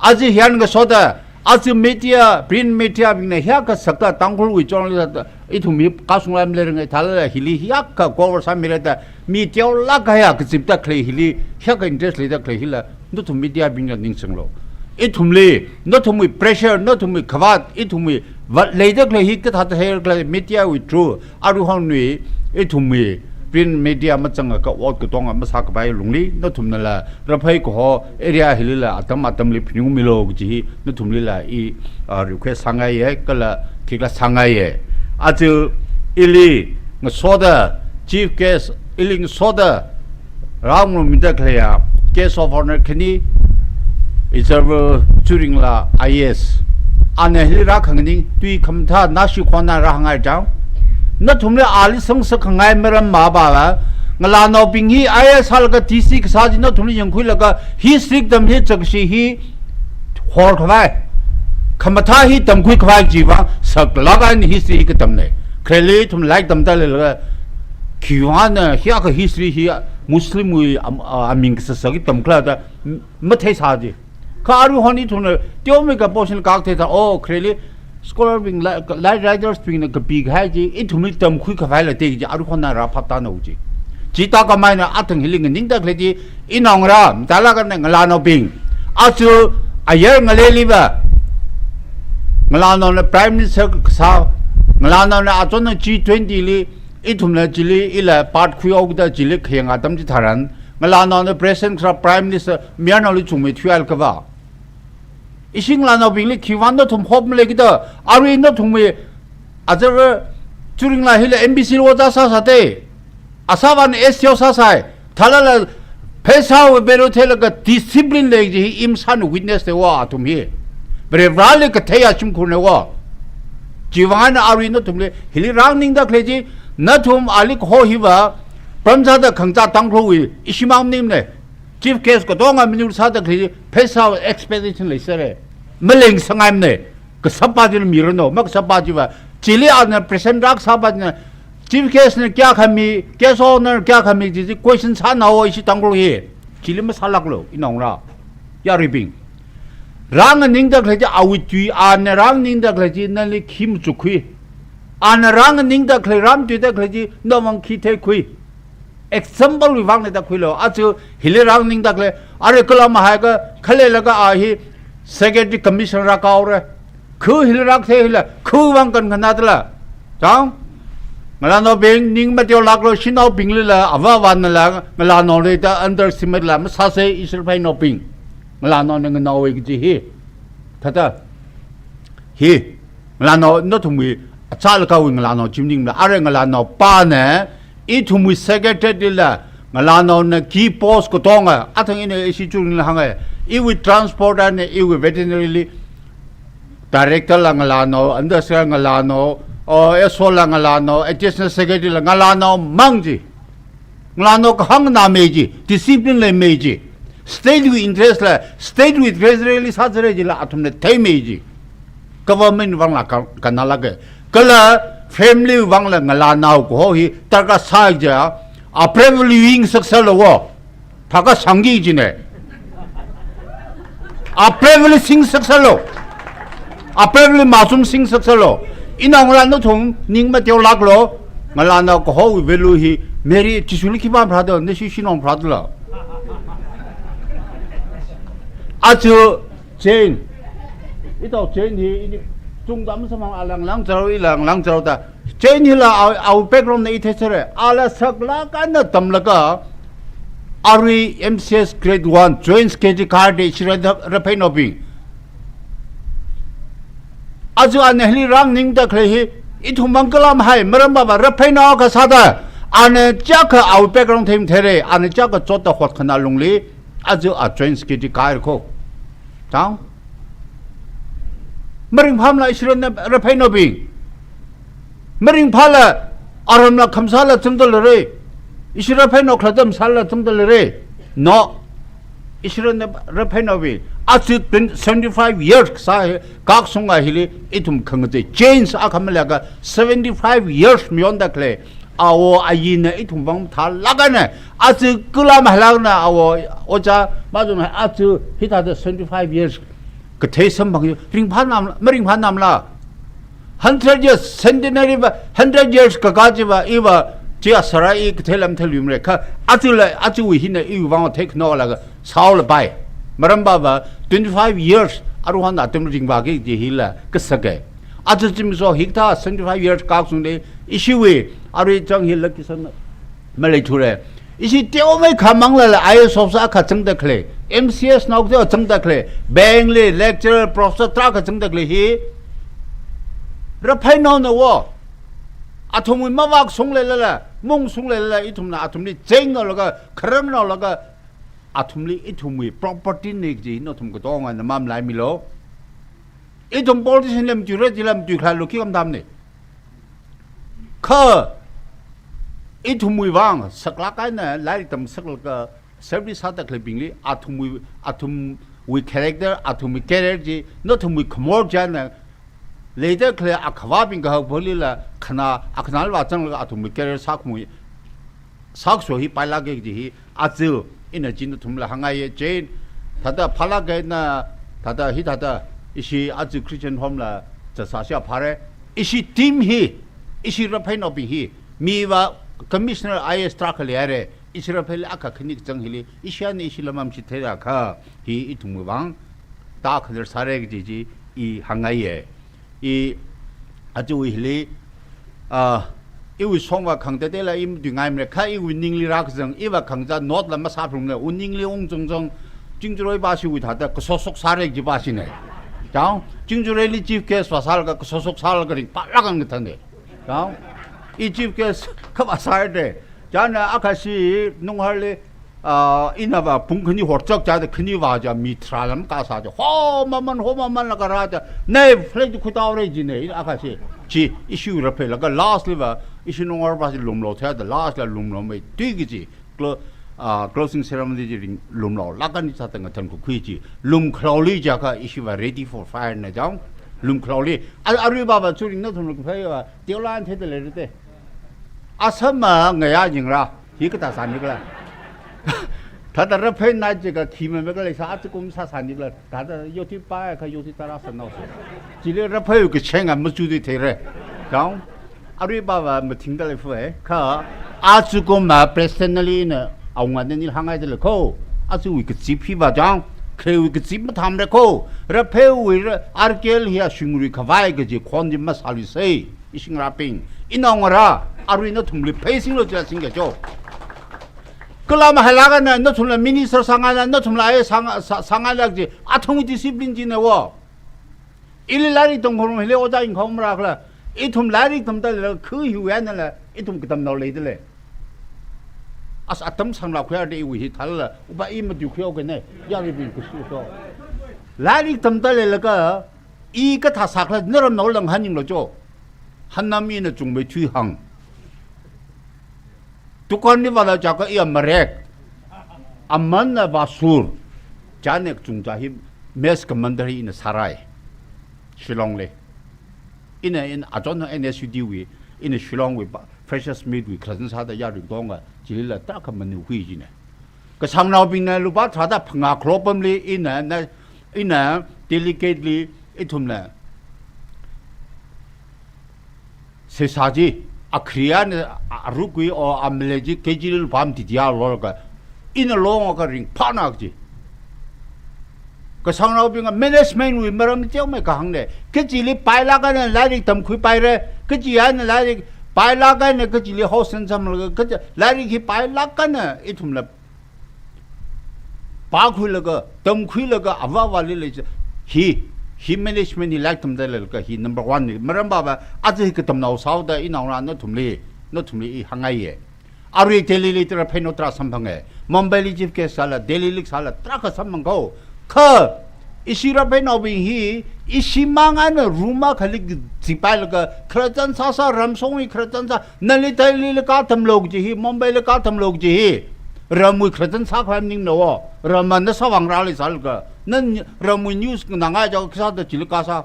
Aja hi eina ngasoda, aja media, print media bingna hiyākha sakta Tangkhulwui chonlila, ithum hi kaoshunglāk maleiranga thālala hili hiyākha cover sāmira da, mi teolāk kahaiya kazipda khalei hili, hiyākha interest leida khalei hila, nathum media bingna ningsanglu. Ithumli, nathumwui pressure, nathumwui khavāt, ithumwui vāt leida khalei hi kathāda theira khala mediawui through, aruihonwui, ithumwui, print media mazangakha ot katonga masākhavai lungli, nathumnala, Rāphei kaho, area hilila, atam atamli phaningmilu kaji hi, nathumlila i, ah, request sāngaiya, kala khikhala sāngaiya. Aja ili ngasoda, chief guest, ili ngasoda, rāngarumida khaleiya, guest of honour khani, Izarva Churingla I A S. Ana hili rākhanganing, tui khamathā nashi khona rāhāngai chang. Nathumli ali sangsak khangai maram mapala, ngalānaobing hi I A S sālaga D C kasā chi nathumli yangkhuilaga, history katam hi zakshi hi horkhavai, khamathā hi tamkhuikhavai chiva, saklāk eina history hi katamna. Khareli ithum lairik tamda leilaga, khiwuivangna hiyākha history hi Muslimwui am-, a-, aming kasāsā hi tamkhala da, m-, matheisā ji. Kha aruihon ithumna, teomeikha portion kak theida, oh, khareli scholar bing, lai-, lai writers bingna kapi kahai chi, ithumli tamkhuikhavaila te ji, aruihonna rāphaptānao ji. Chithākhamei eina athang hili nganingda khalei chi, inaongarā, mathālāk eina ngalānaobing. Aja ayar ngaleiliva, ngalānaona Prime Minister kasā, ngalānaona achonna G twenty li, ithumla chili ila part khuihaoda chili khayang atam chitharan, ngalānaona President kasā Prime Minister, mayarnaoli chungmeithuihailakha va. Ishi ngalānaobingli khiwuivang nathum hope maleikida, arui nathumwui, Izarva Churingla hila M B C li ojā sāsā te, asāvāna S T O sāsai, thālala pheisāwui value theilaga discipline lei kaji hi imsāna witness te wa athum hi. Varivarāli katheiya shimkhurna wa. Chiwuivang eina arui nathumli, hili rānganingda khalei chi, nathum ali kaho hiva, pram sāda khangachā Tangkhulwui, ishimang maningmana. Chief guest katonga maninglu sāda khalei chi, pheisā expectation leisera. Maleng sangaimana. Kasāpa chila miranu, makasāpa chiva. Chili ana present rākasāpa china, chief guest na kayākha mi, guest of honour kayākha mi, chi chi question sānao ishi Tangkhul hi. Chili masālāklu, inaongarā. Yaruibing. Rānganingda khalei chi awui tui, ana rānganingda khalei chi nali khi machukkhui. Ana rānganingda khalei, rāmatuida khalei chi, nawui vang khi theikhui. Example wui vangna da khuilu, aja hili rānganingda khalei, arui kala mahaiakha, khaleilaga a hi Secretary Commissioner rākaora. Khu hili rākathei hila, khu vang kankhanā dala. Chang, ngalānaobing, ning mateolāklu, shanaobinglila, avāvānala, ngalānaoli da underestimate la masāsei, Israel phainaobing. Ngalānaona nganaowa kaji hi. Thāda. Hi. Ngalānao, nathumwui, achālakha wui ngalānao chi maningmala, arui ngalānaopana, ithumwui secretary la, ngalānaona key post katonga, athang ina ishi Churingla hānga, iwui transport eina, iwui veterinary li, director la ngalānao, undersecretary ngalānao, o, S O la ngalānao, additional secretary la ngalānaomang ji. Ngalānao kahāng nganāmei ji, discipline leimei ji. State wui interest la, state wui treasury li sāzāra jila athumna theimei ji. Government vangla ka-, kannalāka. Kala family vangla ngalānao kaho hi darkar sāi ja, a privilege ying saksalu wo. Thākha sangki jina. A privilege sing saksalu. A privilege machum sing saksalu. Inaongarā nathum ning mateolāklu. Ngalānao kahowui value hi Mary Jishuli khipā pharāda, nashi shinong pharādala. Aja Jane. Ito Jane hi ini chungda masamphang, ala ngalāng zaro, ila ngalāng zaro da. Jane hila awui, awui background na i theisera. Ala saklāk eina tamlaga, arui M C S grade one, Joint Secretary kāhaida, ishi Ra-, Raphei naobing. Aja ana hili rānganingda khalei hi, ithum mangkalam hai, maram baba, Raphei nao kasāda, ana chiyākha awui background theim theira, ana chiyākha chotda hotkhanā lungli, aja a Joint Secretary kāhaira ko. Chang? Maringphāmala ishi Ra-, Raphei naobing. Maringphāla aramla khamsāla zangda leira. Ishi Raphei nao khalatta masāla zangda leira. No. Ishi Ra-, Raphei naobing. Aja twen-, seventy-five years kasā hi, kaksung a hili, ithum khangachei change akha maleikha seventy-five years mayonda khalei awo ayina ithum vang mathālāk eina, aja kala mahalāk eina awo, ojā, mazung aja hithāda seventy-five years kathei samphang, ringphānam, maringphānamla. Hundred years, centenary va, hundred years kakā chiva, iva, chi asāra i kathei lam theilui mara kha, ajala, ajawui hina iwui vang theikhanolaga sāhaolapai. Maramva va, twenty-five years, aruihon atam ringvāki kaji hila kasaka. Aja zimiksho hikathā seventy-five years kaksungli, ishiwui, arui chang hila kisa maleithura. Ishi teomeikha manglala I A S officer akha zangda khalei, M C S nao teokha zangda khalei, bank li lecturer, professor tarākha zangda khalei hi Raphei naona wo. Athumwui mavākshung leilala, mungshung leilala, ithumna athumli chengnaolaga, khararnaolaga, athumli ithumwui property na kaji nathum katonga na mamalaimilo. Ithum politician li matuira, chila matuikhalei lo khi khamdamna. Kha ithumwui vang saklāk eina lairik tamsaklaga service sāda khaleibingli athumwui, athumwui character, athumwui career chi, nathumwui khamor china leida khalei akhavābing kahak pholila khana, akhanali vāzanglaga athumwui career sākhamui, sākso hi pailāka kaji hi, aja ina chi nathumla hāngngaiya, chieina thāda phālāk eina, thāda hithāda, ishi aja Christian Home la zatsāshiya phāra, ishi team hi, ishi Raphei naobing hi, miva commissioner I A S tarākha leihaira, ishi Rapheili akha khani kachang hili, ishi ana ishi lamam chi theira kha, hi ithumwui vang, tākhanar sāra kaji chi, i hāngngaiya. I, ajawui hili, ah, iwui songva khangteiteila i matuingaimara kha iwui ningli rākazang, iva khangachā note la masāphalungla, u ningli ungzongzong, Chingjaroi pāshiwui thāda kasosok sāra kaji pāshina. Chang, Chingjaroili chief guest vāsālaga kasosok sālaga ringphālāk eina kathāna. Chang, i chief guest kha vāsāra da. Chang, akhashi Nungharli, ah, inava pung khani horchak chida khani vāja mi tharā lam kasā ja. Ho maman, ho mamanlaga rāja. Nei flag chi khutaora jina, akhashi. Chi, ishi Rapheilaga last liva, ishi Nunghar pāshi lumlo thāda last la lumlomei tui kaji. Clo-, ah, closing ceremony chi ring lumlaolāk eina sāda ngathan kukhui chi. Lumkhalaoli jiakha ishiva ready for fire na chang. Lumkhalaoli. A-, aruiva va churing nathum lumkhalaoliva teolan theida leira da. Asama ngayā yingra, hi kathā sānikhala. Thāda Raphei na jiakha khi mamekhalei sā ajakum sāsānikhala. Thāda yothi paiakha yothi tarā sānaosa. Chili Rapheiwui kacheng a machuthui theira. Chang, aruiva va mathingda leifa e. Kha, ajakum ma personally na awunga nani hāngngaida lei kho. Ajawui kazip hiva chang, kharewui kazip mathāmara kho. Rapheiwui ra-, R K L hi ashingri khavai kaji khon chi masāluisa. Ishi ngarābing, inao ngarā, arui nathumli pheisinglo chila singkacho. Kala mahailāk eina nathumla minister sāngaila, nathumla I A S sānga-, sā-, sāngaila kaji, athumwui discipline china wo. Ili lairik tamkharum hili ojā yangkhaum rākhala, ithum lairik tamda leilakha hiwui einala, ithum katamnao leida lei. As atam sanglāk khuihaida iwui hi thālala, upa i matuikhuihaokana, yaruibing khuishi to. Lairik tamda leilakha, i kathā sākhala, naramnao langhan yanglo cho. Hāngnam ina chungmeithui hāng. Dukanli vāla jiakha iya marek. Amanna vāsur. Chieina kachungcha hi mess commander hi ina sārai. Shillongli. Ina, ina achon N S U D wui, ina Shillongwui pa, Freshers Meet wui khasan sāda yaruibing tonga, chilila tarākha manuikhui jina. Kashangnaobingna lupā tharāda phangā khalop pamli ina, na, ina delegate li ithumna seisā chi, akhriya na, a-, arukui o amale chi, K G li lupā mati tiya lorga, ina longakha ringphāna kaji. Kashangnaobinga management wui maram teomeikha hāngna, kachili pailāk eina lairik tamkhuipaira, kachi eina lairik pailāk eina kachili hosen samlaga, kachi lairik hi pailāk eina ithumla pākhuilaga, tamkhuilaga, avāvāli lei chi. Hi, hi management hi lairik tamda leilakha hi number one na. Maramva va, aja hi katamnao sāhaoda inaongarā nathumli, nathumli i hāngngaiya. Arui Delhili tara pheino tarā samphanga. Mumbaili chief guest sāla, Delhili sāla, tarākha samphang kho. Kha, Ishi Raphei naobing hi, ishi mangana room akhali zipailaga, khararchan sāsā, ramshongli khararchan sā, nali Delhi li katamlu kaji hi, Mumbai li katamlu kaji hi, ramwui khararchan sākhavai maningmana wo, ramna sāvāngarāli sālaga, na ramwui news nganāngai jiakha sāda chili kasā.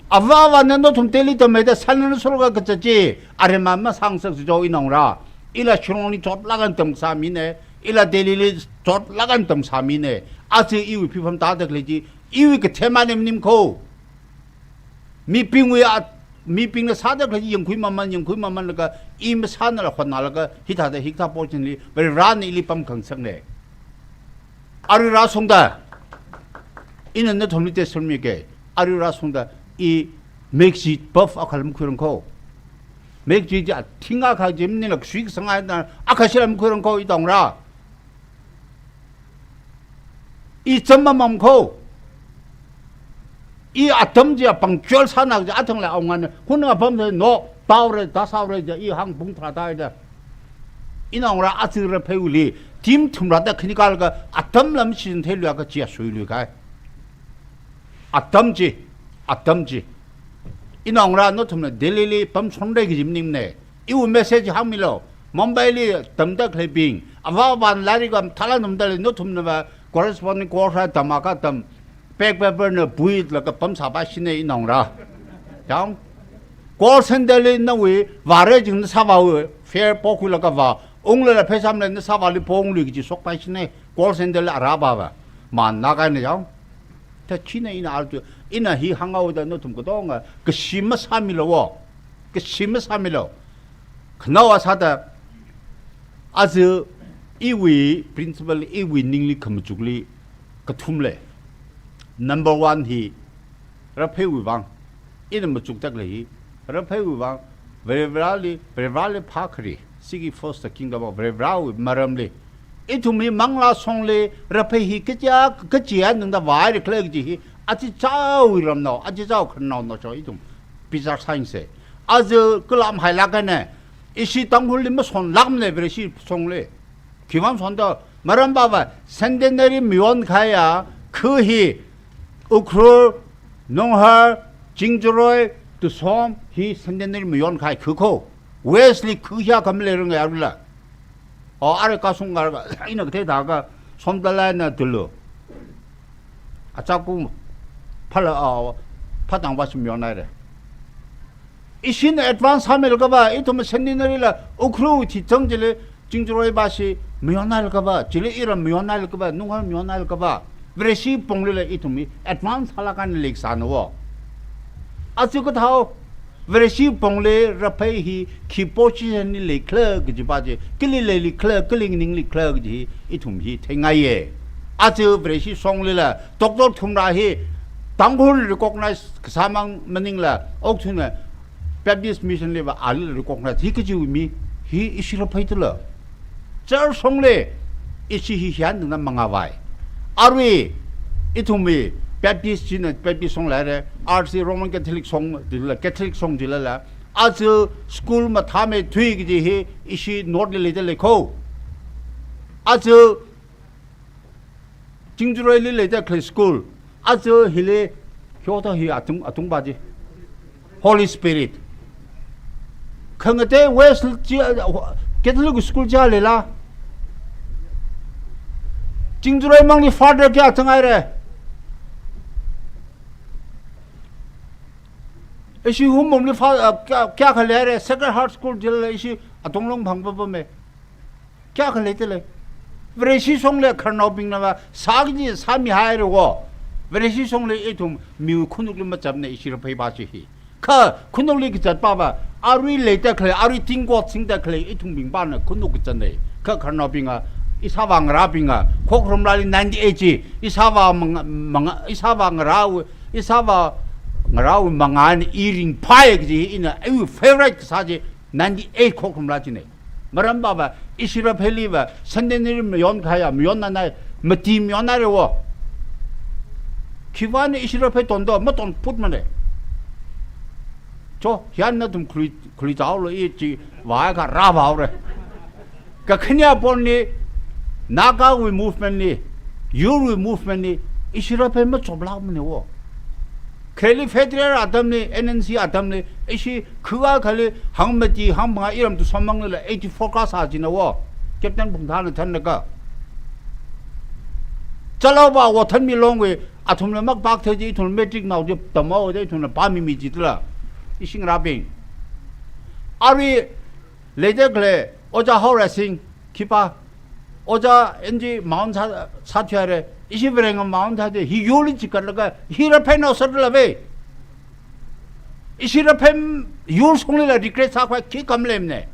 Avāvana nathum Delhi tamhaida sānana soloka kaja chi, aremma masāngasaksa jo ina ngarā. Ila Shillong li chotlāk eina tamkasā mina, ila Delhi li chotlāk eina tamkasā mina. Aja iwui phipam tāda khalei chi, iwui kathemana maning kho. Mibingwui a, mibingna sāda khalei chi yangkhui maman, yangkhui mamanlaga, i masānala hotnalaga, hithāda hikathā position li, Varivarana ili pamkhangasakna. Arui rāshungda, ina nathumli testimony ke, arui rāshungda, i mekshi buff akhala makhuirang kho. Mekshi chi athing akha chi maningla kasui kasang eina akha shila makhuirang kho, i tong ra. I cham mamam kho. I atam chi a punctual sāna kaja athang la aung ngana. Hun apam se no, pao re, da sao re ja, i hāng pung tharā tāhaida. Ina ngarā aja Rapheiwuili, team thumrāda khani kalaga, atam lam shin theiluiakha chi a suiluikahai. Atam chi, atam chi. Ina ngarā nathumna Delhi li pamshonra kaji maningmana. Iwui message hāngmilu. Mumbai li tamda khaleibing, avāvana lairik mathālāk eina tamda lei, nathumna va corresponding course rā tamkha tam, back paper na builaga pamsāpaishina ina ngarā. Yang, call center li nawui vāra jing na sāvāwui fare pokhuilaga vā, unglala pheisā maleila na sāvāli ponglui kaji shokpaishina, call center li arāva va. Manna kahaina yang. Thāchina ina arju, ina hi hānghaoda nathum katonga, kashi masāmilu wo. Kashi masāmilu. Khanaowa sāda, aja iwui principle, iwui ningli khamachukli kathum lei. Number one hi, Rapheiwui vang. Ina machukda khalei hi, Rapheiwui vang, Varivarali, Varivarali phākhari, seek ye first the kingdom of, Varivarawui maramli. Ithum hi manglā shongli, Raphei hi kaja, kaja ningda vāhaira khala kaji hi, achichāwui ramnao, achichāwui khararnaona cho ithum bichar sāyangsa. Aja kala mahai lākana, ishi Tangkhulli mashonlākmana Vareshi shongli. Khiwuivang shonda, maram pava, centenary mayonkahaiya khu hi, Ukhrul, Nonghar, Chingjaroi, Tusom hi centenary mayonkahai khu kho. West li khu hiya kha maleiranga aruila. O, arui kashung ngarga, ina kathei thākha, Somdalai eina Tulu. Achāku phala, a, phatang vāshi mayonhaira. Ishina advance sāmilaga va, ithum centenary la Ukhrul thichang chili, Chingjaroi vāshi mayonhailakha va, chili iram mayonhailakha va, Nonghar mayonhailakha va, Vareshi ponglila ithum hi advance sālāk eina leisāna wo. Aja kathāo, Vareshi pongli Raphei hi khi position li leikhala kajipa chi, kali leilikhala, kali ninglikhala kaji hi, ithum hi theingaiya. Aja Vareshi shonglila, doctor thumrā hi, Tangkhul recognize kasāmang maningla, okathuina Baptist Mission liva ali recognize hi kajiwui mi, hi ishi Raphei tula. Church shongli, ishi hi hiyan ningna mangavai. Arui, ithumwui Baptist china Baptist shong leira, R C Roman Catholic shong, chila Catholic shong chilala. Aja school mathāmeithui kaji hi, ishi North li leida lei kho. Aja Chingjaroili leida khalei school. Aja hili, hioda hi atung, atungpa chi. Holy Spirit. Khangatei West chi, Catholic school chi leila. Chingjaroi mangli father kayā zanghaira. Ishi Hungpungli fa-, a, kayā, kayākha leira, Sacred Heart School chila ishi atung long phangpapa me. Kayākha leida lei. Vareshi shongli khararnaobingna va, sāki sāmihaira wo. Vareshi shongli ithum miwui khanukli machapna ishi Rapheipa chi hi. Kha khanukli kazatpa va, arui leida khalei, arui tingkot singda khalei ithumbingpana khanuk kazatna. Kha khararnaobinga, ishāvā ngarābinga, Khokharum rāli ninety-eight chi, ishāvā manga, manga, ishāvā ngarāwui, ishāvā ngarāwui mangāna i ringphāya kaji hi ina, iwui favorite kasā chi, ninety-eight Khokharum rā china. Maram pava, ishi Rapheili va, centenary mayonkahaiya, mayonnanai, mati mayonhaira wo. Khiwuivangna ishi Raphei tonda, maton put mane. Cho, hiyan nathum khalui, khalui chaolo i chi, vākha rāvāhaora. Kakhane apongli, Nagawui movement li, Yurwui movement li ishi rāphei machoplākmane wo. Kali federal atamli, N N C atamli, ishi khuiakhali hangmati, hangmanga iram tu samang lala eighty-four class a jina wo. Captain Phungthana thanlaga. Chalaopa wo thanmi longwui, athumla makpak thei ji, ithum matric nao ji tamhaoda, ithumla pāmimi jitla. Ishi ngarābing. Arui leida khalei, Ojā Haorasing, khipā. Ojā N G Maon sā, sāthuihaira, ishi Varengam Maon sāthuihaira, hi yurli chikatlaga, hi rāphei naosātla ve. Ishi rāphei yur shonglila regret sākhavai khikha malemne.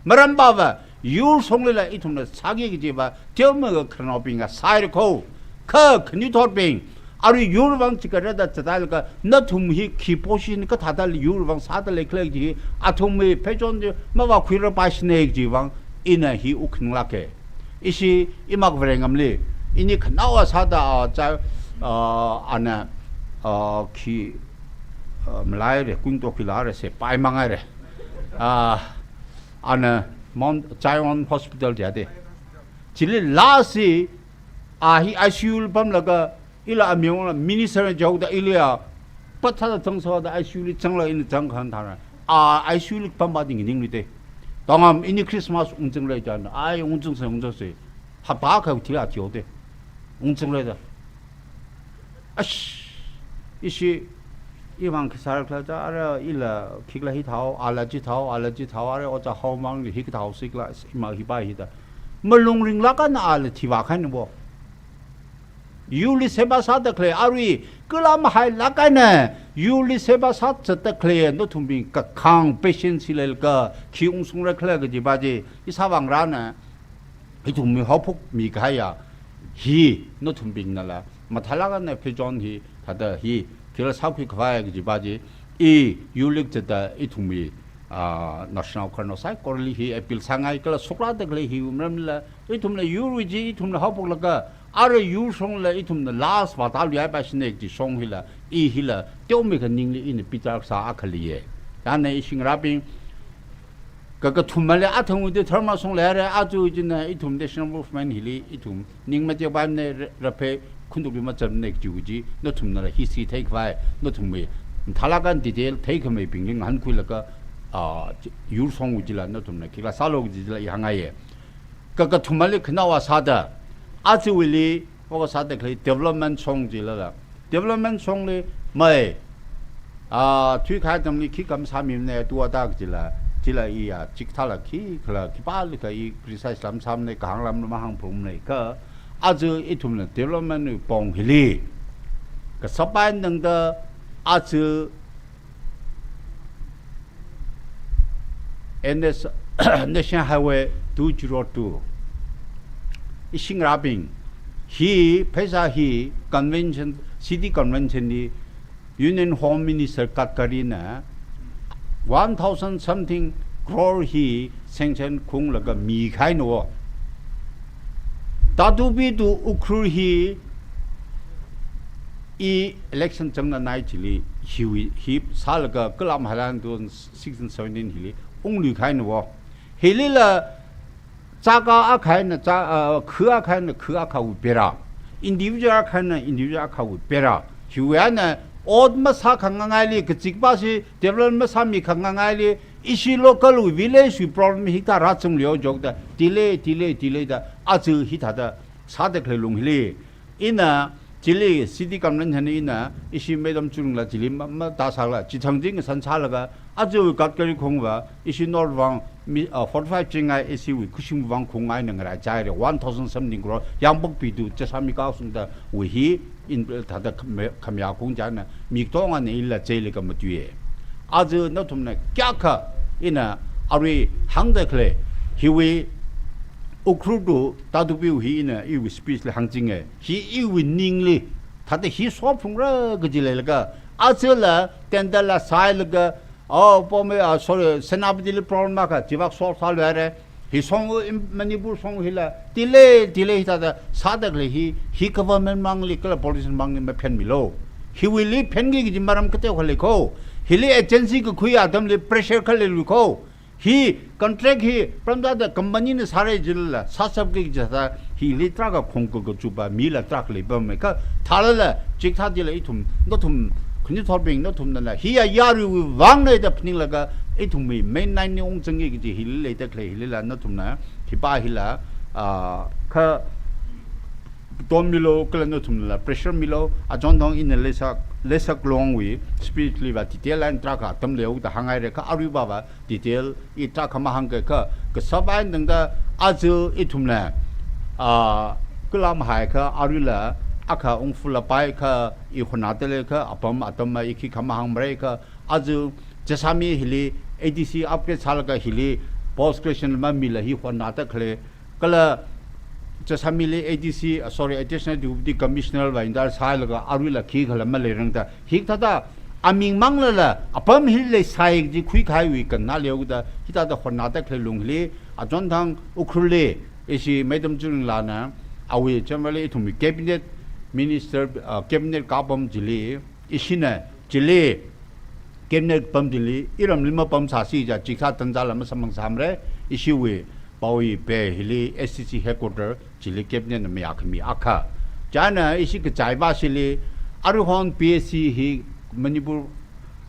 Maram pava, yur shonglila ithumna sāki kajiva, teomeikha khararnaobingva sāhaira kho. Kha khanuithotbing, arui yurwui vang chikatda zatdalei kha, nathum hi khi position kathāda yurwui vang sāda leikhala kaji, athumwui pheichon chi mavākhuirarpaishina kajiwui vang, ina hi wukkhananglāka. Ishi imak Varengamli, ini khanaowa sāda, ah, cha, ah, ana, ah, khi, ah, malaire, kungto khi lare, sepai mangaire. Ah, ana Mount Zion Hospital jide. Chili lasi, a hi I C U li pamlaga, ila amiyongla minister jauda ili a, pathāda thangsāda I C U li zangla ina zangkhan thāra. A I C U li pampa ding ningli te. Tongam ini Christmas ungzanglei jan, ai ungzangsa ungzangsa. Hapta kha thila thiode. Ungzanglei da. Ash, ishi, iwui vang khi sārakhala da, ara ila khikhala hithao, ala chithao, ala chithao, ara Ojā Haomangli hikathao sikhala, ima hipa hida. Malung ringlāk eina ala thivākhaina wo. Yurli seva sāda khalei, arui, kala mahailāk eina, yurli seva sāzatda khalei, nathumbing kakhang patience leilakha, khi ungshungrakhala kajipa chi, ishāvā ngarāna, ithumwui haophok mikahaiya, hi, nathumbingnala, mathālāk eina pheichon hi, thāda hi, khila sākhuikhavai kajipa chi, i, yurli zatda ithumwui, ah, national khararnao saikorali hi appeal sāngai kala shokrāda khalei hi maramla, ithumla yurwui chi, ithumla haophoklaga, ara yur shongla ithumna last vātāluihaipaishina kaji shong hila, i hila, teomeikha ningli ina bichar sā akhali ye. Chieina ishi ngarābing, kakathumali athangwui chi dharma shong leira, aja china ithum national movement hili, ithum ning machipaimana, rāphei khanukli machamna kaji chi, nathumnala history theikhavai, nathumwui, mathālāk eina detail theikhameibingli ngahānkhuilaga, ah, yur shongwui chila nathumna khikha sālu kaji chila i hāngngaiye. Kakathumali khanaowa sāda, ajawuili, oka sāda khalei development shong chilala. Development shongli mai, ah, thuikahai atamli khikha masāmimana tu ada kajila, chila iya, chikathāla khikhala, khipālikha i criticize la masāmana, kahāngla mahāngphungmana kha, aja ithumna development wui pong hili, kasāpai tangda, aja N S, National Highway two zero two. Ishi ngarābing, hi, pheisā hi, convention, city convention li, Union Home Minister Gadkarina, one thousand something crore hi sanction khaunglaga mikahaina wo. Tatupi to Ukhrul hi, i election zangda nai chili, hiwui, hi sālaga kala mahailāk eina two thousand sixteen seventeen hili, ungluikahaina wo. Hilila, chāka akha eina chā, ah, khu akha eina khu akhawui pera. Individual akha eina individual akhawui pera. Hiwui eina ot masākhangangaili, kachikpa chi develop masāmikhangangaili, ishi local wui village wui problem hithā rāzanglu jokda, delay, delay, delay da, aja hithāda, sāda khalei lung hili. Ina, chili city convention ina, ishi Madam Churungla chili ma, matāsāla, chithang chi ngasan sālaga, aja Gadkari khongva, ishi North vang, mi, ah, forty-five chingai A C wui khuishim vang khongngaina ngaraichaire, one thousand something crore, yangpakpi tu, chasāmi kasungda, wui hi, in, thāda khame, khamya khong china, mi katongana ila chili khamatuiye. Aja nathumna kayākha, ina, arui hāngda khalei, hiwui, Ukhrul to Tatupi wui hi ina, iwui speech li hāngchinge. Hi iwui ningli, thāda hi solve phungra kaji leilaga, ajala tender la sāhailaga, oh, Poumai, ah, sorry, Senapati li problem akha, chivak solve sāluihaire. Hi shong, im, Manipur shong hila, delay, delay hithāda, sāda khalei hi, hi government mangli, kala politician mangli maphenmilu. Hiwuili phenki kaji maram kateokha lei kho. Hili agency kakhui atamli pressure khalei lui kho. Hi contract hi pramda da company na sāra jilala, sāshapki jida hili tarākha khongka kachupa mila tarākha leipam mai. Kha thālala, chikathā chila ithum, nathum, khanuithotbing nathumnala, hiya yaruiwui vangna da phaninglaga, ithumwui main line li ungzangki kaji hili leida khalei hilila, nathumna, khipā hila, ah, kha, tom milo, kala nathumla pressure milo, achonthang ina leisak, leisak longwui, speech liva detail line tarākha atam leihaoda hānghaira, kha aruivava detail i tarākha mahāngkakha, kasāpai tangda aja ithumla, ah, kala mahai kha aruila, akha ungfula pai kha, i hotnada lei kha, apam atam ma i khikha mahāngmara kha, aja Jessami hili A D C upgrade sālaga hili post creation mamila hi hotnada khalei, kala Jessami li A D C, ah, sorry, Additional Deputy Commissioner va in charge sālaga aruila khikhala maleirangda, hikathāda aming manglala, apam hili leisai kaji khuikahaiwui kanna leihaoda, hithāda hotnada khalei lung hili, achonthang Ukhrul li, ishi Madam Chunglana, awui generally ithumwui cabinet minister, ah, cabinet kapam chili, ishina, chili, cabinet pam chili, iramli mapamsāsi ja, chikathā tanzala masamphang sāmara, ishiwui, paowui pe hili S C C headquarter, chili cabinet na mayākhami akha. Chieina ishi kachaiva shili, aruihon P S C hi Manipur,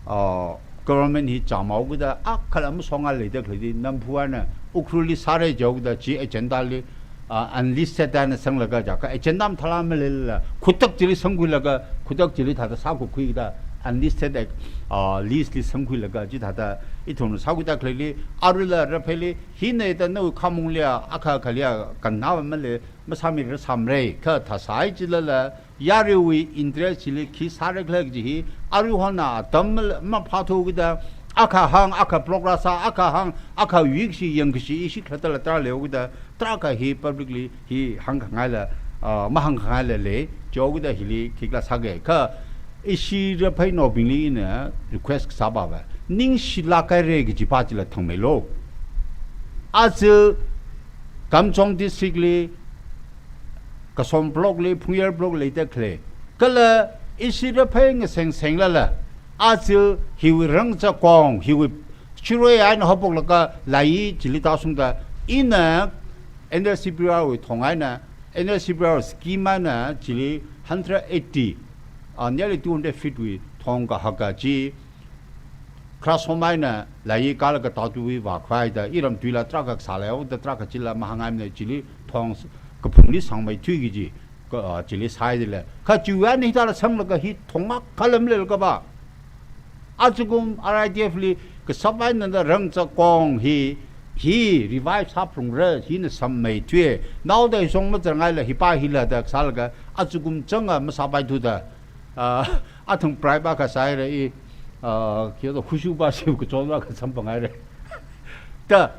ah, government hi chāmhaoda, akhala masonga leida khalei di, Namphu eina Ukhrul li sāra jihaoda, chi agenda li, ah, unlisted eina sanglaga jiakha, agenda mathāla maleilala, khutak chili sangkhuilaga, khutak chili thāda sākakhuida, unlisted, ah, list li sangkhuilaga, chithāda, ithumna sākhuida khaleili, aruila rapheili, hina da nawui khamong liya, akha kha liya, kannava male, masāmira sāmara, kha thāsai chilala, yaruiwui interest chili khi sāra khala kaji hi, aruihonna atam ma, maphāthuakida, akha hāng, akha progress sā, akha hāng, akha yuikashi yangkashi ishi khalattala tarā leihaoda, tarākha hi public li hi hāngkhangaila, ah, mahāngkhangaila lei, chihaoda hili khikhala sāki kha, ishi raphei naobingli ina request kasāpava, ningshilāk haira kajipa chila thangmeilo. Aja Kamjong district li, Kasom block li, Phungyar block leida khalei, kala ishi raphei ngaseng senglala, aja hiwui rangzakong, hiwui Shirui eina haophoklaga Layi chili tāshungda, ina N L C P R wui thong eina, N L C P R scheme eina chili hundred eighty, ah, nearly two hundred feet wui thong kahaka chi, Khrasom eina Layi kālaga Tatuwui vākhavai da, iram tuila tarākha sālei haoda tarākha chila mahānghaimana, chili thong kaphungli sangmeithui kaji, ka, ah, chili sāhaida lei. Kha chiwui eina hithāla sanglaga hi thong akhala maleilakapa. Ajakum R I D F li kasāpai tangda rangzakong hi, hi revive sāphalungra, hina sangmeithui. Naoda hi shong mazangngaila hipa hila da sālaga, ajakum changa masāpaithuda, ah, athang bribe akha sāhaira i, ah, khi da Huishuva shi kachonva akha samphanghaira. Da,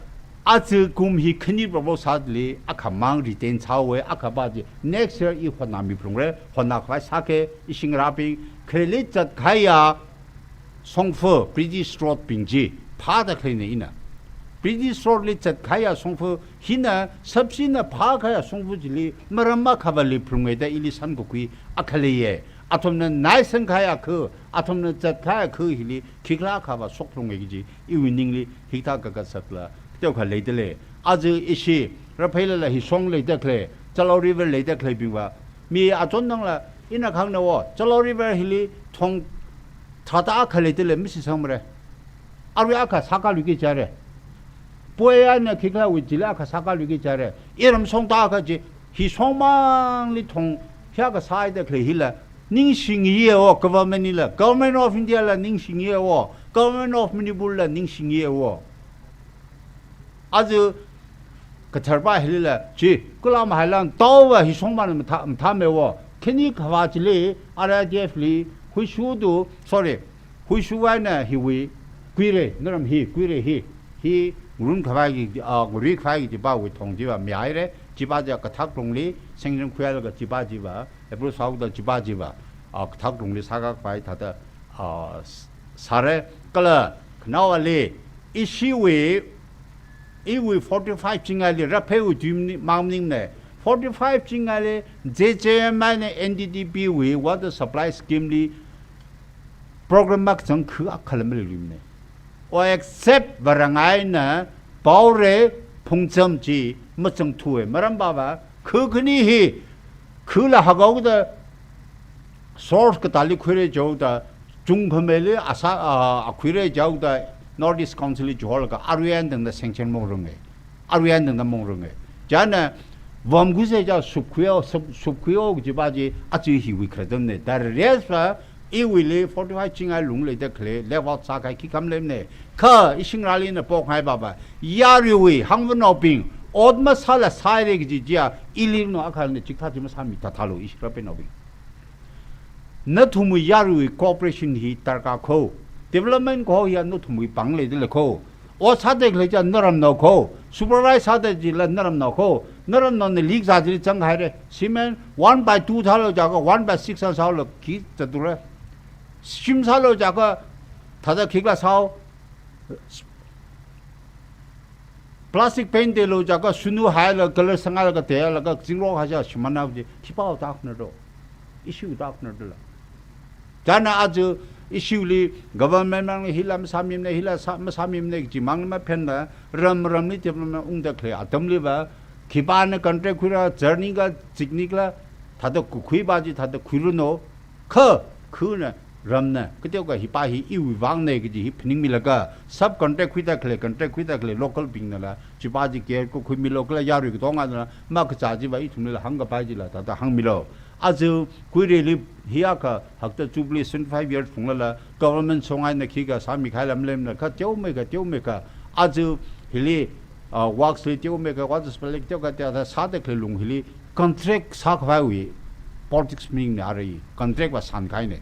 ajakum hi khani propose sāli, akhamang retain sāhaowa, akhapa chi next year i hotnami phalungra, hotnakhavai sāki, ishi ngarābing, khaleili zatkahaiya shongfa, British Road bing chi, phāda khaleina ina. British Road li zatkahaiya shongfa, hina, subsidy na phākahaiya shongfa chili, maram akhavali phalunga da ili sankakhui akha leiya. Athumna naisangkahai akha, athumna zatkahai akha hili, khikhala akhava shokphalunga kaji, iwui ningli, hikathā kakasakla, teokha leida lei. Aja ishi, rapheilala hi shong leida khalei, Chalao River leida khaleibingva, mi achonthangla, ina kahāngna wo, Chalao River hili thong thāda akha leida lei, masi sangmara. Arui akha sākaluiki jihaira. Poi eina khikhalawui chili akha sākaluiki jihaira. Iram shongda akha chi, hi shongmangli thong, hi akha sāhaida khalei hila, ningshingiya wo, government lila, Government of India la ningshingiya wo, Government of Manipur la ningshingiya wo. Aja kathar pa hilila, chi, kala mahaila, taova hi shongmana mathā, mathāmei wo. Khani khavā chili, R I D F li, Huishu tu, sorry, Huishu eina hiwui, Kuirei, naram hi, Kuirei hi, hi, ngarun khavai ki, ah, ngarui khavai ki chipa wui thong chiva mihaira, chipa chi Kathak Lungli, sanction khuilaga chipa chiva, approve sāhaoda chipa chiva, ah, Kathak Lungli sākakhavai thāda, ah, s-, sāra, kala, khanaowali, ishiwui, iwui forty-five chingaili, rapheiwui tui mani-, mang maningmana, forty-five chingaili, J J M eina N D D B wui water supply scheme li program makazang kha akhala maleiluimana. O except Varangai na paore phungcham chi machang thue. Maram baba, khu khani hi, khu la hagau da source katali khuire jau da, chung khameli asa, a, a khuire jau da, North East Council li jol ka, aruyan dang da sanction mong runge. Aruyan dang da mong runge. Jana, vam khuise ja sup khuyo, sup, sup khuyo ji ba ji, achi hi wi khradam ne. Da rest ba, iwuili forty-five chingai lung leida khalei, level sa kai khi kam lem ne. Kha, ishing rali na pok hai baba. Yaruiwui, hangva no bing, ot masala sai re ji jia, ili no akha ne chik tha ji masa mi ta thalo, ishi ra pe no bing. Nathumwui yaruiwui cooperation hi darkar kho. Development kho ya nathumwui pang leida le kho. O sāda khalei ja naram nao kho. Supervise sāda jila naram nao kho. Naram nao na leak za jili chang hai re. Cement one by two thalo ja ka one by six thalo khi zature. Shim sālo ja ka thada khikla sao. Plastic paint telo ja ka sunu hai la color sangai la ka te la ka zingro ha ja shimana ji. Khipao tak na do. Issue tak na do la. Jana aja issue li government mang hila masāmimne, hila sa, masāmimne ji mang ma phen la ram ram li development ungda khalei atam li ba, khipana contract khuira, journey ka technique la, thada kukhui ba ji, thada khuiru no, kha, khuna, ramna, kateo ka hipa hi iwui vang ne kaji hi phaning milaga, sub contract khuida khalei, contract khuida khalei, local bing na la, chipa ji care kukhui milo kala yarui katonga na la, ma kacha ji ba ithum la hang kapai ji la, thada hang milo. Aja, kuireli, hiya ka, hakta Jubilee seventy-five years phung la la, government songai na khi ka, sāmi khai lam lem na, ka teo me ka, teo me ka, aja, hili, ah, works li teo me ka, water supply li teo ka, teo ka, sāda khalei lung hili, contract sā khavai wui, politics meaning ne arui, contract va san khai ne.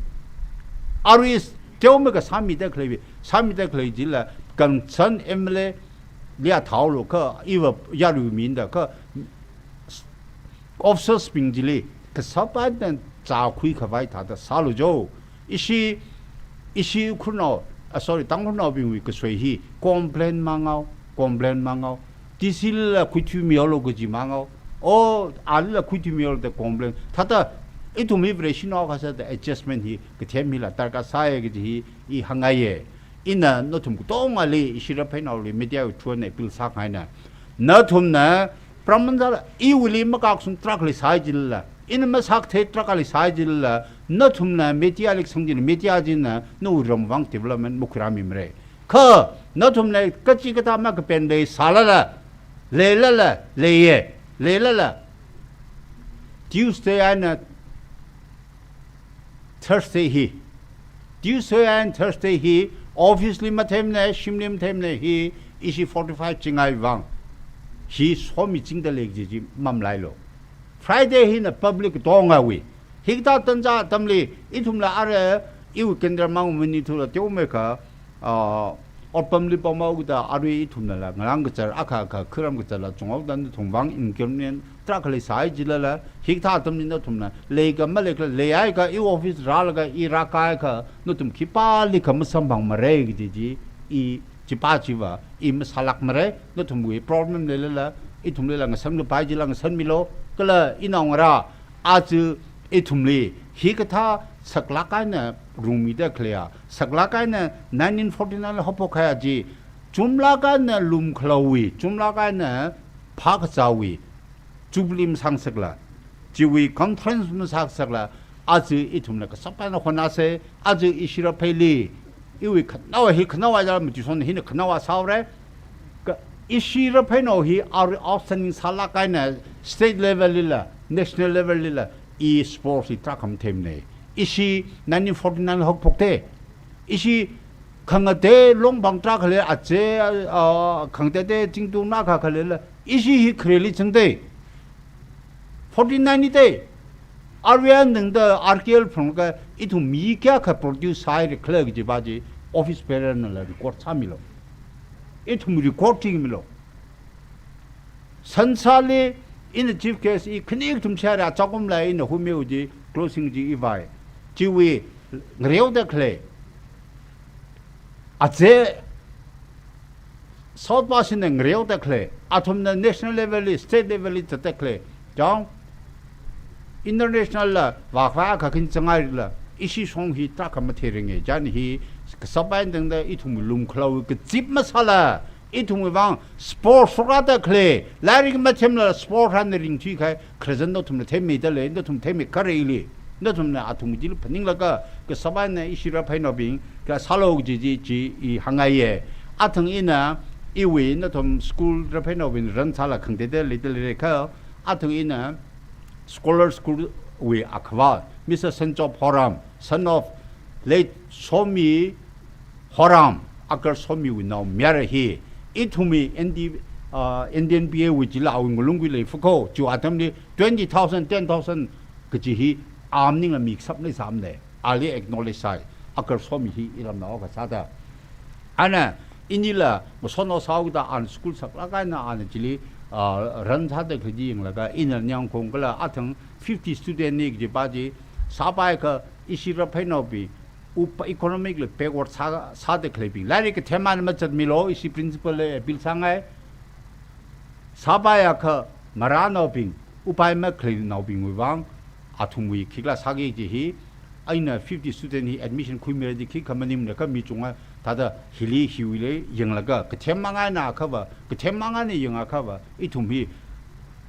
Arui teo me ka sāmida khalei wui, sāmida khalei jila, concern M L A, lia thao lo ka, iva yarui min da ka, officers bing jili, kasāpai dan za khui khavai thada sālu jo. Ishi, ishi khunao, ah, sorry, Tangkhulnao bingwui kasoi hi, complain mangao, complain mangao. D C la khuithui miolo kaji mangao. O, ali la khuithui miolo da complain. Thada, ithum hi Vareshi nao kasā da adjustment hi, kathem hi la darkar sai kaji hi, i hāngai ye. Ina nathum katonga li, ishi Rapheinaoli, media wui through na appeal sākahai na. Nathumna, Brahman zala, iwuili makak sung truck li sai jila. Ina masak the truck li sai jila. Nathumna, media li sang jila, media jina, nawui ram vang development makhuira mi mare. Kha, nathumna, kachi kata ma kapen lei sāla la. Lei la la, lei ye, lei la la. Tuesday ana, Thursday hi, Tuesday and Thursday hi, office li mathemne, shimli mathemne hi, ishi forty-five chingai vang. Hi somi chingda lek ji ji mamlai lo. Friday hina public tonga wui. Hikta tanja tamli, ithum la are, iwui kendra mang mani thula teo me ka, ah, otpam li pamao kida arui ithumna la, ngarang kachar akha akha, khuram kachar la, chungao dan thum vang inconvenient, truck li sai jila la, hikta tamli nathumna, lei ka malei ka, lei ai ka, i office rālaga, i rākai ka, nathum khipali ka masamphang mare kaji ji, i chipa chiva, i masālak mare, nathumwui problem lei la la, ithum lei la ngasan kapai jila ngasan milo, kala i naongarā, aja ithumli, hikathā saklak eina rungmida khalei a, saklak eina nineteen forty-nine la haophok kahai a ji, chumlak eina lumkhalaowui, chumlak eina phākazāwui, Jubilee masāngasakla, chiwui conference masāngasakla, aja ithumla kasāpai eina hona se, aja ishi Rapheili, iwui khanao hi khanao a jala matuison hina khanao a saore. Ka ishi Rapheinao hi arui outstanding sālak eina state level lila, national level lila, i sports hi tarākha mathemne. Ishi nineteen forty-nine haophok te. Ishi khangatei longbang tarākha le ache, ah, khangatei te chingtung na kha kha le la. Ishi hi khareli changte. Forty-nine ni te, R V N dang da R K L phung ka, ithum mi kayākha produce sāhaira khala kaji ba ji, office bearer nala record sāmilo. Ithum record thingmilo. Sansali, ina chief guest i khani kathum share a chakum la ina huimiu ji, closing ji i vai. Chiwui, ngareoda khalei. Ache, South Pass na ngareoda khalei, athumna national level li, state level li zatda khalei, chang, international la, vākhavai akha khin changai la, ishi shong hi tarākha mathei ringe, chieina hi, Kasāpai tangda ithum lumkhalaowui kazip masāla, ithumwui vang sport shokra da khalei, lairik mathemla sport hānna ringthui kahai, khararchan nathumna theimeidalei, nathum theimei khareli, nathumna athumwui chili phaninglaga, kasāpaina ishi Raphei naobing, kha sālu kaji chi, chi i hāngngaiye. Athang ina, iwui nathum school Raphei naobing run sāla khangatei da leidalei kha, athang ina scholar school wui akhava, Mister Sanchop Horam, son of late Somi Horam, Agar Somiwui naomayara hi, ithumwui N D, uh, N D N P A wui chila awui ngalung khuilaga fakho, chiwui atamli twenty thousand, ten thousand kaji hi, a maningla mi kasāp leisāmana, ali acknowledge sāi, Agar Somi hi iramnao akha sāda. Ana, inila, masotnao sāhaoda ana school saklāk eina ana chili, ah, run sāda khalei chi yanglaga, ina Nyangkhong kala athang fifty student ni kajipa chi, sāpai kha ishi Raphei naobing, upa economic la backward sā, sāda khaleibing. Lairik kathem eina mazatmilu, ishi principal li appeal sāngai. Sāpai akha marānaobing, upai makhalei naobingwui vang, athumwui khikhala sāki kaji hi, eina fifty student hi admission khuimira da khikha maningmana kha mi chunga thāda hili hiwuili yanglaga, kathem mang eina akhava, kathem mang eina yanga akhava, ithum hi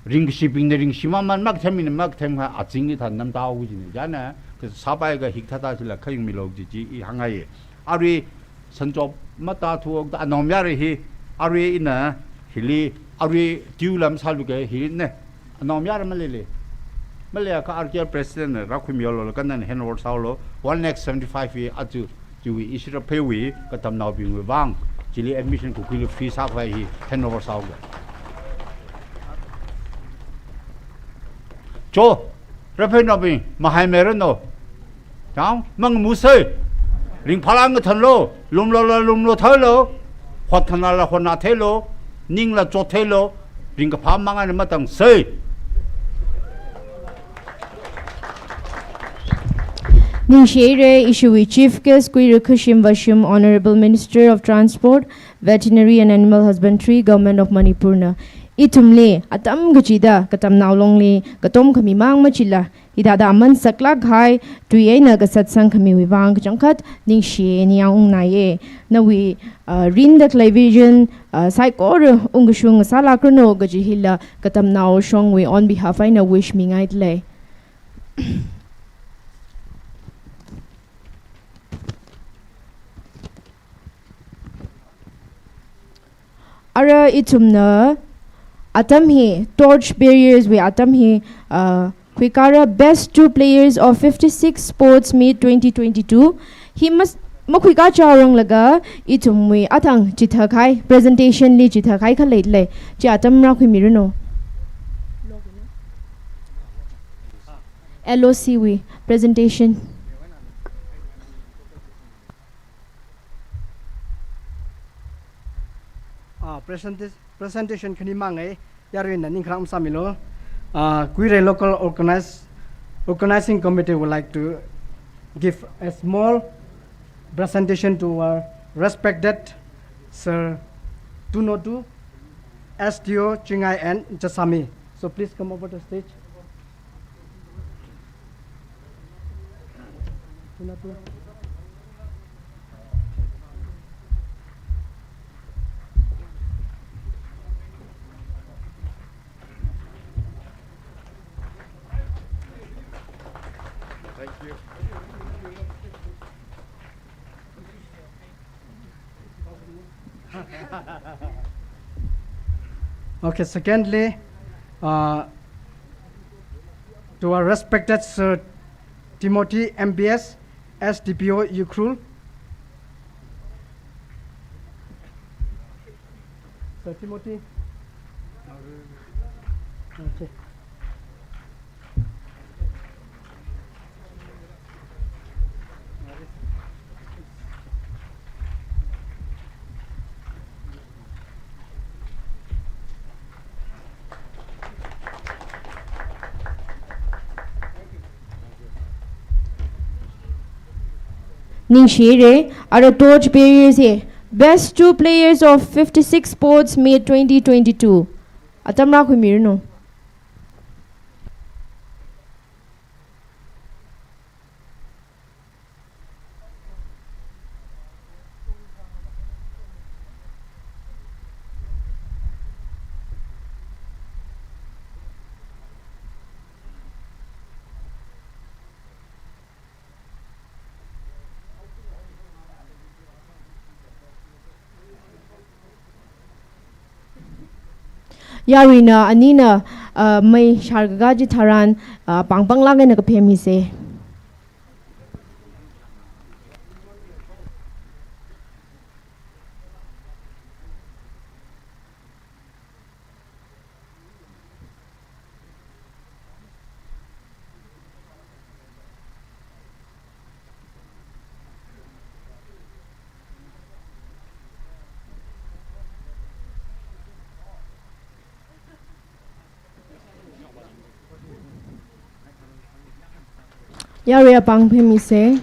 ringkashibingna ringshi mamān, makathembingna makathem kha azingli thāda namtao kajina. Chieina, kasāpai kha hikathā thāda chila khayangmilu kaji chi i hāngngaiye. Arui Sanchop matāthuda anaomayara hi, arui ina hili, arui tui lam sāluke hili ne. Anaomayara maleile. Maleiakha R T L president na rākhuimilu, kha nana handover sālu. One lakh seventy-five hi aja chiwui ishi Rapheiwui katamnaobingwui vang, chili admission kakhuili free sākhavai hi handover sālu. Cho, Raphei naobing, mahaimeiranu. Chang, mangamusei. Ringphāla ngathanlu, lumlala lumlu theilu, hotnāla hotnā theilu, ningla chot theilu, ringkaphā mang eina matangsei. Ningshihaira, ishiwui Chief Guest Kuira Khashim Vashum, Honorable Minister of Transport, Veterinary and Animal Husbandry, Government of Manipur na. Ithumli, atam kachida, katamnao longli, katom khami mang machila, hithāda aman saklāk kahai, tui eina kasatsang khamiwui vang kachangkhat, ningshi ningyāng ungnaiye. Nawui, uh, rinda khalei vision, uh, saikora ungkashung sālākranu kaji hila, katamnao shongwui on behalf eina wish mingaidalei. Ara ithumna atam hi, torch bearers wui atam hi, uh, khuikara best two players of fifty-six sports meet twenty twenty-two. Hi mas-, makhuikachao ranglaga ithumwui athang chithākhai, presentation li chithākhai khalei lei. Chi atam rākhuimiranu. L O C wui presentation. Ah, presenta-, presentation khani mangai, yaruina ningkharang masāmilu. Ah, Kuirei Local Organize-, Organizing Committee would like to give a small presentation to our respected Sir Tunotu, S D O Chingai and Jasami. So please come over the stage. Thank you. Okay, secondly, uh, to our respected Sir Timothy M B S, S D P O Ukhrul. Sir Timothy. Okay. Ningshihaira, ara torch bearers hi, best two players of fifty-six sports meet twenty twenty-two. Atam rākhuimiranu. Yaruina anina, uh, mei sharkaka chitharan, uh, pāng panglāk eina kaphem misa. Yaruiya pāng phem misa.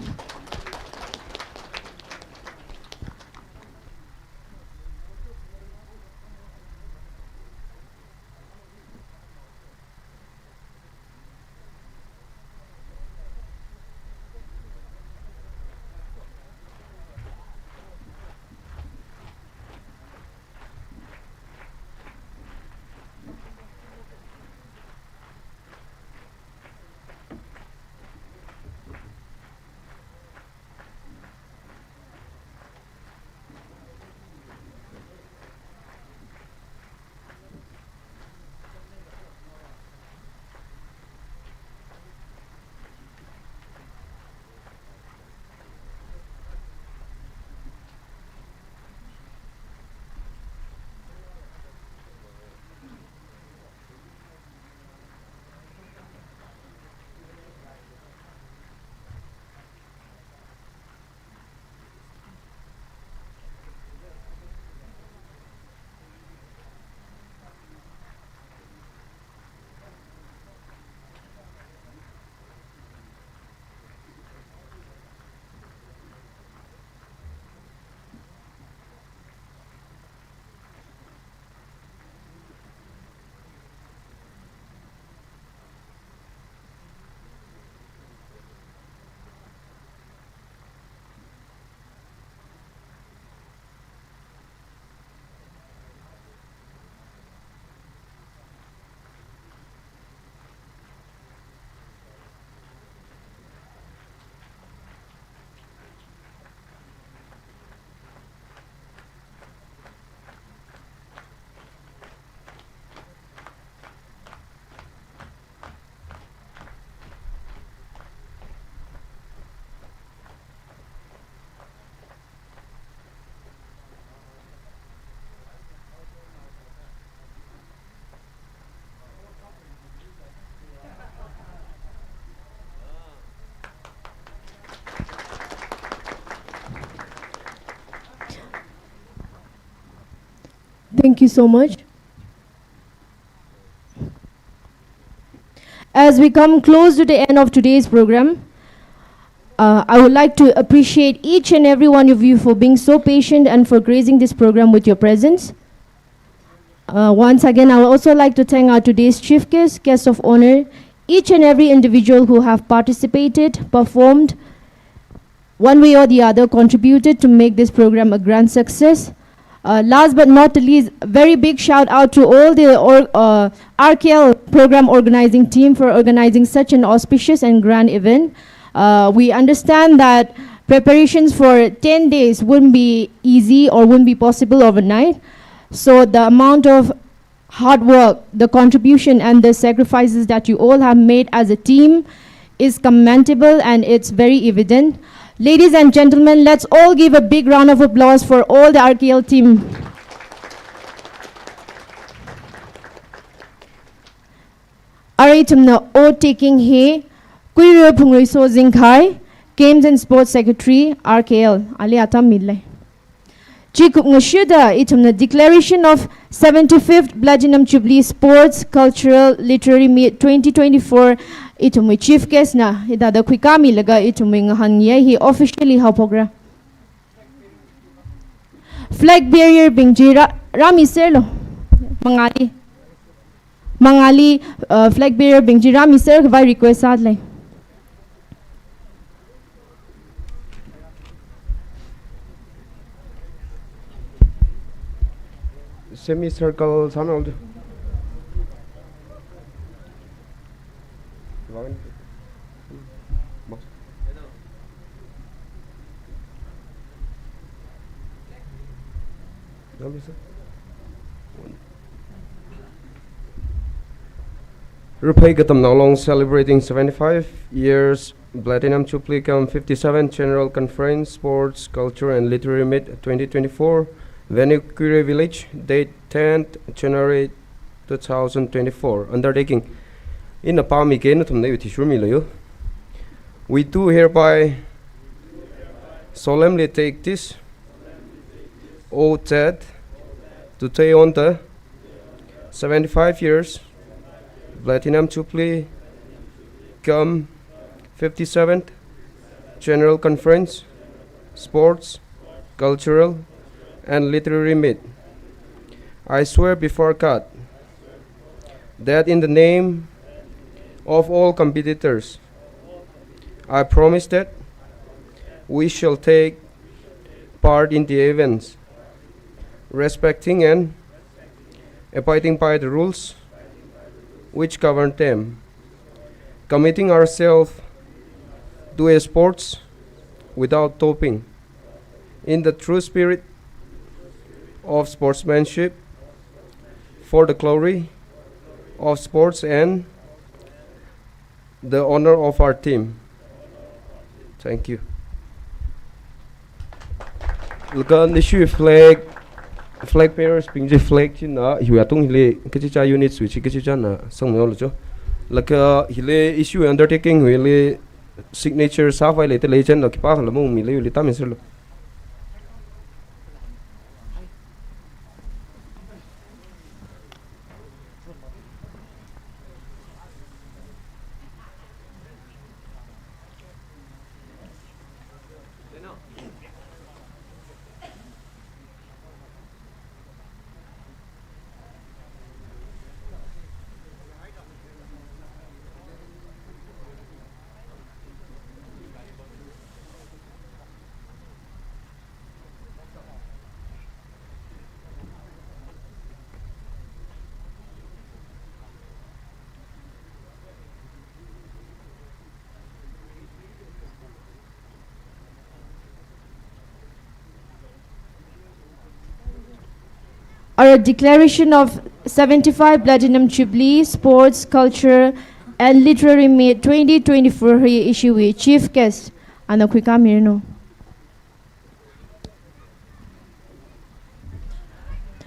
Thank you so much. As we come close to the end of today's program, uh, I would like to appreciate each and every one of you for being so patient and for gracing this program with your presence. Uh, once again, I would also like to thank our today's chief guest, guest of honor, each and every individual who have participated, performed, one way or the other, contributed to make this program a grand success. Uh, last but not the least, a very big shout out to all the or, uh, R K L program organizing team for organizing such an auspicious and grand event. Uh, we understand that preparations for ten days wouldn't be easy or wouldn't be possible overnight. So the amount of hard work, the contribution and the sacrifices that you all have made as a team is commendable and it's very evident. Ladies and gentlemen, let's all give a big round of applause for all the R K L team. Arui ithumna oath taking hi Kuirui Phungruiso Zingkhai, Games and Sports Secretary, R K L, ali atam milei. Chikup ngashuda ithumna Declaration of seventy-fifth Platinum Jubilee Sports Cultural Literary Meet twenty twenty-four ithumwui chief guest na hithāda khuikāmilaga ithumwui ngahānngaiya hi officially haophokra. Flag bearer bing chi rā, rāmiserlu. Mangāli. Mangāli, uh, flag bearer bing chi rāmiserkhavai request sālei. Semicircle sāmilu. Ruphei Katamnao Long celebrating seventy-five years Platinum Jubilee cum fifty-seven General Conference, Sports, Culture and Literary Meet twenty twenty-four, venue Kuirei Village, date tenth January two thousand twenty-four. Undertaking. Ina pāmike, nathumna athishurmilu. We do hereby solemnly take this oath that to take on the seventy-five years Platinum Jubilee cum fifty-seventh General Conference, Sports, Cultural and Literary Meet. I swear before God that in the name of all competitors, I promise that we shall take part in the events, respecting and abiding by the rules which govern them, committing ourselves to a sports without doping, in the true spirit of sportsmanship, for the glory of sports and the honor of our team. Thank you. Laga nashi flag, flag bearers bing chi flag china hiwui atung hili kachicha units wui chi kachichana sangmilu cho. Laga hili ishi undertaking wui hili signature sāvai leida lei china khipākhala mungmilu, hili tammiserlu. Ara declaration of seventy-five Platinum Jubilee Sports, Culture and Literary Meet twenty twenty-four hi ishiwui chief guest ana khuikāmiranu.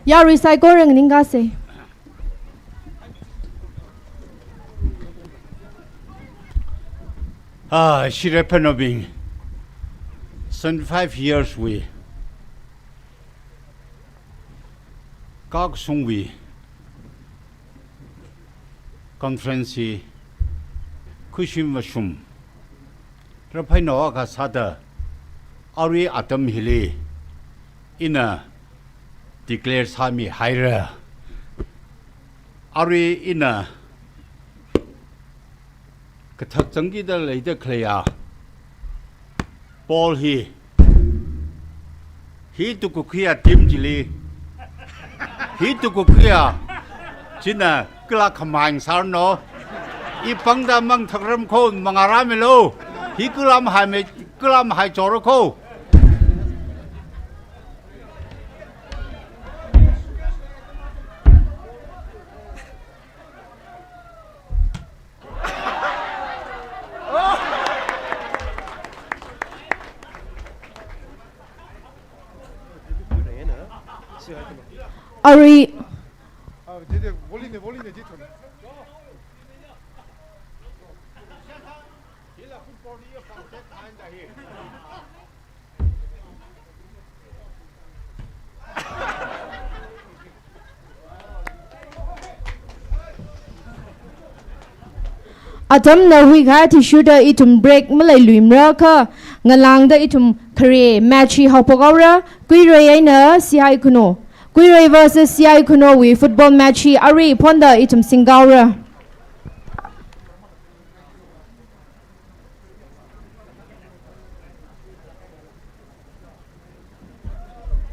Yarui saikora nganingkase. Ah, shire phenobing, seventy-five years wui, kakasungwui conference hi khuishim vāshum, raphainao akha sāda, arui atam hili ina declare sāmihaira. Arui ina kathak zangkida leida khaleiya ball hi, hi tukukhuiya team chili, hi tukukhuiya china kala khamang sāranu. I pangda mang thakram kho, mangarāmilu. Hi kala mahai me, kala mahai chora kho. Arui. Atamna huikahai athishurda ithum break maleiluimara kha, ngalāngda ithum khare match hi haophok haora, Kuirei eina C I Khunou. Kuirei versus C I Khunou wui football match hi arui phonda ithum singhaora.